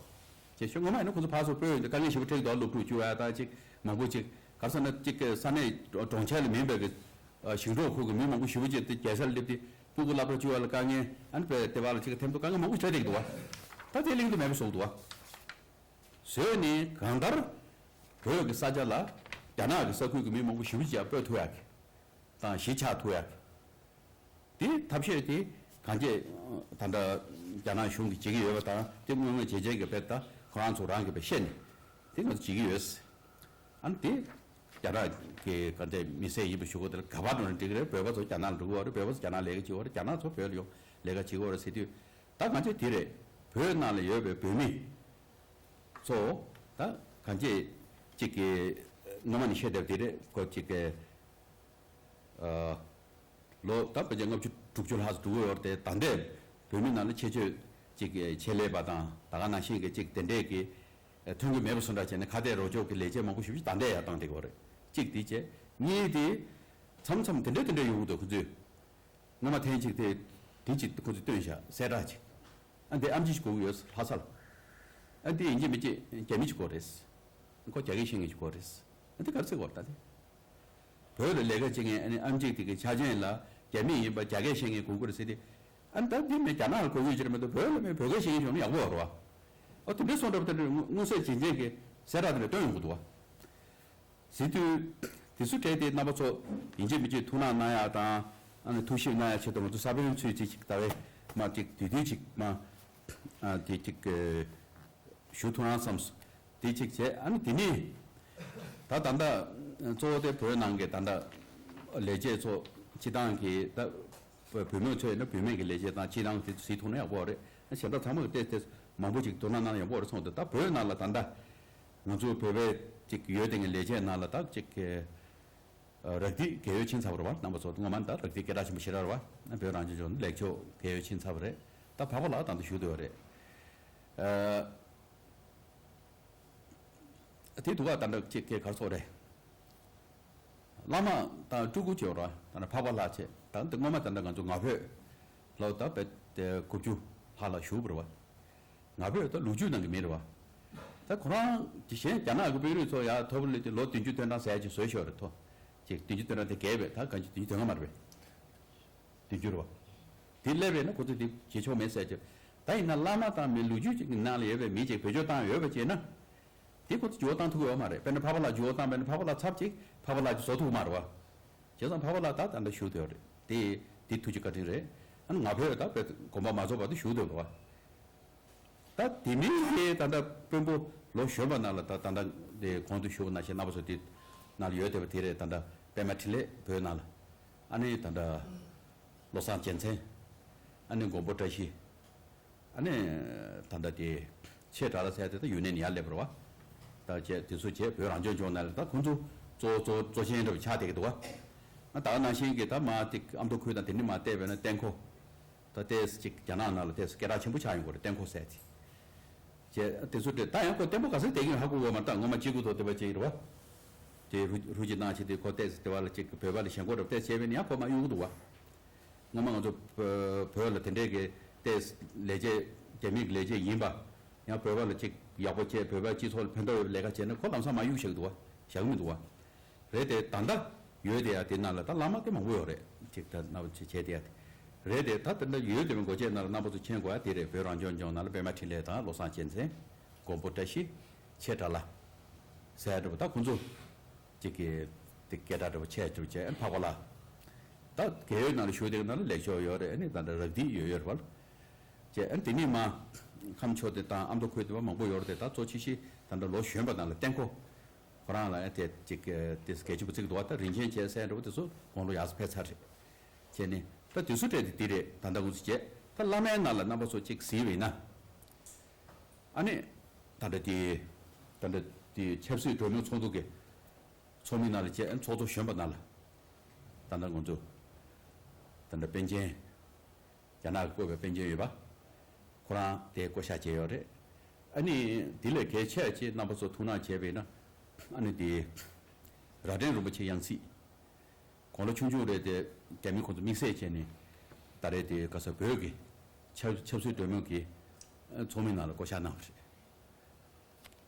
ཅེས་ཞུ་ངོ་མ་ཡིན་ན་ཁོང་ཚོ་ཕར་ཚུར་སྤོས་ཡོང་དུས་དཀའ་ངལ་ཞེ་པོ་འཕྲད་ཀྱི་འདུག་སློབ་ཕྲུག་བཅུ་བ་དང་ཅིག་མང་པོ་ཅིག་ག་རེ་ཟེར་ན་ཅིག་ས་གནས་གྲོང་ཁྱེར་ལ་མིན་པའི་གི་ཞིང་འབྲོག་ཁུལ་གི་མི་མང་པོ་ཞེ་པོ་ཅིག་དེ་རྒྱལ་ས་ལ་སླེབས་ཏེ་སྤུ་གུ་སློབ་གྲྭ་བཅུ་བ་ལ་དཀའ་ངལ། ཨ་ནི་དཔེ་དེ་བ་ལ་ཅིག་ཐེམ་ཐོ་དཀའ་ངལ་མང་པོ་འཕྲད་བསྡད་ཀྱི་འདུག་བ། ད་དེ་གླེང་དུ་མེད་པ་བཟོ་གི་འདུག་བ། བཟོས་ནས་གང་ལྟར་བོད་ཀྱི་ས་ཆ་ལ་རྒྱ་ནག་གི་ས་ཁུལ་གྱི་མི་མང་པོ་ཞེ་པོ་ཅིག་ཡར་སྤོས་ཐུབ་ཡག་གི་དང་གཞིས་ཆགས་ཐུབ་ཡག་གི་དེ་ཐབས་ཤེས་དེ་གང་ཅི་ད་ལྟ་རྒྱ་ནག་གཞུང་གིས་བྱེད་ཀྱི་ཡོད་པ་དང་། དེ་སྔོན་མ་བྱས་རྗེས་ཀྱི་དཔེ་ད་ཁོ་རང་ཚོ་རང་གི་དཔེ་བཤད་ནས་དེ་ང་ཚོ་བྱེད་ཀྱི་ཡོད། ཨ་ནི་དེ་རྒྱ་ནག་གི་ག་འདྲ་མི་སེར་ཡིན་པའི་ཞུ་སྒོ་དེ་ལ་ག་པར་འགྲོ་ན་འགྲིག་གི་རེད། བོད་པ་ཚོ་རྒྱ་ནག་ལ་འགྲོ་གི་ཡོད་རེད། བོད་པ་ཚོ་རྒྱ་ནག་ལས་ཀ་བྱེད་ཀྱི་ཡོད་རེད། རྒྱ་ནག་ཚོ་བོད་ལ་ཡོང་ལས་ཀ་བྱེད་ཀྱི་ཡོད་རེད་ཟེར་དུས། ད་གང་ཅི་དེ་རེད། བོད་ནང་ལ་ཡོད་པའི་བོད་མི་ཚོ་ད་གང་ཅི་གཅིག་གི་ སྔོན་མ་ནས་བཤད་བསྡད་པ་དེ་རེད། ཁོ་གཅིག་གི་ཨ་ལོ་ད་ཕལ་ཆེར་ལྔ་བཅུ་དྲུག་ཅུ་ལྷག་ཙམ་འགྲོ་གི་ཡོད་རེད་དེ། ད་ལྟའི་བོད་མི་ནང་ལ་ཁྱད་ཆོས་གཅིག་གི་ཆེད་ལས་པ་དང་ད་ག་ནང་བཞིན་གྱི་གཅིག་དེ་འདྲས་ཀྱི་ཐོན་གྱི་མེད་པ་བཟོ་འདྲ་བྱས་ནས་ཁ་གཏད་རོགས་སྐྱོར་གྱི་ལས་བྱེད་མང་པོ་ཞེ་པོ་ཅིག་ད་ལྟ་ཡར་བཏང་བསྡད་ཀྱི་ཡོད་རེད། གཅིག་དེ་བྱས། གཉིས་དེ་མཚམས་མཚམས་དེ་འདྲས་དེ་འདྲས་ཡོང་གི་འདུག་ཁོ་ཚོས་སྔོན་མ་ཐེངས་གཅིག་དེ་དེ་གཅིག་ཁོ་ཚོས་བཏོན་བཞག་གསལ་བསྒྲགས་ཅིག་ཨ་འདི་ཨམ་ཆི་ཞིག་དགོས་ཀྱི་ཡོད་ལྷ་ས་ལ། ཨ་འདི་ཡིན་གཅིག་མིན་གཅིག་རྒྱ་མི་ཞིག་དགོས་རེད། ཁོ་རྒྱ་སྐད་ཤེས་མཁན་ཞིག་དགོས་རེད། ཨ་འདི་ག་རེ་ཟེར་དགོས་རེད་ད་དེ། བོད་ལ་ལས་ཀ་བྱེད་མཁན་ཨ་ནི་ཨམ་ཆི་དེ་གི་ཆ་རྐྱེན་ལ་རྒྱ་མི་ཡིན་པ་རྒྱ་སྐད་ཤེས་མཁན་དགོས་ཀྱི་རེད་ཟེར་ཏེ། ཨ་ནི་ད་འདི་མིན་རྒྱ་ནག་ལ་དགོས་ཀྱི་ཡོད་ཀྱི་རེད་མ་གཏོགས་བོད་ལ་མིན་བོད་སྐད་ཤེས་མཁན་ཞིག་ཡོང་ན་ཡག་པོ་ཡོད་རེད་བ། ཨ་དེ་འདྲའི་སོང་འདྲ་པོ་དེ་འདྲ་མངོན་གསལ་ཇེ་ཆེན་གྱི་གསལ་བསྒྲགས་དེ་འདྲ་བཏོན་ཡོང་གི་འདུག་བ། ཟེར་དུས། དེ་ཚོ་གྲས་དེ་རྣམ་པ་ཚོ་ཡིན་གཅིག་མིན་གཅིག་ཐུགས་སྣང་གནང་ཡག་དང་། ཨ་ནི་ཐུགས་ཞིབ་གནང་ཡག་ཆེད་དུ་ང་ཚོ་ས་བོན་ཚུད་ཅིག་ཅིག་ད་བས་མ་ཅིག་དུས་དུས་ཅིག་མ་ཨ་དེ་ཅིག་ཞུ་ཐུབ་ན་བསམས། དེ་ཅིག་བྱས། ཨ་ནི་དེ་ནས་ད་ད་ལྟ་གཙོ་བོ་དེ་བོད་ནང་གི་ད་ལྟ་ལས་བྱེད་ཚོ་སྤྱི་བཏང་གི་ད་བུད་མེད་ཚོ་ཡིན་ན་བུད་མེད་ཀྱི་ལས་བྱེད་དང་སྤྱི་བཏང་དེ་ཚོ་གཟིགས་ཐུབ་ན་ཡག་པོ་རེད། གཞན་དག་ཚང་མ་གི་ཏོག་ཙམ་མང་པོ་ཅིག་དོ་སྣང་གནང་ན་ཡག་པོ་རེད་མཐོང་འདུག་ད་བོད་ནང་ལ་ད་ལྟ། ང་ཚོ་བོད་པའི་ཅིག་ཡོད་དེ་ངའི་ལས་བྱེད་ནང་ལ་ད་ཅིག་གི་རག་སྡིས་རྒས་ཡོལ་ཕྱིན་ཚར་བ་རེད་བ། རྣམ་པ་ཚོ་སྔོན་མ་ད་རག་སྡིས་སྐད་གྲགས་ཆེན་པོ་ཞེ་དྲག་རེད་བ། བོད་རང་སྐྱོང་ལྗོངས་ནས་ལེགས་ཕྱོགས་རྒས་ཡོལ་ཕྱིན་ཚར་བ་རེད། ད་འཕགས་པ་ལགས་ད་ལྟ་བཞུགས་བསྡད་ཡོད་རེད། ཨ་དེ་འདུག་ག་ད་འདྲ་ཅིག་སྐད་ག་རེ་ཟེར་དགོས་རེད། བླ་མ་དང་སྤྲུལ་སྐུ་བྱས་པ་རེད་བ། ད་ནི་འཕགས་པ་ལྷ་བྱས། ད་འདི་སྔོན་མ་ད་ལྟ་ང་ཚོ་ང་ཕོད་ལོ་ད་བེད་དེ་དགུ་བཅུ་ལྷག་ལ་བཞུགས་པ་རེད་བ། ང་ཕོད་ད་ལོ་རྒྱུས་ནང་གི་མི་རེད་བ། ད་ཁོ་རང་གི་གཞན་རྒྱ་ནག་གི་དཔོན་རིགས་ཚོ་ཡར་ཐོབ་ལས་དེ་ལོ་བདུན་ཅུ་དོན་གྲངས་ཟེར་ཅིག་བཟོས་ཤོག་རེད་ཐོ། ཅིག་བདུན་ཅུ་དོན་གྲངས་དེ་བརྒལ་བས། ད་གང་ཅི་བདུན་ཅུ་དོན་ལྔ་མ་རེད་པས། བདུན་ཅུ་རེད་བ། དེ་སླེབས་པས་ན་ཁོ་ཚོས་དེ་བྱེད་ཆོག་མེད་ཟེར་ཅིག་ད་ཡིན་ན་བླ་མ་དང་མི་ལོ་རྒྱུས་ཅིག་གི་ནང་ལ་ཡོད་པའི་མི་ཅིག་བེད་སྤྱོད་བཏང་ཡོད་པ་བྱས་ན། དེ་ཁོ་ཚོ་འགྱུར་བ་བཏང་ཐུབ་ཀྱི་ཡོད་མ་རེད། དཔེར་ན་འཕགས་པ་ལྷ་འགྱུར་བ་བཏང་པས་ན་འཕགས་པ་ལྷ་ཚབ་ཅིག་འཕགས་པ་ལྷ་ཅིག་བཟོ་ཐུབ་ཀྱི་མ་རེད་བ། བྱས་ཙང་འཕགས་པ་ལྷ་ད་ད་ལྟ་བཞུགས་བསྡད་ཡོད་རེད་དེ། དེ་ཐུགས་རྗེ་བཀའ་དྲིན་རེད། ཨ་ནི་ང་ཕོད་ད་དཔེ་དགོངས་པ་མ་རྫོགས་བར་དུ་བཞུགས་བསྡད་ཡོད་རེད་བ། ད་དེ་མིན་གྱི་ད་ལྟ་དཔོན་པོ་ལོ་གཞོན་པ་ནང་ལ་ད་ད་ལྟ་དེ་གོང་དུ་ཞུ་བ་ནང་བཞིན་རྣམ་པ་ཚོ་དེ་ནང་ལ་ཡོད་བསྡད་པ་དེ་རེད། ད་ལྟ་པད་མ་འཕྲིན་ལས་བོད་ནང་ལ། ཨ་ནི་ད་ལྟ་བློ་བཟང་རྒྱལ་མཚན། ཨ་ནི་མགོན་པོ་བཀྲ་ཤིས། ཨ་ནི་ད་ལྟ་དེ་ཆེ་དགྲ་ལ་ཟེར་དེ་ད་ཡུན་ནན་ཡར་སླེབས་པ་རེད་བ། ད་བྱས་དེ་ཚོ་བྱས་བོད་རང་སྐྱོང་ལྗོངས་ནང་ལ་ད་ཁོང་ཚོ་གཙོ་གཙོ་གཙོ་ཆེན་འདྲ་བ་ཆགས་བསྡད་ཀྱི་འདུག་བ། ད་ག་ནང་བཞིན་གྱི་ད་མ་ཏིག་ཨ་མདོ་ཁུལ་དང་དེ་ནི་མ་བལྟས་པས་ན་བསྟན་ཁོ། ད་ཏོག་ཙམ་ཅིག་རྒྱ་ནག་ནང་ལ་ཏོག་ཙམ་སྐད་གྲགས་ཆེན་པོ་ཆགས་ཡོང་གི་རེད། བསྟན་ཁོ་ཟེར་དེ། བྱས་དེ་ཚོ་དེ་ད་ཡང་ཁོ་བརྟན་པོ་ག་ཚོད་བསྡད་ཀྱི་ཡོད་ཧ་གོ་གི་ཡོད་མ་རེད། ད་སྔོན་མ་གཅིག་པུ་ཐོག་དེ་བ་ཅིག་རེད་བ། དེ་རུ་རུ་ཅིག་གནང་བྱས་དེ་ཁོ་ཏོག་ཙམ་དེ་བ་ལ་ཅིག་བོད་པ་ལ་ཞེན་ཁོག་འདྲ་བོ་ཏོག་ཙམ་བྱས་པས་ན་ཡང་ཁོ་མ་གཡུག་གི་འདུག་བ། སྔོན་མ་ང་ཚོ་བོད་བོད་ལ་དེ་འདྲས་ཀྱི་ཏོག་ཙམ་ལས་བྱེད་རྒྱ་མིའི་ལས་བྱེད་ཡིན་པ། ཡང་བོད་པ་ལ་ཅིག་ཡག་པོ་བྱས་བོད་པའི་སྤྱི་ཚོགས་ལ་ཕན་ཐོགས་ཡོད་པའི་ལས་ཀ་བྱས་ན་ཁོ་ལམ་སང་མ་གཡུག་བཞག་གི་འདུག་བ། བཞག་གི་མི་འདུག་བ། རེད་དེ་ད་ལྟ་ཡོད་དེ་ཡ་དེ་ནང་ལ་ད་བླ་མ་དེ་མང་པོ་ཡོད་རེད། ཅིག་ད་རྣམ་པ་ཚོས་བྱས་དེ་ཡ་དེ་རེད་དེ། ད་དེ་འདྲ་ཡོད་དེ་བའི་འགོ་བྱེད་ནང་ལ་རྣམ་པ་ཚོ་མཁྱེན་དགོས་ཡ་དེ་རེད། བོད་རང་སྐྱོང་ལྗོངས་ནང་ལ་པད་མ་འཕྲིན་ལས་དང་བློ་བཟང་རྒྱལ་མཚན། མགོན་པོ་བཀྲ་ཤིས། ཆེ་དགྲ་ལྷ། ཟེར་འདྲ་པོ་ད་ཁོང་ཚོ་གཅིག་གི་དེ་སྐད་གྲགས་འདྲ་པོ་ཆེ་འདྲ་པོ་བྱས་འཕགས་པ་ལྷ། ད་རྒས་ཡོལ་ནང་ལ་བཞུགས་དེ་ནང་ལ་ལེགས་ཕྱོགས་ཡོད་རེད། ཨ་ནི་ད་འདྲ་རག་སྡིས་ཡོད་ཡོད་རེད་བ། བྱས་ཨ་ནི་དེ་ནས་མ་ཁམས་ཕྱོགས་དེ་དང་ཨ་མདོ་ཁུལ་དེ་བ་མང་པོ་ཡོད་རེད་དེ། ད་གཙོ་ཆེ་ཤོས་ད་འདྲ་ལོ་གཞོན་པ་ནང་ལ་བསྟན་ཁོ། ཁོ་རང་ལ་ཨ་དེ་གཅིག་དེ་གལ་ཆེན་པོ་བརྩི་གི་འདུག་བ། ད་རིན་ཆེན་བྱས་ཟེར་འདྲ་པོ་དེ་ཚོ་དགུང་ལོ་ཡག་ས་ཕེབས་ཚར་རེད། བྱས་ནས་ད་དེ་ཚོ་གྲས་དེ་དེ་རེད། ད་ལྟ་ཁོང་ཚོ་བྱས་ད་བླ་མའི་ནང་ལ་རྣམ་པ་ཚོ་གཅིག་གཟིགས་པ་ཡིན་ན། ཨ་ནི་ད་ལྟ་དེ་ད་ལྟ་དེ་ཆབ་སྲིད་གྲོས་མོལ་ཚོགས་འདུ་གི་ཚོགས་མི་ནང་ལ་བྱས། ཨ་ནི་ཚོགས་གཙོ་གཞོན་པ་ནང་ལ་ད་ལྟ་ང་ཚོ་ད་ལྟ་པཎ་ཆེན། རྒྱ་ནག་གི་བསྐོས་པའི་པཎ་ཆེན་ཡོད་པ། ཁོ་རང་དེ་བསྐོ་བཞག་བྱས་ཡོད་རེད། ཨ་ནི་དེ་ལས་གལ་ཆེ་ཆེ་རྣམ་པ་ཚོ་ཐུགས་སྣང་བྱས་པས་ན། ཨ་ནི་དེ་རྭ་སྒྲེང་རིན་པོ་ཆེ་ཡང་སྲིད། དགུང་ལོ་ཆུང་ཆུང་རེད་དེ། རྒྱ་མི་ཁོང་ཚོ་དམིགས་བསལ་བྱས་ནས་ད་རེས་དེ་ག་ས་བོད་ཀྱི་ཆབ་ཆབ་སྲིད་གྲོས་མོལ་གྱི་ཚོགས་མི་ནང་ལ་བསྐོ་བཞག་གནང་བ་རེད།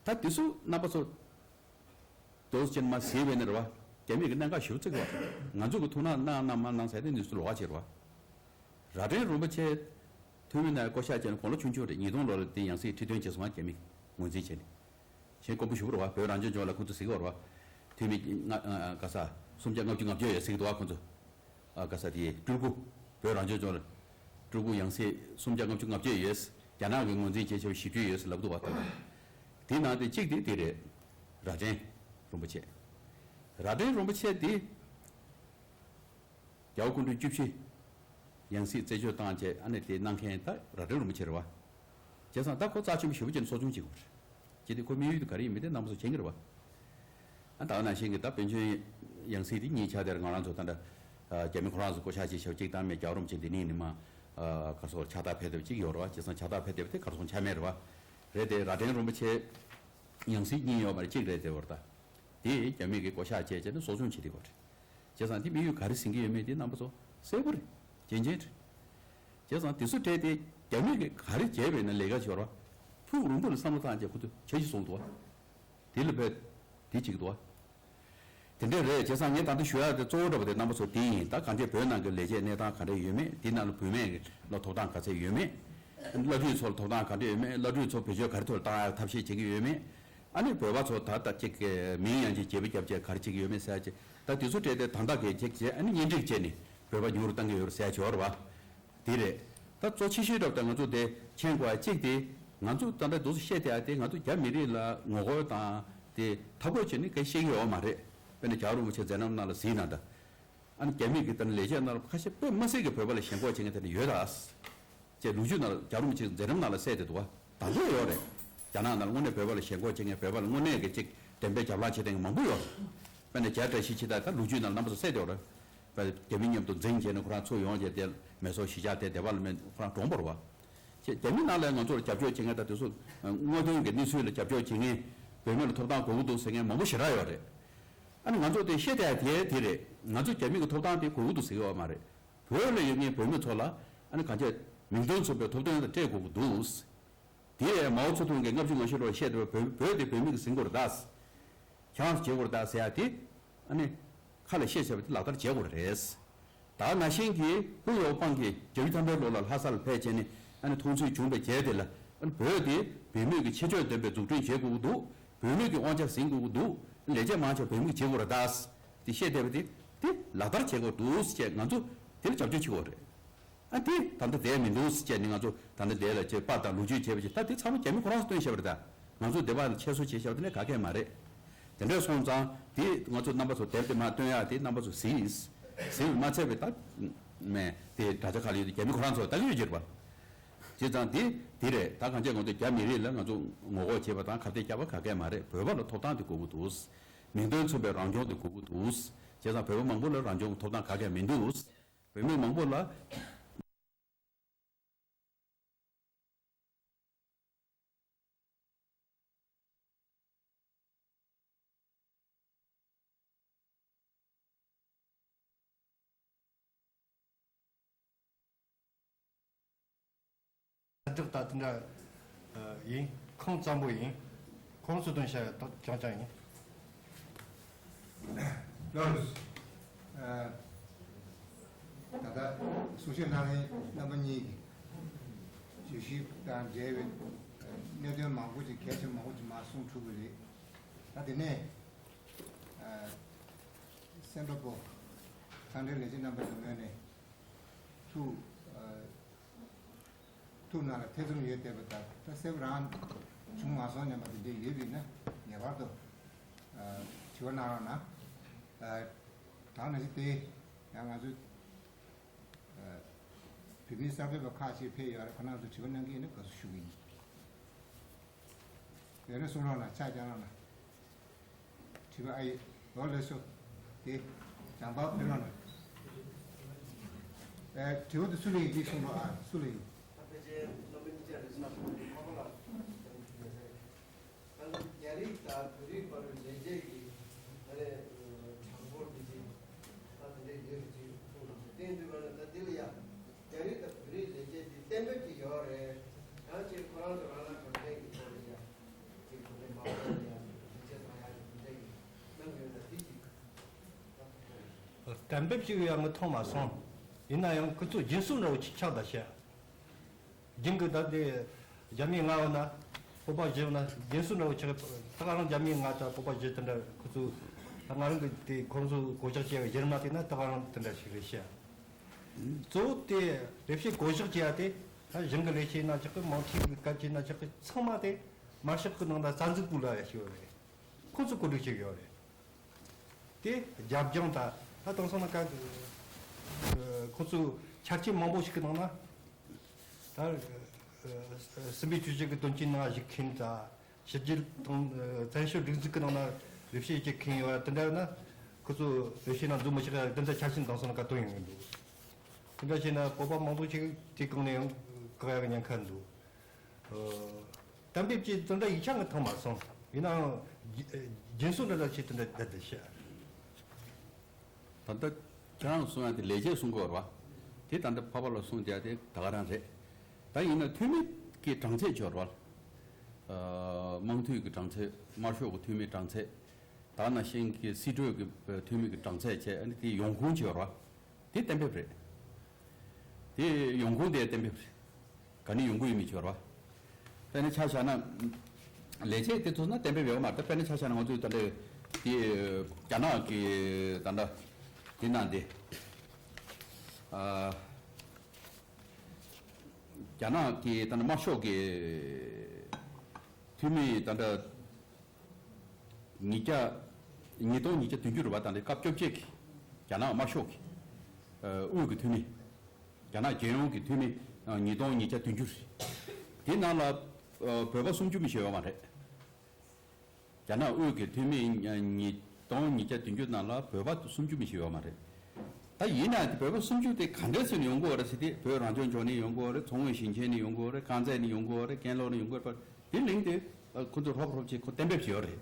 ད་དེ་ཚོ་རྣམ་པ་ཚོ་དོགས་ཅན་མ་ཟེར་བས་ནི་རེད་བ། རྒྱ་མི་གི་གནད་འགག་ཞིབ་བརྩི་གི་བ། ང་ཚོ་གི་ཐུགས་སྣང་གནང་གནང་མ་གནང་ཟེར་ཏེ་ནི་ཚོ་ལོགས་ཀ་བྱེད་རེད་བ། རྭ་སྒྲེང་རིན་པོ་ཆེ་འཐུས་མི་ནང་བསྐོ་བཞག་བྱས་ནས་དགུང་ལོ་ཆུང་ཆུང་རེད། ཉིས་སྟོང་ལོ་ལ་དེ་ཡང་སྲིད་ཁྲི་སྟོན་བྱས་སོང་ང་། རྒྱ་མི་ངོས་འཛིན་བྱས་ནས། གཞན་དཀོན་པོ་ཞུ་བ་རེད་བ། བོད་རང་སྐྱོང་ལྗོངས་ལ་ཁོང་ཚོ་ཟེར་གི་བ་རེད་བ། འཐུས་མི་ལྔ་ཨ་ག་ས་སུམ་བརྒྱ་ལྔ་བཅུ་ང་བརྒྱད་ཡོད་ཟེར་གི་འདུག་བ། ཁོང་ཚོ་ཨ་ག་ས་དེ་སྤྲུལ་སྐུ་བོད་རང་སྐྱོང་ལྗོངས་ལ་སྤྲུལ་སྐུ་ཡང་སྲིད་སུམ་བརྒྱ་ལྔ་བཅུ་ང་བརྒྱད་ཡོད། རྒྱ་ནག་གི་ངོས་འཛིན་བྱས་བྱས་པ་བཞི་བཅུ་ཡོད་ཟེར་ལབ་འདུག་བ། དེ་ནང་དེ་གཅིག་དེ་དེ་རེད། རྭ་སྒྲེང་རིན་པོ་ཆེ། རྭ་སྒྲེང་རིན་པོ་ཆེ་དེ། རྒྱལ་བ་སྐུ་ཕྲེང་བཅུ་བཞི་ཡང་སྲིད་རྩད་གཅོད་བཏང་བྱས་ཨ་ནི་དེ་གནང་མཁན་ད་རྭ་སྒྲེང་རིན་པོ་ཆེ་རེད་བ། བྱས་ཙང་ད་ཁོ་རྩ་ཆེན་པོ་ཞེ་པོ་ཅིག་ནས་གསོ་སྐྱོང་བྱེད་དགོས་རེད། ཅེས་དེ་ཁོ་དམིགས་ཡུལ་དེ་ག་རེ་ཡིན་མིན་དེ་རྣམ་པ་ཚོ་མཁྱེན་གྱི་རེད་བ། ཨ་ད་ག་ནང་བཞིན་གྱི་ད་དཔལ་འབྱོར་ཡང་སྲིད་དེ་གཉིས་ཆགས་དེར་ང་རང་ཚོ་ད་ལྟ་རྒྱ་མི་ཁོ་རང་ཚོ་བསྐོ་བཞག་ཅིག་བྱས་པ་གཅིག་དང་མེད། རྒྱལ་བ་རིན་པོ་ཆེ་འདི་ནས་ནི་མ་ག་སོགས་ཕྱག་རྟགས་ཕེབས་ཐུབ་ཅིག་ཡོད་རེད་བ། བྱས་ཙང་ཕྱག་རྟགས་ཕེབས་ཐུབ་དེ་གར་སོང་ཆ་མེད་རེད་བ། རེད་དེ་རྭ་སྒྲེང་རིན་པོ་ཆེ་ཡང་སྲིད་གཉིས་ཡོད་པ་རེད། གཅིག་རེད་དེ་བར་ད་དེ་རྒྱ་མི་གིས་བསྐོ་བཞག་བྱས་བྱས་ནས་གསོ་སྐྱོང་བྱེད་དེ་བར་རེད། བྱས་ཙང་དེ་དམིགས་ཡུལ་ག་རེ་ཟིན་གྱི་ཡོད་མེད་དེ་རྣམ་པ་ཚོ་གསལ་པོ་རེད། རྒྱན་ཅན་རེད། བྱས་ཙང་དེ་ཚོ་བྲལ་ཏེ་རྒྱ་མི་གིས་ག་རེ་བྱས་པས་ན་ལས་ཀ་ཤོར་བ། ཐུགས་རུང་པོ་ལ་བསམ་བློ་བཏང་བྱས་ཁོ་ཚོས་བྱས་ཤིག་གསུངས་འདུག་བ། དེ་ལ་བས་དེ་གཅིག་འདུག་བ། དེ་འདྲས་རེད། བྱས་ཙང་ངས་ད་ལྟ་ཞུ་ཡག་དེ་གཙོ་བོ་འདྲ་པོ་དེ་རྣམ་པ་ཚོ་དེ་ཡིན། ད་གང་ཅི་བོད་ནང་གི་ལས་བྱེད་གནས་སྟངས་ག་འདྲས་ཡོད་མེད། དེ་ནང་ལ་བུད་མེད་ལ་ཐོབ་ཐང་ག་ཚད་ཡོད་མེད། བླ་སྤྲུལ་ཚོ་ལ་ཐོབ་ཐང་ག་འདྲས་ཡོད་མེད། བླ་སྤྲུལ་ཚོ་བེད་སྤྱོད་ག་རེ་ཐོག་ལ་བཏང་ཡག་ཐབས་ཤེས་བྱེད་ཀྱི་ཡོད་མེད། ཨ་ནི་བོད་པ་ཚོ་ད་ལྟ་ཅིག་གི་མིང་ཡང་ཅིག་བརྗེ་པོ་བརྒྱབ་བྱས་ག་རེ་བྱེད་ཀྱི་ཡོད་མེད་ཟེར་ཡག་ཅིག་ད་དེ་ཚོ་བྲལ་ཏེ་ད་ལྟ་གི་ཅིག་བྱས་ཨ་ནི་གཉེན་སྒྲིག་བྱས་ནས་བོད་པ་ཉུང་རུ་བཏང་གི་ཡོད་རེད་ཟེར་ཡག་ཅིག་ཡོད་རེད་བ། དེ་རེད། ད་གཙོ་ཆེ་ཤོས་འདྲ་པོ་ད་ང་ཚོ་དེ་མཁྱེན་དགོས་ཡག་གཅིག་དེ། ང་ཚོ་ད་ལྟ་འདུག་སེ་བཤད་བསྡད་ཡག་དེ་ང་ཚོ་རྒྱ་མི་རིགས་ལ་ངོ་རྒོལ་དང་དེ་འཐབ་རྒོལ་བྱས་ནས་གང་བཤད་ཀྱི་ཡོད་མ་རེད། དཔེར་ན་རྒྱལ་བ་རིན་པོ་ཆེ་མཛད་རྣམ་ནང་ལ་གཟིགས་ན་ད། ཨ་ནི་རྒྱ་མི་གི་ད་ནི་ལས་བྱེད་ནང་ལ་ཁ་ཤས་དཔེ་མི་སྲིད་ཀྱི་བོད་པ་ལ་ཞེན་ཁོག་བྱེད་མཁན་དེ་འདྲ་ཡོད་ད། ཅེས་ལོ་རྒྱུས་ནང་ལ་རྒྱལ་བ་རིན་པོ་ཆེའི་མཛད་རིམ་ནང་ལ་གསལ་ཏེ་འདུག་བ། ད་དུང་ཡོད་རེད། རྒྱ་ནག་ནང་ལ་དངོས་གནས་བོད་པ་ལ་ཞེན་ཁོག་བྱེད་མཁན། བོད་པ་ལ་དངོས་གནས་ཀྱི་ཅིག་འགྲེམས་སྤེལ་རྒྱབ་ལངས་བྱེད་མཁན་མང་པོ་ཡོད་རེད། དཔེར་ན་རྒྱ་བཀྲ་ཤིས་འཆི་བདག་ད་ལོ་རྒྱུས་ནང་ལ་རྣམ་པ་ཚོ་གསལ་ཏེ་ཡོད་རེད། རྒྱ་མི་མཉམ་དུ་འཛིང་བྱས་ནས་ཁོ་རང་ཚུར་ཡོང་བྱས་དེ་མེ་སོར་གཞིས་ཆགས་དེ་སྡེ་པ་ལ་མེད་ཁོ་རང་གྲོངས་པ་རེད་བ། ཅེས་རྒྱ་མི་ནང་ལ་ང་ཚོར་རྒྱབ་སྐྱོར་བྱེད་མཁན་ད་དེ་ཚོ་དངོས་དོན་གྱི་གནས་ཚུལ་ལ་རྒྱབ་སྐྱོར་བྱེད་མཁན། བོད་མི་ལ་ཐོབ་ཐང་དགོས་ཀྱི་འདུག་ཟེར་མཁན་མང་པོ་ཞེ་དྲག་ཡོད་རེད། ཨ་ནི་ང་ཚོ་དེ་བཤད་བསྡད་ཡག་དེ་དེ་རེད། ང་ཚོ་རྒྱ་མི་གི་ཐོབ་ཐང་དེ་དགོས་ཀྱི་འདུག་ཟེར་གྱི་ཡོད་མ་རེད། བོད་ལ་ཡོད་མཁན་བོད་མི་ཚོ་ལ་ཨ་ནི་གང་བྱས་མིང་དོན་མཚུངས་པའི་ཐོབ་ཐང་དེ་སྤྲད་དགོས་ཀྱི་འདུག་དེ་མའོ་ཙེ་ཏུང་གིས་ལྔ་བཅུ་ང་བཞི་ལོར་བཤད་འདུག་བོད་བོད་དེ་བོད་མི་གིས་ཟིན་དགོས་རེད་ད། ཁྱེད་རང་ཚོས་བྱེད་དགོས་རེད་ད་ཟེར་ཡག་དེ། ཨ་ནི་ཁ་ལ་བཤད་བྱས་པ་དེ་ལག་བསྟར་བྱེད་དགོས་རེད། ད་ནང་བཞིན་གྱི་ཧུའུ་ཡའོ་པང་གིས་བརྒྱད་ཅུ་ཐམ་པའི་ལོ་ལ་ལྷ་ས་ལ་ཕེབས་བྱས་ནས་ཨ་ནི་མཐོང་ཚུལ་བྱུང་བའི་རྗེས་དེ་ལ། ཨ་ནི་བོད་དེ་བོད་མི་གི་ཁྱད་ཆོས་ལྡན་པའི་འཛུགས་སྐྲུན་བྱེད་དགོས་ཀྱི་འདུག་བོད་མི་གི་དབང་ཆ་ཟིན་དགོས་ཀྱི་འདུག་ལས་བྱེད་མང་ཆེ་བ་བོད་མི་གིས་བྱེད་དགོས་རེད་ད། དེ་བཤད་བསྡད་པ་དེ་དེ་ལག་བསྟར་བྱེད་དགོས་འདུག་ཅེས་ང་ཚོ་དེ་ལ་རྒྱབ་སྐྱོར་བྱེད་དགོས་རེད། ཨ་དེ་ད་ལྟ་བསྡད་མི་འདུག་ཟེར་བྱས་ནས་ང་ཚོ་ད་ལྟ་བསྡད་ལ་བྱས་པར་དང་ལོ་རྒྱུས་བྱས་པ་ཅིག་ད་དེ་ཚང་མ་རྒྱ་མི་ཁོ་རང་ཚོ་སྟོན་བཞག་པ་རེད་ད། ང་ཚོ་སྡེ་པ་ལ་ཁྱད་གསོད་བྱས་བཞག་པ་དེ་ནས་ག་གེ་མ་རེད། དེ་འདྲ་སོང་ཙང་དེ་ང་ཚོ་རྣམ་པ་ཚོ་དེབ་དེ་མར་སྟོན་ཡག་དེ་རྣམ་པ་ཚོ་གཟིགས། གཟིགས་པ་མ་ཚད་པའི་ད་མེད་དེ་དྲ་རྒྱ་ཁག་ལ་ཡོད་དེ་རྒྱ་མི་ཁོ་རང་ཚོ་ལ་ལྟ་གི་ཡོད་ཀྱི་རེད་པ། བྱས་ཙང་དེ་དེ་རེད། ད་གང་བྱས་ང་ཚོ་རྒྱ་མི་རིགས་ལ་ང་ཚོ་ངོ་རྒོལ་བྱས་པ་དང་ཁ་གཏད་བཅག་པ་ག་གེ་མ་རེད། བོད་པ་ལ་ཐོབ་ཐང་དེ་དགོས་ཀྱི་འདུག་མིང་དོན་མཚུངས་པའི་རང་སྐྱོང་དེ་དགོས་ཀྱི་འདུག་བྱས་ཙང་བོད་པ་མང་པོ་ལ་རང་སྐྱོང་གི་ཐོབ་ཐང་ག་གེ་མི་འདུག་བོད་མི་མང་པོ་ལ། ལྡོག་ད་དེ་འདྲ་ཡིན། ཁུངས་བཙན་པོ་ཡིན། ཁོང་ཚོ་དོན་བྱ་ཡ་ཏོག་རྐྱང་རྐྱང་ཡིན། ལགས་སོ། ད་ལྟ་གསུང་བཤད་གནང་མཁན་རྣམ་པ་གཉིས་ཀྱིས་བརྗོད་གཞི་དང་འབྲེལ་བའི་གནད་དོན་མང་པོ་ཅིག་གལ་ཆེན་མང་པོ་ཅིག་མར་གསུངས་གྲུབ་པ་རེད། ད་དེ་ནས་སེམས་པ་པོ་མཐའ་འབྲེལ་ལས་བྱེད་རྣམ་པ་ཚོའི་ངོས་ནས་ཐུགས་ཐུགས་ནང་ལ་ཐེ་ཚོམ་ཡོད་བསྡད་པ་དང་། ད་གསལ་པོ་རང་བྱུང་མ་སོང་སྙམ་པ་དེ་འདྲ་ཡོད་པ་ཡིན་ན་ངེས་པར་དུ་དྲི་བ་གནང་རོགས་གནང་། ད་ནང་བཞིན་དེ་ཡང་ང་ཚོའི་བོད་མིའི་གསར་འགོད་པ་ཁག་ཅིག་ཕེབས་ཡོད་རེད། ཁོང་རྣམ་ཚོས་དྲི་བ་གནང་གི་ཡིན་ན་དགའ་བསུ་ཞུ་གི་ཡིན། ཡོད་ན་གསུང་རོགས་གནང་། ཕྱག་རྒྱག་རོགས་གནང་། དྲི་བ་ཨ་ཡེ། འོ་ལགས་སོ། དེ་བྱང་པ་ཕེབས་རོགས་གནང་། ཨེ། དྲི་བ་དེ་སུ་ལ་ཡིན་དེ་གསུང་རོགས་ཨ། སུ་ལ་ཡིན། ད་ཕལ་ཆེར་བླ་མ་གཉིས་ཆ་རེད་ས་ཁོང་གི་ཁོ་ཁོ་ལ་ད་རྒྱ་རིགས་དང་བོད་རིགས་བར་ལས་བྱེད་ཀྱི་ད་རེས་གྲངས་འབོར་འདི་ཅིག་ད་དེ་འདྲས་ཡོད་ཀྱི་ཅིག་གསུངས་འདུག་དེ་འདུག་པ་ན་ད་འདི་ལ་ཡ། རྒྱ་རིགས་དང་བོད་རིགས་ལས་བྱེད་འདི་གཏན་འབེབས་ཀྱི་ཡོད་རེད། ཡང་ཅིག་ཁོ་རང་ཚོ་རང་ལ་གྲོས་མཐུན་གྱི་ཐོག་ལ་ཡ་ཅིག་གོ་སྒྲིག་མ་བྱས་ཡ་ཅིག་བྱས་ཙང་ཡ་ཅིག་གོ་སྒྲིག་གནང་གི་ཡོད་ན་དེ་ཅིག་གཏན་འབེབས་ཅིག་ཡང་མཐོང་མ་སོང་། ཡིན་ན་ཡང་ཁོ་ཚོ་རྒྱུན་སྲོལ་འདྲ་བོ་ཅིག་ཆགས་བསྡད་ཤག་རྒྱུན་གྱི་ད་དེ་རྒྱ་མིའི་ང་འོ་ན་བོད་པ་བཞི་འོ་ན་རྒྱུན་སྲོལ་འདྲ་བོ་ཆགས། ད་ག་རང་རྒྱ་མིའི་ང་དང་བོད་པ་བཞི་དེ་འདྲ་ཁོ་ཚོ་ད་ང་རང་གི་དེ་ཁོང་ཚོ་བསྐོ་གཞག་བྱས་པའི་གཞིར་མ་བལྟས་ན་ད་ག་རང་དེ་འདྲ་ཞིག་རེད་ཤག་གཙོ་བོ་དེ་ལས་བྱེད་བསྐོ་གཞག་བྱེད་ཡ་དེ་ད་གཞུང་གི་ལས་བྱེད་ཡིན་ན་ཆོག་གི། དམངས་ཁྲོད་ཀྱི་སྐད་ཆ་ཡིན་ན་ཆོག་གི། ཚང་མ་དེ་དམར་ཤོག་གི་ནང་ད་རྩ་འཛུགས་པུའུ་ལབ་ཡ་ཞིག་ཡོད་རེད། ཁོ་ཚོས་བཀོད་སྒྲིག་བྱེད་ཀྱི་ཡོད་རེད། དེ་རྒྱབ་ལྗོངས་ད་ད་དེང་སང་ན་ག་ཁོ་ཚོས་ཆ་རྐྱེན་མང་པོ་ཞིག་གི་ནང་ན་ད་སྲིད་པའི་ཆོས་བརྒྱུད་ཀྱི་དོན་རྐྱེན་ནང་ཞུགས་མཁན་ད། ཕྱི་རྒྱལ་དང་བཙན་བྱོལ་སྒྲིག་འཛུགས་ཀྱི་ནང་ན་ ལས་བྱེད་ཅིག་ཁེངས་ཡོད་པ་དེ་འདྲ་ན། ཁོ་ཚོ་ལས་བྱེད་ནང་འཛུལ་མི་ཆོག་ཡ་དེ་འདྲ་ཆ་རྐྱེན་དེང་སང་ལ་ག་དུང་ཡོང་གི་འདུག་དེ་འདྲ་བྱས་ན་བོད་པ་མང་པོ་ཞིག་དེའི་སྒང་ནས་ཡང་བཀག་ཡ་གི་ཉེན་ཁ་འདུག་ཨ། གཏན་འབེབས་ཀྱི་དེ་འདྲ་ཡིག་ཆ་ངས་མཐོང་མ་སོང་། ཡིན་ནའང་རྒྱུ་རྒྱུན་སྲོལ་འདྲ་ལ་ཆེད་དུ་འདྲ་བསྡད་དེ་བཤད། ད་ལྟ་ཁྱེད་རང་གསུང་ཡ་དེ་ལས་བྱེད་གསུང་གི་ཡོད་རེད་བ། དེ་ད་ལྟ་ཕ་པ་ལ་གསུང་བསྡད་དེ་ད་ག་རང་རེད། ད་ཡིན་ན་འཐུས་མི་གི་གྲངས་ཚད་ཅིག་ཡོད་རེད་བ། ཨ། དམངས་འཐུས་ཀྱི་གྲངས་ཚད། དམར་ཤོག་གི་འཐུས་མི་གྲངས་ཚད། ད་ནང་བཞིན་གྱི་སྲིད་གྲོས་ཀྱི་འཐུས་མི་གི་གྲངས་ཚད་བཅས། ཨ་ནི་དེ་ཡོང་ཁུངས་ཅིག་ཡོད་རེད་བ། དེ་གཏན་འབེབས་རེད། དེ་ཡོང་ཁུངས་དེ་གཏན་འབེབས་རེད། ག་ནས་ཡོང་གི་ཡོད་མེད་ཅིག་ཡོད་རེད་བ། དཔེར་ན་ཆ་བཞག་ན། ལས་བྱེད་དེ་ཚོ་ན་གཏན་འབེབས་ཡོད་མ་རེད། ད་དཔེར་ན་ཆ་བཞག་ན་ང་ཚོས་ད་ལྟ་དེ་རྒྱ་ནག་གི་ད་ལྟ་དེ་ནང་དེ། ཨ། རྒྱ་ནག་གི་ད་ལྟ་དམར་ཤོག་གི་འཐུས་མི་ད་ལྟ་ཉིས་བརྒྱ། ཉིས་སྟོང་ཉིས་བརྒྱ་བདུན་ཅུ་རེད་བ། ད་ལྟ་སྐབས་བཅོ་བརྒྱད་ཀྱི་རྒྱ་ནག་དམར་ཤོག་གི་ཨ། དབུས་ཀྱི་འཐུས་མི། རྒྱ་ནག་རྒྱལ་ཡོངས་ཀྱི་འཐུས་མི་ཨ། ཉིས་སྟོང་ཉིས་བརྒྱ་བདུན་ཅུ་རེད། དེ་ནང་ལ་ཨ། བོད་པ་སུམ་ཅུ་མི་ཞིག་ཡོད་མ་རེད། རྒྱ་ནག་དབུས་ཀྱི་འཐུས་མི་ཉིས་སྟོང་ཉིས་བརྒྱ་བདུན་ཅུ་ནང་ལ་བོད་པ་སུམ་ཅུ་མི་ཞིག་ཡོད་མ་རེད། ད་ཡིན་ན་དེ་བོད་པ་སུམ་ཅུ་དེ་ག་འདྲ་ཞིག་ནས་ཡོང་གི་ཡོད་རེད་ཟེར་ཏེ། བོད་རང་སྐྱོང་ལྗོངས་ནས་ཡོང་གི་ཡོད་རེད། མཚོ་སྔོན་ཞིང་ཆེན་ནས་ཡོང་གི་ཡོད་རེད། དཀར་མཛེས་ནས་ཡོང་གི་ཡོད་རེད། ཀན་ལྷོ་ནས་ཡོང་གི་ཡོད་རེད། དེ་གླེང་དེ་ཁོ་ཚོས་རོབ་རོབ་ཅིག་ཁོ་གཏན་འབེབས་བྱས་ཡོད་རེད།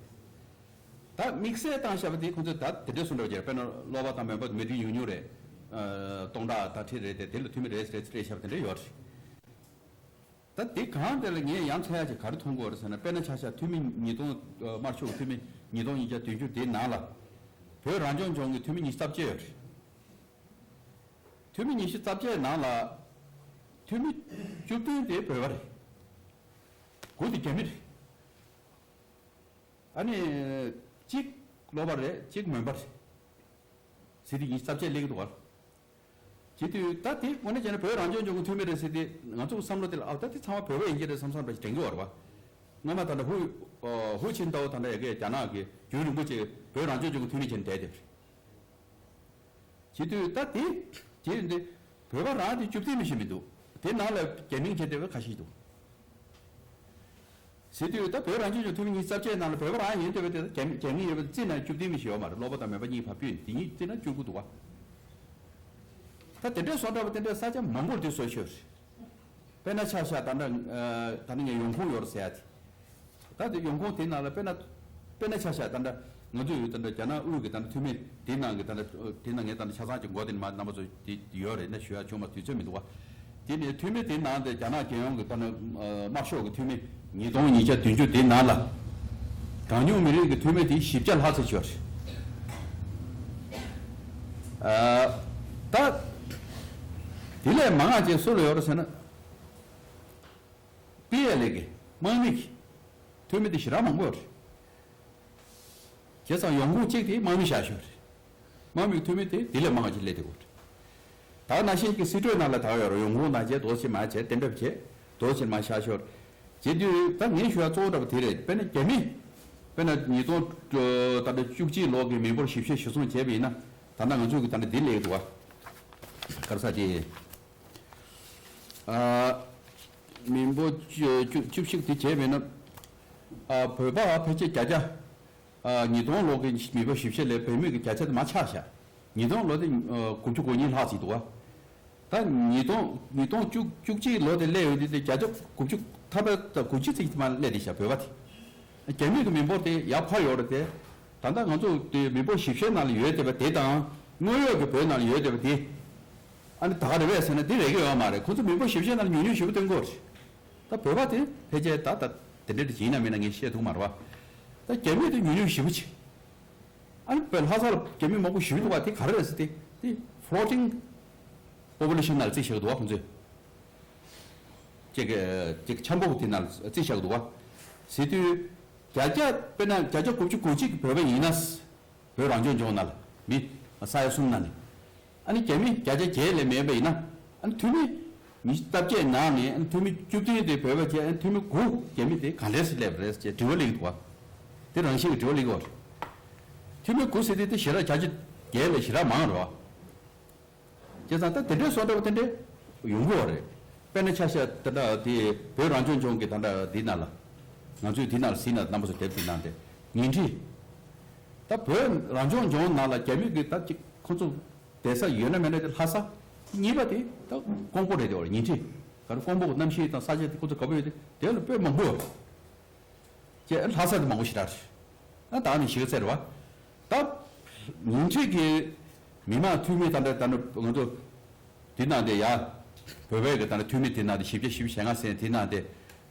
ད་དམིགས་བསལ་བཏང་བཞག་པ་དེ་ཁོ་ཚོས་ད་དེ་འདྲ་སུ་འདྲ་བྱས། དཔེར་ན་སློབ་པ་དང་མེད་པ་མི་འདྲ་ཉུང་ཉུང་རེད། ཨ། སྟོང་ཕྲག་དང་ཁྲི་རེད་དེ། དེ་ལ་འཐུས་མི་རེ་རེ་སྤྲད་བཞག་པ་དེ་འདྲ་ཡོད་རེད། ད་དེ་གང་དེ་ལ་ངས་ཡང་ཚ་ཡ་ཅིག་ག་རེ་མཐོང་གི་ཡོད་རེད་ཟེར་ན། དཔེར་ན་ཆ་བཞག་འཐུས་མི་ཉིས་སྟོང་། དམར་ཤོག་འཐུས་མི་ཉིས་སྟོང་ཉིས་བརྒྱ་བདུན་ཅུ་དེའི་ནང་ལ་བོད་རང་སྐྱོང་ལྗོངས་ཀྱི་འཐུས་མི་ཉི་ཤུ་རྩ་བརྒྱད་ཡོད་རེད། འཐུས་མི་ཉི་ཤུ་རྩ་བརྒྱད་ནང་ལ་འཐུས་མི་བཅུ་བདུན་དེ་བོད་པ་རེད། དགུ་དེ་རྒྱ་མི་རེད། ཨ་ནི་གཅིག་སློབ་པ་རེད། གཅིག་མོན་པ་རེད། ཟེར་དུས་ཉི་ཤུ་རྩ་བརྒྱད་སླེབས་ཀྱི་འདུག་བ། བྱེད་དུས་ད་དེ་དངོས་གནས་བྱས་ན་བོད་རང་སྐྱོང་ལྗོངས་ཀྱི་འཐུས་མི་རེད་ཟེར་ཏེ་ང་ཚོ་བསམ་བློ་དེ་ལ། ཨ། ད་དེ་ཚང་མ་བོད་པ་ཡིན་གྱི་རེད་བསམ་བསམ་འདྲ་ཞིག་དྲན་གྱི་ཡོད་རེད་བ། སྔོན་མ་ད་ལྟ་ཧུ་ཨ། ཧུ་ཅིན་ཏའོ་ད་ལྟ་ཡ་གི་རྒྱ་ནག་གི་རྒྱུན་རིང་པོ་ཅིག་བོད་རང་སྐྱོང་ལྗོངས་ཀྱི་འཐུས་མི་བྱས་ནས་བསྡད་བསྡད་པ་རེད། བྱེད་དུས་ད་དེ་བྱེད་ཡོང་དུས་བོད་པ་རང་དེ་བཅུ་བདུན་མི་ཞིག་མི་འདུག་དེ་ནང་ལ་རྒྱ་མིང་བྱས་བསྡད་པ་ཁ་ཤས་འདུག་ཟེར་དུས་ད་བོད་རང་སྐྱོང་ལྗོངས་འཐུས་མི་ཉི་ཤུ་རྩ་བརྒྱད་ནང་ལ་བོད་པ་རང་ཡིན་བསྡད་པ་དེ་ད་རྒྱ་མི་རྒྱ་མི་ཡོད་པ་བརྩིས་ན་བཅུ་བདུན་མི་ཞིག་ཡོད་མ་རེད། སློབ་པ་དང་མོན་པ་གཉིས་བར་སྤུས་ནས། དེ་གཉིས་བརྩིས་ན་བཅུ་དགུ་འདུག་བ། ད་དེ་འདྲའི་བཟོ་འདྲ་བ་དེ་འདྲའི་ས་ཆ་མང་པོར་དེ་བཟོས་ཤོར། དཔེར་ན་ཆ་བཞག་ད་ལྟ་ཨ། ད་ལྟ་ངས་ཡོང་ཁུངས་ཡོད་རེད་ཟེར་ཡ་དེ། ད་དེ་ཡོང་ཁུངས་དེ་ནང་ལ་དཔེར་ན། དཔེར་ན་ཆ་བཞག་ད་ལྟ་ང་ཚོ་ཡོད་ད་ལྟ་རྒྱ་ནག་དབུས་ཀྱི་ད་ལྟ་འཐུས་མི་དེ་ནང་གི་ད་ལྟ་དེ་ནང་ངས་ད་ལྟ་ཆ་ཚང་གི་མགོ་དེ་མ་རྣམ་པ་ཚོ་དེ་ཡོད་རེད་ན་ཞུ་ཡ་བྱུང་མ། དུས་ཚོད་མི་འདུག་བ། དེ་ནས་འཐུས་མི་དེ་ནང་དེ་རྒྱ་ནག་རྒྱལ་ཡོངས་ཀྱི་ད་ལྟ་ཨ། དམར་ཤོག་གི་འཐུས་མི་ཉིས་སྟོང་ཉིས་བརྒྱ་བདུན་ཅུ་དེ་ནང་ལ་གྲངས་ཉུང་མི་རིགས་ཀྱི་འཐུས་མི་དེ་བཞི་བརྒྱ་ལྷག་ཙམ་ཡོད་རེད། ཨ། ད་དེ་ལས་མང་བ་ཅིག་སུ་ལ་ཡོད་རེད་ཟེར་ན། པི་ཨེལ་ཨེ་གི་དམག་མི་གི་འཐུས་མི་དེ་ཞེ་དྲག་མང་པོ་ཡོད་རེད། བྱས་ཙང་ཡོང་ཁུངས་གཅིག་དེ་དམག་མི་བཞག་ཤོག་རེད། དམག་མི་གི་འཐུས་མི་དེ་དེ་ལས་མང་བ་ཅིག་སླེབས་བསྡད་ཡོད་རེད། ད་ནང་བཞིན་གྱི་སྲིད་གྲོས་ནང་ལ་ད་ཡོད་རེད། ཡོང་ཁུངས་དང་བཅས་དོ་ཕྱིར་མ་བྱས། གཏན་འབེབས་བྱས་དོ་ཕྱིར་མ་བཞག་ཤོག་རེད། བྱེད་དུས་ད་ངས་ཞུ་ཡ་གཙོ་བོ་འདྲ་པོ་དེ་རེད། དཔེར་ན་རྒྱ་མི། དཔེར་ན་ཉིས་སྟོང་ད་ལྟ་བཅུ་གཅིག་ལོ་གི་མི་འབོར་ཞིབ་བཤེར་ཞིབ་བཟུང་བྱས་པ་ཡིན་ན། ད་ལྟ་ང་ཚོ་གི་ད་ལྟ་འདི་སླེབས་འདུག་བ། ག་རེ་ཟེར་དེ། ཨ། མི་འབོར་བཅུ་བཅུ་བཅུ་གཅིག་དེ་བྱས་པས་ན། ཨ། བོད་པ་ཕལ་ཆེར་བརྒྱ་ཆ། ཨ། ཉིས་སྟོང་ལོ་གི་མི་འབོར་ཞིབ་བཤེར་ལས་བོད་མི་གི་བརྒྱ་ཆ་དེ་མར་ཆག་བཞག་ཉིས་སྟོང་ལོ་དེ་ཨ། དགུ་བཅུ་གོ་གཉིས་ལྷག་ཅིག་འདུག་བ། ད་ཉིས་སྟོང་ཉིས་སྟོང་བཅུ་བཅུ་གཅིག་ལོ་དེ་སླེབས་ཡོང་དུས་དེ་བརྒྱ་ཆ་དགུ་བཅུ་ཐམ་པ་དང་དགུ་བཅུ་ཙམ་ཅིག་མར་སླེབས་བསྡད་ཤག་བོད་པ་དེ། རྒྱ་མི་གི་མི་འབོར་དེ་ཡར་འཕར་ཡོད་རེད་དེ། ད་ལྟ་ང་ཚོ་དེ་མི་འབོར་ཞིབ་བཤེར་ནང་ལ་ཡོད་བསྡད་པ་དེ་དང་། དངོས་ཡོད་ཀྱི་བོད་ནང་ལ་ཡོད་བསྡད་པ་དེ། ཨ་ནི་ད་ག་རེད་པས་ཟེར་ན་དེ་རེད་ཀྱི་ཡོད་མ་རེད། ཁོང་ཚོ་མི་འབོར་ཞིབ་བཤེར་ནང་ལ་ཉུང་ཉུང་ཞེ་པོ་སྟོན་གྱི་ཡོད་རེད། ད་བོད་པ་དེ་ཕལ་ཆེར་ད་ད་དེ་འདྲ་དེ་ཡིན་ན་མིན་ན་ངས་བཤད་ཐུབ་མ་རེད་བ། ད་རྒྱ་མི་དེ་ཉུང་ཉུང་ཞེ་པོ་ཅིག་ཨ་ནི་བོད་ལྷ་ས་ལ་རྒྱ་མི་མང་པོ་ཞིག་འདུག་བ། དེ་ག་རེ་རེད་ཟེར་ཏེ། དེ་floating population ནང་བརྩིས་བཞག་འདུག་བ། ཁོང་ཚོས་ཅིག་ཅིག་འཆམ་པོ་དེ་ནང་བརྩིས་བཞག་འདུག་བ། ཟེར་དུས་བརྒྱ་ཆ། དཔེར་ན་བརྒྱ་ཆ་དགུ་བཅུ་གོ་གཅིག་གི་བོད་པ་ཡིན་ན། བོད་རང་སྐྱོང་ལྗོངས་ནང་ལ་མི་ས་ཡ་གསུམ་ནང་ནས། ཨ་ནི་རྒྱ་མི་བརྒྱ་ཆ་བརྒྱད་ལས་མེད་པ་ཡིན་ན། ཨ་ནི་འཐུས་མི་ཉི་ཤུ་རྩ་བརྒྱད་ནང་ནས། ཨ་ནི་འཐུས་མི་བཅུ་བདུན་དེ་བོད་པ་བྱས། ཨ་ནི་འཐུས་མི་དགུ་རྒྱ་མི་དེ་ག་འདྲས་སེ་སླེབས་རེད་ཅེས་དྲི་བ་སླེབས་འདུག་བ། དེ་རང་བཞིན་གྱི་དྲི་བ་སླེབས་ཀྱི་ཡོད་རེད། འཐུས་མི་དགུ་ཟེར་དུས་དེ་ཞེ་དྲག་བརྒྱ་ཆ་བརྒྱད་ལས་ཞེ་དྲག་མང་རེད་བ། བྱས་ཙང་ད་དེ་འདྲའི་བཟོ་འདྲ་བ་དེ་འདྲའི་ཡོང་གི་ཡོད་རེད། དཔེར་ན་ཆ་བཞག་ད་ལྟ་དེ་བོད་རང་སྐྱོང་ལྗོངས་ཀྱི་ད་ལྟ་འདི་ནང་ལ། ང་ཚོས་འདི་ནང་ལ་གཟིགས་ན་རྣམ་པ་ཚོ་དེབ་ཀྱི་ནང་དེ་ཉིང་ཁྲི། ད་བོད་རང་སྐྱོང་ལྗོངས་ནང་ལ་རྒྱ་མི་གི་ད་ཅིག་ཁོང་ཚོ་བསྡད་ས་ཡོད་ན་མེད་ན་དེ་ལྷ་ས། གཉིས་པ་དེ་ད་ཀོང་པོ་རེད། དེ་བར་ཉིང་ཁྲི། ག་རེ་ཀོང་པོ་གནམ་གཤིས་དང་ས་ཆ་དེ་ཁོང་ཚོ་དགའ་པོ་ཡོད་དེ་དེ་ལ་དཔེ་མང་པོ་ཡོད། ཅེས་ལྷ་ས་དེ་མང་པོ་ཞེ་དྲག་རེད། ད་ནི་ཞིག་ཚད་རེད་བ། ད་ཉིང་ཁྲི་གི་མི་མང་འཐུས་མི་ད་ལྟ་ད་ནི་ང་ཚོ་དེ་ནང་དེ་ཡ། བོད་པའི་གི་ད་ནི་འཐུས་མི་དེ་ནང་དེ་བཞི་བརྒྱ་བཞི་བཅུ་ཞེ་ལྔ་ཟེར་དེ་ནང་དེ།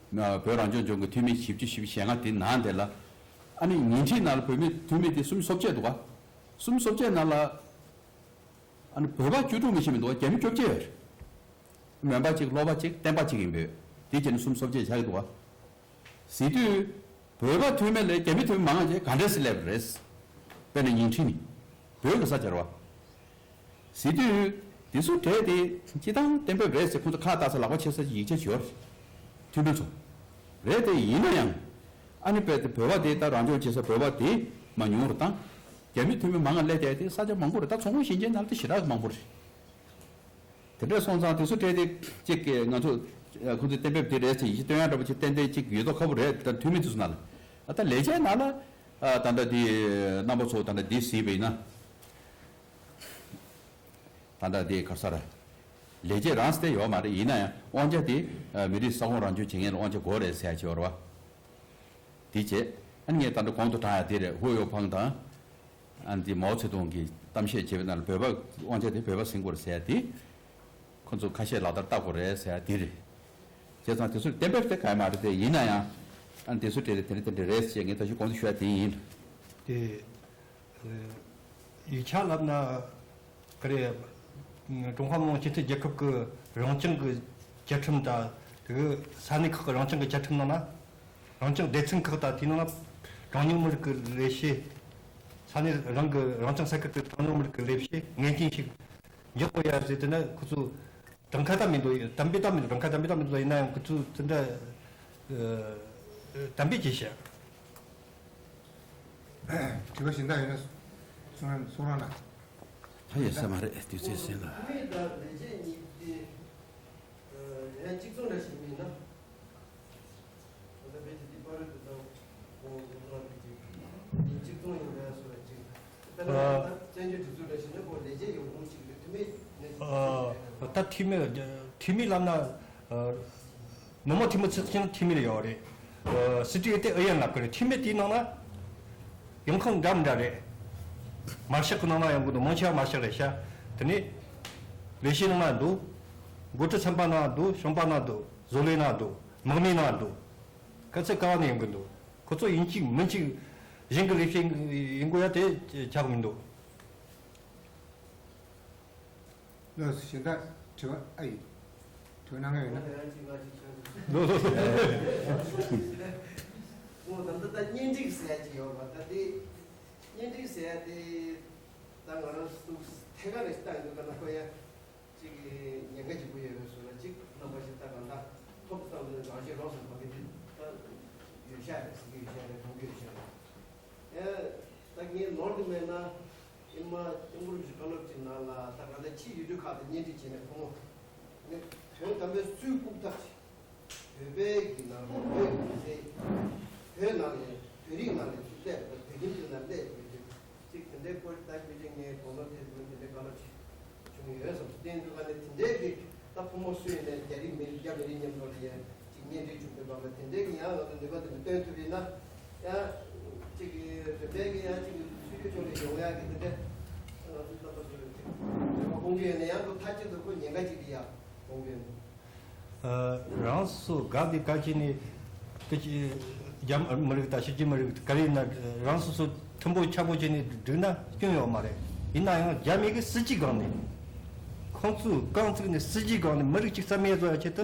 བོད་རང་སྐྱོང་ལྗོངས་ཀྱི་འཐུས་མི་བཞི་བཅུ་བཞི་བཅུ་ཞེ་ལྔ་དེ་ནང་དེ་ལ། ཨ་ནི་ཉིང་ཁྲི་ནང་ལ་བོད་མི་འཐུས་མི་དེ་སུམ་ཅུ་སོ་བརྒྱད་འདུག་ག་སུམ་ཅུ་སོ་བརྒྱད་ནང་ལ། ཨ་ནི་བོད་པ་བཅུ་དྲུག་མི་ཤེས་མི་འདུག་ག་རྒྱ་མི་བཅོ་བརྒྱད་ཡོད་རེད། མོན་པ་གཅིག་གློ་བ་གཅིག་བསྟན་པ་གཅིག་ཡིན་པས། དེ་བྱས་ནས་སུམ་ཅུ་སོ་བརྒྱད་ཆགས་ཀྱི་འདུག་ག་ཟེར་དུས། བོད་པ་འཐུས་མི་ལས་རྒྱ་མི་འཐུས་མི་མང་བ་ཅིག་ག་འདྲས་སེ་སླེབས་རེད། དཔེར་ན་ཉིང་ཁྲི་ནི། བོད་གི་ས་ཆ་རེད་བ། ཟེར་དུས། དེ་ཚོ་གྲས་དེ་སྤྱི་བཏང་གཏན་འབེབས་རེད་ཟེར་ཁོང་ཚོ་ཁ་བཏགས་ས་ལག་པ་ཕྱེ་ས་ཅིག་ཡིག་ཆ་ཅིག་ཡོད་རེད། འཐུས་མི་ཚོ། རེད་དེ་ཡིན་ན་ཡང་། ཨ་ནི་དཔེ་དེ་བོད་པ་དེ་ད་རང་སྐྱོང་བྱེད་ས་བོད་པ་དེ་མ་ཉུང་རུ་བཏང་། རྒྱ་མི་འཐུས་མི་མང་ང་སླེབས་བསྡད་དེ་ས་ཆ་མང་པོ་རེད། ད་མཚོ་སྔོན་ཞིང་ཆེན་ནང་ལ་དེ་ཞེ་དྲག་མང་པོ་རེད། དེ་འདྲ་སོང་ཙང་དེ་ཚོ་གྲས་དེ་གཅིག་གིས་ང་ཚོ་ཁོང་ཚོས་གཏན་འབེབས་དེ་རེད་ཟེར་ཡིད་ཆེས་སྟོན་ཡག་འདྲ་པོ་ཅིག་ཏན་ཏན་ཅིག་ཡོད་མདོག་ཁ་པོ་རེད། ད་འཐུས་མི་དེ་ཚོ་ནང་ལ། ཨ་ད་ལས་བྱེད་ནང་ལ། ཨ་ད་ལྟ་དེ་རྣམ་པ་ཚོ་ད་ལྟ་འདི་གཟིགས་པ་ཡིན་ན། ད་ལྟ་དེ་ག་རེ་ཟེར། ལས་བྱེད་རང་སྟེ་ཡོད་མ་རེད། ཡིན་ན་ཡང་དབང་ཆ་དེ་མི་རིགས་ས་ཁོངས་རང་སྐྱོང་བྱེད་མཁན་ལ་དབང་ཆ་དགོས་རེད་ཟེར་ཡ་ཅིག་ཡོད་རེད་བ། དེ་བྱས། ཨ་ནི་ངས་ད་ལྟ་གོང་དུ་དྲངས་ཡ་དེ་རེད། ཧུའུ་ཡོ་ཕང་དང་། ཨ་ནི་མའོ་ཙེ་ཏུང་གིས་གཏམ་བཤད་བྱས་པའི་ནང་ལ་བོད་པ་དབང་ཆ་དེ་བོད་པ་ཟིན་དགོས་རེད་ཟེར་ཡ་དེ། ཁོ་ཚོ་ཁ་ཤས་ལག་བསྟར་བསྟར་དགོས་རེད་ཟེར་ཡ་དེ་རེད། བྱས་ཙང་དེ་ཚོར་གཏན་འབེབས་དེ་གང་ཡང་མ་རེད་དེ། ཡིན་ན་ཡང་། ཨ་ནི་དེ་ཚོ་དེ་རེད་དེ་རེད་དེ་འདྲ་རེད་ཅེས་ངས་ད་གཞུག་གོང་དུ་ཞུ་ཡ་དེ་ཡིན། དེ། ཡིག་ཆ་ལབ་ན། ག་རེ། ཀྲུང་ཧྭ་མི་དམངས་སྤྱི་མཐུན་རྒྱལ་ཁབ་ཀྱི་རང་སྐྱོང་གི་བཅའ་ཁྲིམས་དང་། དེ་གི་ས་གནས་ཁག་གི་རང་སྐྱོང་གི་བཅའ་ཁྲིམས་ནང་ན། རང་སྐྱོང་སྡེ་ཚན་ཁག་དང་དེའི་ནང་ན། གྲངས་ཉུང་མི་རིགས་ཀྱི་ལས་བྱེད། ས་གནས་རང་གི་རང་སྐྱོང་ས་ཁུལ་དུ་གྲངས་ཉུང་མི་རིགས་ཀྱི་ལས་བྱེད་ངེས་ཅན་ཞིག་འཇོག་དགོས་ཡ་ཟེར་དེ་ནི་ཁོ་ཚོ་གྲངས་ཀ་ད་མི་འདུག་དམ་པའི་ད་མི་འདུག་གྲངས་ཀ་དམ་པའི་ད་མི་འདུག་ཡིན་ན་ཡང་ཁོ་ཚོ་དེ་འདྲ་དམ་པའི་ཅི་བྱ། དྲི་བ་གཞན་དག་ཡོད་ན་གསུང་རོགས་གནང་། ད་ཡོད་ས་མ་རེད། དུས་ཚོད་ཟིན་ལ། ཁོ་མི་དང་ལས་བྱེད་གཉིས་དེ་ཡང་གཅིག་མཚུངས་འདྲ་ཞིག་མིན་ན། ད་ལྟ་བོད་ཀྱི་འདི་པར་དུ་དང་ཁོང་ཚོ་ལ་གཅིག་གཅིག་མཚུངས་ཡིན་པའི་སོ་ལ་གཅིག་དཔེར་ན་ད་བཙན་བྱོལ་སྒྲིག་འཛུགས་འདྲ་ཞིག་ན་ཁོ་ལས་བྱེད་ཡོང་ཁུངས་གཅིག་རེད། འཐུས་མི་ནས་གཅིག་རེད། ད་འཐུས་མི་འཐུས་མི་ལབ་ན། མི་མང་འཐུས་མི་ཚོ་ཚང་མ་འཐུས་མི་ལ་ཡོད་རེད། སྲིད་གྲོས་དེ་ཨུ་ཡོན་ལབ་ཀྱི་རེད། འཐུས་མི་དེའི་ནང་ན་ཡོང་ཁུངས་འདྲ་མི་འདྲ་རེད། མར་ཤག་གི་ནང་ན་ཡོང་གི་འདུག་མང་ཆེ་བ་མར་ཤག་རེད་ཤག་དེ་ནས་ལས་བྱེད་ནང་ན་འདུག་འགོ་ཁྲིད་ཚན་པ་ནང་འདུག་གཞོན་པ་ནང་འདུག་བཟོ་ལས་ནང་འདུག་དམག་མི་ནང་འདུག་ག་ཚོད་ག་བ་ནས་ཡོང་གི་འདུག་ཁོ་ཚོ་ཡིན་གཅིག་མིན་གཅིག་གཞན་གྱི་ལས་བྱེད་ཡིན་དགོས་ཡ་དེ་ཆགས་མི་འདུག་ལགས་སོ། གཞན་དག་དྲི་བ་ཨ་ཡིན། དྲི་བ་གནང་ག་ཡོད་ན། ལོ་ལོ་ལོ། ཁོང་ད་ལྟ་ད་གཉེན་སྒྲིག་ཟེར་ཡ་ཅིག་ཡོད་པ། ད་དེ་གཉེན་སྒྲིག་ཟེར་ཡ་དེ་ད་ང་རང་ཚོ་ཐད་ཀར་རེ་ལྟ་ཡོང་གི་ན། ཁོ་ཡ་གཅིག་གི་ཉེན་ཁ་གཅིག་པུ་ཡོད་པའི་བཟོ་ལ་གཅིག་རྣམ་པ་ཞིག་ད་གང་ལྟར་ཐོབ་ཙམ་ལ་རང་བཞིན་རོགས་སུ་བབས་ཀྱི་དེ་ད་ཡོད་ཤག་རེད། ཟེར་གྱི་ཡོད་ཤག་རེད། མཐོང་གི་ཡོད་ཤག་རེད། ཡ། ད་ངས་ནོར་གྱི་མེད་ན། ཨེ་མ་ལྕམ་སྐུ་རིན་པོ་ཆེ་བཀའ་སློབ་ཅིག་གནང་ལ། ད་ག་ད་ཕྱི་ཡུལ་གྲུ་ཁག་ཏུ་གཉེན་སྒྲིག་བྱས་ནས་ཁོང་ནི་དོན་དམ་པའི་སུས་ལྐུགས་ཐབས་ཅིག་བོད་པའི་གི་ནང་བོད་པའི་གི་ཚེ་བོད་ནང་ནས་བོད་རིགས་ནང་ནས་ཚུར་སླེབས་པ། བོད་ཁྱིམ་དེ་ནང་སླེབས་དགོས་དུས་ཅིག་དེ་འདྲའི་སྐོར་ལྟ་རྒྱུ་ཅིག་ངས་དགོངས་པ་ཐེབས་དགོས། དེ་འདྲའི་བཀའ་སློབ་ཅིག་བྱུང་ཡོད་བསམ། དེ་འདུག་ག་ནས་དེ་འདྲའི་གི་ད་ཕོ་མོ་སུ་ཡིན་ནའི་རྒྱ་རིགས་མི་རིགས་རྒྱ་མི་རིགས་མཉམ་དུ་ལ་ཡ་གཅིག་གཉེན་སྒྲིག་བྱུང་དུས་སྐབས་ལ་དེ་འདྲའི་གི་ཡང་ང་ཚོ་ནུས་པ་དེ་འདྲ་བཏོན་ཐུབ་ཡིན་ན། ཡང་གཅིག་གི་བོད་པའི་གི་ཡང་གཅིག་གི་སུ་ཡོད་ཕྱོགས་ནས་ཡོང་ཡག་གི་དེ་འདྲ་ང་ཚོ་རྣམ་པ་ཚོ་ལ་གཅིག་རེ་བ་སྐོང་གི་ཡོད་ན། ཡང་དུ་མཐའ་གཅིག་ཏུ་ཁོ་ཉེན་ཁ་གཅིག་གི་ཡ་སྐོང་གི་ཡོད་ན། རང་སོ་སོ་དགའ་བདེ་ག་ཅི་ནས་དེ་ཅི་རྒྱ་མི་རིགས་དང་ཕྱི་རྒྱལ་མི་རིགས་ག་རེ་ཡིན་ན་རང་སོ་སོ་མཐུན་པོ་ཆགས་པོ་བྱས་ནས་འགྲིག་ན་སྐྱོན་ཡོད་མ་རེད། ཡིན་ན་ཡང་རྒྱ་མི་གི་སྲིད་ཇུས་སྒང་ནས་ཁོང་ཚོས་རྐང་བཙུགས་ནས་སྲིད་ཇུས་སྒང་ནས་མི་རིགས་གཅིག་རྩ་མེད་བཟོ་ཡ་ཆེད་དུ་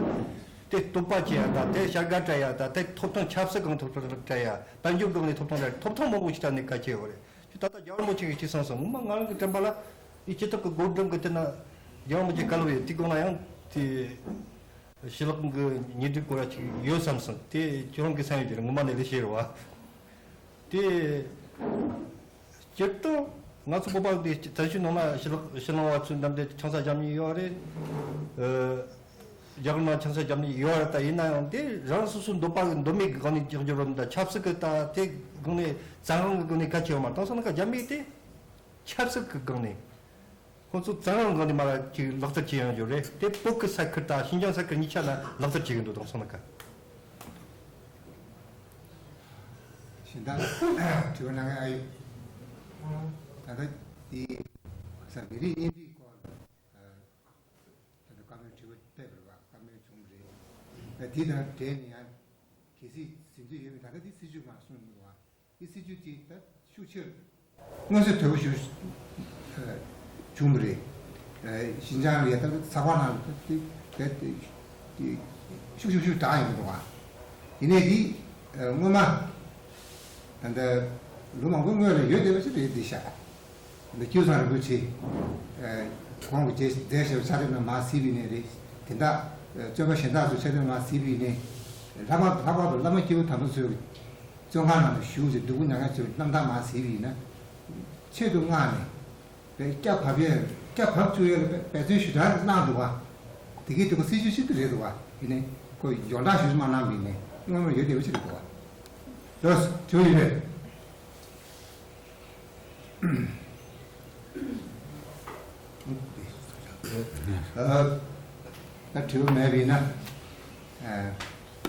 དེ་བསྟོད་པ་བྱེད་ཡ་དང་། དེ་བྱ་དགའ་སྤྲད་ཡ་དང་། དེ་ཐོབ་ཐང་ཆབ་སྲིད་སྒང་ཐོབ་ཐང་སྤྲད་ཡ། དཔལ་འབྱོར་སྒང་ནས་ཐོབ་ཐང་སྤྲད། ཐོབ་ཐང་མང་པོ་ཞིག་སྤྲད་ནས་གལ་ཆེ་བ་རེད། ཁྱོད་ད་ལྟ་རྒྱལ་བ་རིན་པོ་ཆེ་གིས་ཅི་གསུངས་སོང་། ངོ་མ་ང་རང་གི་དྲན་པ་ལ་འདི་སྤྱི་ཚོགས་ཀྱི་སྒོ་འགྲམ་གི་དེ་ན་རྒྱལ་བ་རིན་པོ་ཆེ་བཀའ་སློབ་ཡོད། དེ་སྒང་ལ་ཡང་དེ་ཞི་ལྷག་གི་ཉིན་སྒྲིག་སྐོར་ཅིག་ཡོད་བསམ་སོང་། དེ་ཁྱོད་རང་གི་སེམས་ཡོད་ཀྱི་རེད། ངོ་མ་ནས་ལས་བྱེད་རེད་བ། དེ་སྤྱིར་བཏང་ང་ཚོ་བོད་པ་འདི་བཙན་བྱོལ་ནང་ན་ཞི་ལྷག་ཕྱི་ནང་བ་ཚོའི་འདམ་དེ་ཆང་ས་བཞག་མྱོང་ཡོད་རེད། ཨ། རྒྱ་གར་ནང་ཆང་ས་བརྒྱབ་ནས་ཡོད་རེད། ད་ཡིན་ན་ཡང་དེ་རང་སོ་སོའི་འདོད་པ་གི་འདོད་མོས་ཀྱི་སྒང་ནས་རྒྱག་རྒྱུ་རེད། ད་ཆབ་སྲིད་ཀྱི་ད་དེ་སྒང་ནས་བཙན་དབང་གི་སྒང་ནས་གལ་ཆེ་བ་མ་གཏོགས་སོང་ན་ཁ་རྒྱ་མིས་དེ་ཆབ་སྲིད་ཀྱི་སྒང་ནས་ཁོང་ཚོ་བཙན་དབང་སྒང་ནས་མར་ཅིག་ལག་བསྟར་བྱེད་ཡོང་རྒྱུ་རེད། དེ་བོད་ཀྱི་ས་ཁུལ་དང་ཤིན་ཅང་ས་ཁུལ་གཉིས་ཆ་ལ་ལག་བསྟར་བྱེད་ཀྱི་འདུག་དང་སོང་ན་ཁ། གཞན་དག་དྲི་བ་གནང་མཁན་ཨ་ཡོད། ད་ལྟ་དེ་ས་མི་རིགས་གཉེན་སྒྲིག་སྐོར་ལ་ད་ལྟ་བཀའ་མོལ་དྲི་བ་ཕེབས་པ་རེད་བ། བཀའ་མོལ་བྱུང་བ་རེད། ད་དེ་དང་འབྲེལ་ནས་ཡང་གལ་སྲིད་ཟིན་འདོད་ཡོད་མེད་ད་ལྟ་དེ་སྲིད་བྱུས་མར་གསུངས་ཡོང་གི་འདུག་བ། དེ་སྲིད་བྱུས་དེ་ད་ཤུགས་ཆེར་མངོན་གསལ་དོད་པོ་ཞིག་བྱུང་བ་རེད། ཤིན་ཅང་ལ་ཡ་ད་ཚགས་པར་ནང་ལ་ད་དེ་དེ་དེ་ཤུགས་ཤུགས་ཤུགས་དྲག་ཡོང་གི་འདུག་བ། ཡིན་ནའི་དེ་སྔོན་མ་ད་ལྟ་ལོ་མང་པོའི་སྔོན་ལ་ཡོད་བསྡད་པ་ཞིག་རེད་འདི་ཤག་འདི་ཀུན་བཟང་རིན་པོ་ཆེ་ཁོང་གི་རྗེས་མཛད་བྱས་པ་ཕྱག་དེབ་ནང་མར་གཟིགས་པ་ཡིན་ནའི་རེད། དེ་དག་བཙོན་པ་གཞན་དག་ཚོའི་ཕྱག་དེབ་མར་གཟིགས་པ་ཡིན་ནའི་ལྷག་པར་ལྷག་པར་དུ་བླ་མ་སྐྱེས་བུ་དམ་པ་ཚོའི་བཙོན་ཁང་ནང་དུ་བཞུགས་ཏེ་སྡུག་པོ་མྱངས་མཁན་ཚོའི་རྣམ་ཐར་མར་གཟིགས་པ་ཡིན་ན་ཆེད་དུ་མངགས་ནས་པའི་སྐྱ་བབས་ཡས་སྐྱ་བབས་བཅུག་ཡས་ལ་འབད་བརྩོན་ཞུ་དག་གནང་འདུག་བ། དེ་གའི་དེ་ཁོ་སྲིད་ཇུས་ཤིག་ཏུ་རེད་འདུག་བ། ཡིན་ནའི་ཁོ་ཡོངས་གྲགས་ཞུ་མ་གནང་བ་ཡིན་ནའི་སྔོན་མ་ཡོད་བསྡད་པ་ཞིག་རེད་འདུག་བ། ལགས་སོ་དྲི་བ་ཡོད་པས། ད་དྲི་བ་མེད་པ་ཡིན་ན།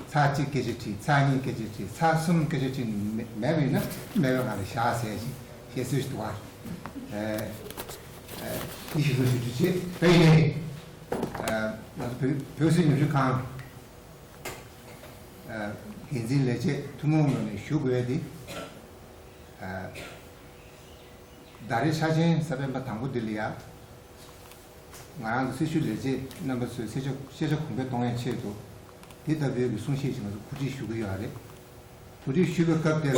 ཚར་གཅིག་སྐད་ཆ་དྲིས། ཚར་གཉིས་སྐད་ཆ་དྲིས། ཚར་གསུམ་སྐད་ཆ་དྲིས་ནས་མེད་མེད་པ་ཡིན་ན་མེད་པའི་ངང་ལ་བཞག་ཟེར་ཞིག་བཤད་སྲོལ་ཞིག་འདུག་བ། ཨ་ཨ་འདི་ཞིག་ལ་ཞུ་རྒྱུ་བྱེད། ད་ཡིན་ནའི་ང་ཚོ་བོད་བོད་སྲིད་ཉམས་ཞིབ་ཁང་འགན་འཛིན་ལས་བྱེད་ཐུན་མོང་ངོས་ནས་ཞུ་དགོས་ཏེ། ཟླ་རེའི་འཆར་ཅན་གསར་པའི་མ་དང་པོ་འདི་ལ་ཡ། ང་རང་གི་སྲི་ཞུ་ལས་བྱེད་རྣམ་པ་ཚོས་ཤེས་བྱ་ཤེས་བྱ་གོང་འཕེལ་གཏོང་ཡའི་ཆེད་དུ། འདི་ལྟ་བུའི་གི་གསུང་བཤད་ཅིག་ང་ཚོ་གོ་སྒྲིག་ཞུ་གི་ཡོད་རེད། གོ་སྒྲིག་ཞུ་བའི་སྐབས་དེར།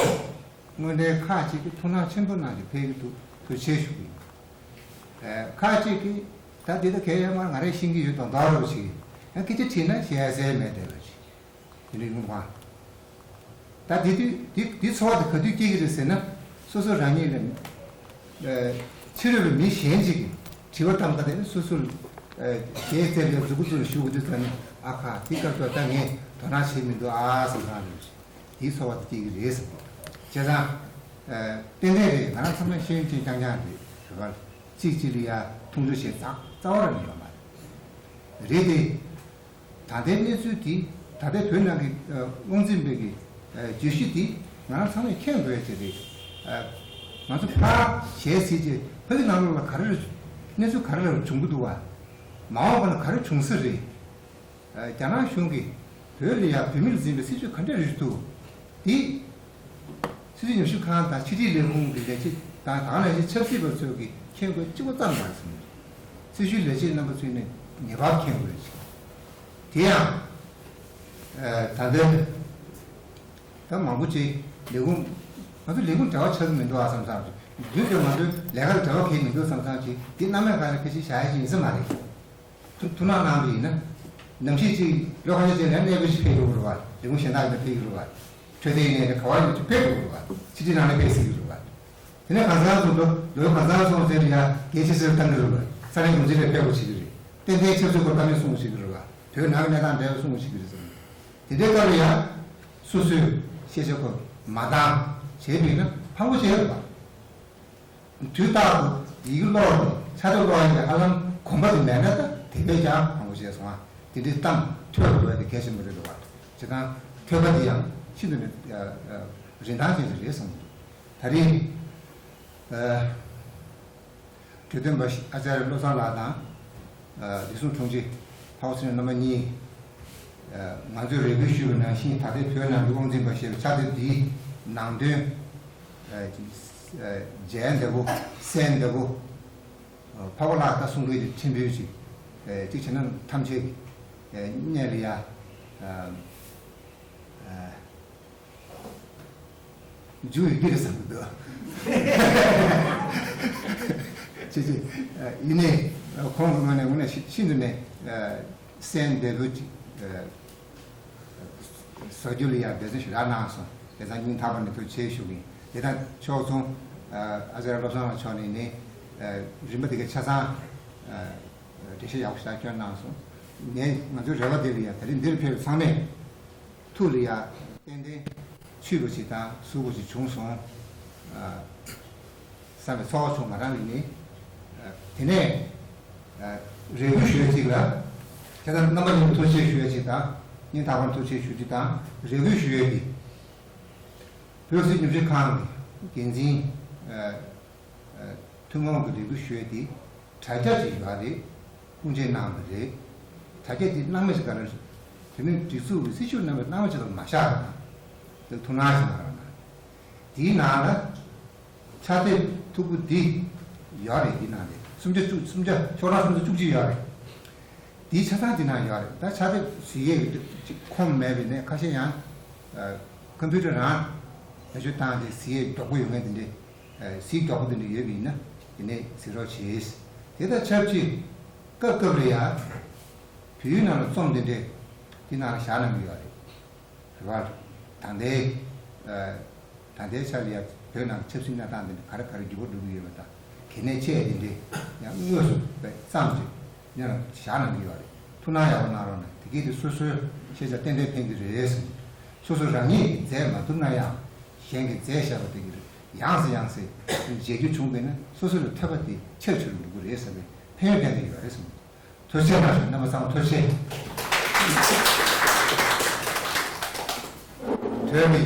དངོས་གནས་ཁག་ཅིག་གིས་ཐུགས་སྣང་ཆེན་པོ་གནང་ཞིང་ཕེབས་ཀྱི་འདུག་ཐུགས་རྗེ་ཆེ་ཞུ་གི་ཡིན། ཁག་ཅིག་གིས་ད་འདི་ལྟ་གལ་ཡོད་མ་རེད། ང་རས་ཤེས་ཀྱི་ཡོད་མདོག་མདོག་རེད་པ་ཞིག་ཡང་སྐད་ཆ་དྲིས་ན་བཤད་ས་མེད་བསྡད་པ་ཞིག་དེ་འདྲ་ཡོང་བ། ད་དེ་དུས་དེ་དེ་ཚོར་བ་དེ་ག་དུས་སྐྱེ་གི་རེད་ཟེར་ན། སོ་སོ་རང་ཉིད་ལ་ཕྱི་རོལ་པའི་མི་གཞན་ཅིག་གིས་དྲི་བ་བཏང་སྐབས་དེ་ནི་སོ་སོ་ལ་ཞལ་རྩེ་ལ་མཛུ་གུ་བཙུགས་ནས་བཞུགས་དུས་ཙམ་ནས་ཨ་ཁ་དེ་སྐབས་སུ་ད་ངས་དོ་སྣང་བྱེད་མི་འདུག་ཨ་བསམ་བསམ་རེད། དེའི་ཚོར་བ་དེ་སྐྱེ་གི་རེད་བསམ། བྱས་ཙང་། ཏན་ཏན་རེད། ང་རང་ཚང་མ་ཤེས་ཡོན་ཅན་རྐྱང་རྐྱང་རེད། བོད་པ་གཅིག་གཅིག་ལ་ཡ་མཐོང་ཆུང་བྱེད་རྩ་རྩ་བ་རང་ཡོད་མ་རེད། རེད་དེ། ད་ལྟའི་གནས་ཚུལ་འདི་ད་ལྟའི་བོད་ནང་གི་དབང་འཛིན་པའི་གི་བརྗོད་གཞི་འདི་ང་རང་ཚང་མས་མཁྱེན་དགོས་ཡ་ཅིག་རེད། ང་ཚོ་ཕར་ཞལ་གཟིགས་བྱས་ཕ་གི་ནང་ལོགས་ལ་ག་རེ་གནས་ཚུལ་ག་རེ་བྱུང་གི་འདུག་བ། མ་འོངས་པ་ལ་ག་རེ་འབྱུང་ས་རེད། རྒྱ་ནག་གཞུང་གིས་བོད་ལ་ཡ་བོད་མི་ལ་འཛིན་པའི་སྲིད་བྱུས་ག་འདྲ་རེད་འདུག་འདི་སྲིད་བྱུས་ཉམས་ཞིབ་ཁང་དང་ཕྱི་དྲིལ་ལས་ཁུངས་ཀྱི་ལས་བྱེད་དང་དང་ལས་བྱེད་ཆབ་སྲིད་པ་ཚོས་ཀྱི་མཁྱེན་དགོས་གཅིག་པ་ཙམ་མ་ཟིན། སྲིད་བྱུས་ལས་བྱེད་རྣམ་པ་ཚོས་ནི་ངེས་པར་མཁྱེན་དགོས་ཅིག་དེ་ཡང་ད་ལྟའི་ད་མང་པོ་ཅིག་ལས་ཁུངས་ང་ཚོ་ལས་ཁུངས་འབྲེལ་བ་ཆགས་ཀྱི་མི་འདུག་ཨ་བསམ་བསམ་ཅིག་མདུན་དུ་ང་ཚོའི་ལས་ཀ་ལ་འབྲེལ་བ་གང་ཡང་མི་འདུག་བསམ་བསམ་ཅིག་འདི་རྣམ་པའི་ཁ་ལ་ཁ་ཤས་བཞག་ཡ་ཞིག་ཡིན་ས་མ་རེད། ཐུགས་ཐུགས་སྣང་གནང་བ་ཡིན་ན། ནམ་ཞིག་ཅིག་ལོ་ཁ་ཤས་ཅིག་ལ་གནས་སྤོས་ཤིག་ཕེབས་ཡོང་གི་རེད་བ། ལས་ཁུངས་གཞན་དག་ལ་ཕེབས་ཀྱི་རེད་བ། འཕྲོད་བསྟེན་ནས་ག་བ་ཡོད་ཅིག་ཕེབས་དགོས་རེད་བ། ཕྱི་དྲིལ་ནང་ལ་ཕེབས་སྲིད་ཀྱི་རེད་བ། དེ་ནས་གང་ཟག་སོང་ལོ་ལོ་གང་ཟག་སོང་ཟེར་ཡ་གལ་ཆེ་སར་བཏང་གི་རེད་བ། ས་གནས་དགོན་སྡེ་ལ་ཕེབས་དགོས་བྱེད་ཀྱི་རེད། ཏན་ཏན་ཆབ་སྲིད་སྐོར་བཀའ་མོལ་གསུང་དགོས་བྱེད་ཀྱི་རེད་བ། བོད་ནང་གི་གནས་སྟངས་འབྲེལ་བ་གསུང་དགོས་བྱེད་ཀྱི་རེད་ཟེར། དེ་འདྲའི་སྐབས་ལ་ཡ། སོ་སོའི་ཤེས་བྱ་སྐོར་མ་འདང་བྱས་པས་ན་ཕངས་པོ་བྱས་རེད་བ། དུས་རྟག་ཏུ་ཡི་གེ་ཀློག་ནས་ཕྱག་དེབ་ཀློག་ཡག་གི་ཧ་ལམ་གོམ་པ་དེ་མེད་ན་ད་དེ་བས་ཀྱང་མང་པོ་བྱས་སོང་ང་། དེ་འདྲའི་གཏམ་ཐོས་དགོས་པ་དེ་གལ་ཆེན་པོ་རེད་འདུག་བ། བྱས་ཙང་ཐོས་པ་དེ་ཡང་ཤིན་ཏུ་ནས་རིན་ཐང་ཅན་ཞིག་རེད་བསམ་གྱི་འདུག་ད་རེས་གྲོས་སྟོན་པ་ཨ་ཙརྱ་བློ་བཟང་ལགས་དང་བདེ་སྲུང་དྲུང་ཆེ་ཕ་བོ་ཚེ་རིང་རྣམ་པ་གཉིས། ང་ཚོས་རེ་སྐུལ་ཞུས་པ་ནང་བཞིན་ད་ལྟའི་བོད་ནང་གི་དབང་འཛིན་པ་ཞེས་པའི་ཕྱག་དེབ་འདིའི་ནང་དོན་མཇལ་བདེ་པོ་གསན་བདེ་པོ། ཕ་བོ་ལགས་ད་གསུང་གི་ཕྲན་བུ་ཞིག་གཅིག་བྱས་ན་ཐམས་ཅད་སྙན་ལ་ཡ་འཇུ་ཡི་གེ་རེད་བསམ་གི་འདུག་ཅེས་ཅེས་ཡིན་ནའི་ཁོང་གི་ངོས་ནས་དངོས་གནས་ཤིན་ཏུ་ནས། གསན་བདེ་པོ་ཅིག་བཟོ་རྒྱུ་ལ་ཡང་འབད་བརྩོན་ཞེ་དྲག་གནང་སོང་། དེ་ཚང་སྙིང་ཐག་པ་ནས་ཐུགས་རྗེ་ཆེ་ཞུ་གི་ཡིན། དེ་དང་ཕྱོགས་མཚུངས་ཨ་ཙརྱ་བློ་བཟང་ལགས་མཆོག་ནས་ནི་རིམ་པ་དེ་གའི་ཆ་ཚང་འགྲེལ་བཤད་ཡག་པོ་ཞེ་དྲག་བསྐྱོན་གནང་སོང་ ངས་ང་ཚོའི་རེ་བ་འདི་ལ་ཡ་ད་རིང་འདིར་ཕེབས་ཚང་མས་ཐུགས་ལ་ཡ་ཏན་ཏན་ཆུད་པ་ཞིག་དང་ཟུག་པ་ཞིག་བྱུང་སོང་། ཨ། བསམ་པའི་ཚོར་བ་བྱུང་ང་རང་གིས་ནི། ཨ། དེ་ནས། ཨ། རེ་སྐུལ་ཞུ་ཡས་ཅིག་ལ། དེ་ལྟར་རྣམ་པ་གཉིས་ཐུགས་རྗེ་ཞུ་ཡས་ཅིག་དང་། སྙིང་ཐག་པ་ནས་ཐུགས་རྗེ་ཞུ་རྒྱུ་དང་རེ་སྐུལ་ཞུ་ཡས་ཀྱི། བོད་སྲིད་སྙན་ཞུ་ཁང་གི་འགན་འཛིན། ཨ། ཨ། ཐུན་མོང་གི་རེ་སྐུལ་ཞུ་ཡས་དེ་དྲ་རྒྱ་ཅིག་ཡོད་རེད། དབུ་འབྱེད་གནང་བ་རེད། དྲ་རྒྱ་དེ་སྣང་མེད་ཅིག་ག་རེ་རེད། དེ་མིན་སྒྲིག་འཛུགས་ཀྱི་སྲི་ཞུ་རྣམ་པ་སྣང་མེད་ཅིག་ལ་མ་བཞག་པ་དང་། དེ་ཐུགས་སྣང་ཞིག་གནང་རོགས་གནང་། དེའི་ནང་ལ་ཕྱག་དེབ་མཐུག་པོ་འདི་ཡོད་རེད། འདི་ནང་ལ་སུམ་ཆ་བཅུ། སུམ་ཆ་ཁྱོད་རང་སུམ་ཆ་བཅུ་གཅིག་ཡོད་རེད། དེའི་ཆ་ཚང་འདི་ནང་ཡོད་རེད། ད་ཕྱག་དེབ་གཟིགས་ཡས་ཀྱི་ཅིག་ཁོམ་མེད་པས་ནས་ཁ་ཤས་ཡང་། ཨ། ཀམ་པུ་ཊར་རང་བེད་སྤྱོད་བཏང་སྟེ་གཟིགས་ཡས་མགྱོགས་པོ་ཡོད་མཁན་དེ་འདྲས། ཨ། གཟིགས་མགྱོགས་པོ་དེ་འདྲས་ཡོད་པ་ཡིན་ན་དེ་ནས་གཟིགས་རོགས་བྱེད། དེ་དང་ཆབས་ཅིག་སྐབས་སྐབས་ལ་ཡ་བོད་ཡིག་ནང་ལ་རྩོམ་དེ་འདྲས་དེ་ནང་ལ་བཞག་གནང་གི་ཡོད་རེད། རེད་བ། ད་ལྟའི། ཨ། ད་ལྟའི་ཆར་ལ་ཡ་བོད་ནང་ཆབ་སྲིད་གནས་སྟངས་འདི་འདྲ་ག་རེ་ག་རེ་འགྱུར་བ་འགྲོ་གི་ཡོད་པ་དང་། གལ་གནད་ཆེ་འདི་འདྲ་ཡང་དངོས་སུ་དཔེ་བརྩམས་ཏེ་ཡང་བཞག་གནང་གི་ཡོད་རེད། ཐུགས་སྣང་ཡག་པོ་གནང་རོགས་གནང་། དེ་གས་དེ་སོ་སོའི་ཤེས་བྱ་ཏན་ཏན་ཕན་གྱི་རེད་བསམ། སོ་སོ་རང་ཉིད་ཀྱིས་མཛད་མ་ཐུབ་ན་ཡང་གཞན་གྱིས་མཛད་བཞག་པ་དེ་གི་ཡང་སེ་ཡང་སེ་མཇལ་རྒྱུ་བྱུང་བས་ན་སོ་སོ་ལ་ཐོས་པ་དེ་ཆེར་ཆེར་འགྲོ་གི་རེད་བསམ་པའི་ཕན་ཡོན་ལྡན་གྱི་ཡོད་རེད་བསམ། ཐུགས་རྗེ་གནང་ཞུ། རྣམ་པ་ཚང་མ་ཐུགས་རྗེ་ཆེ། དོན་མི།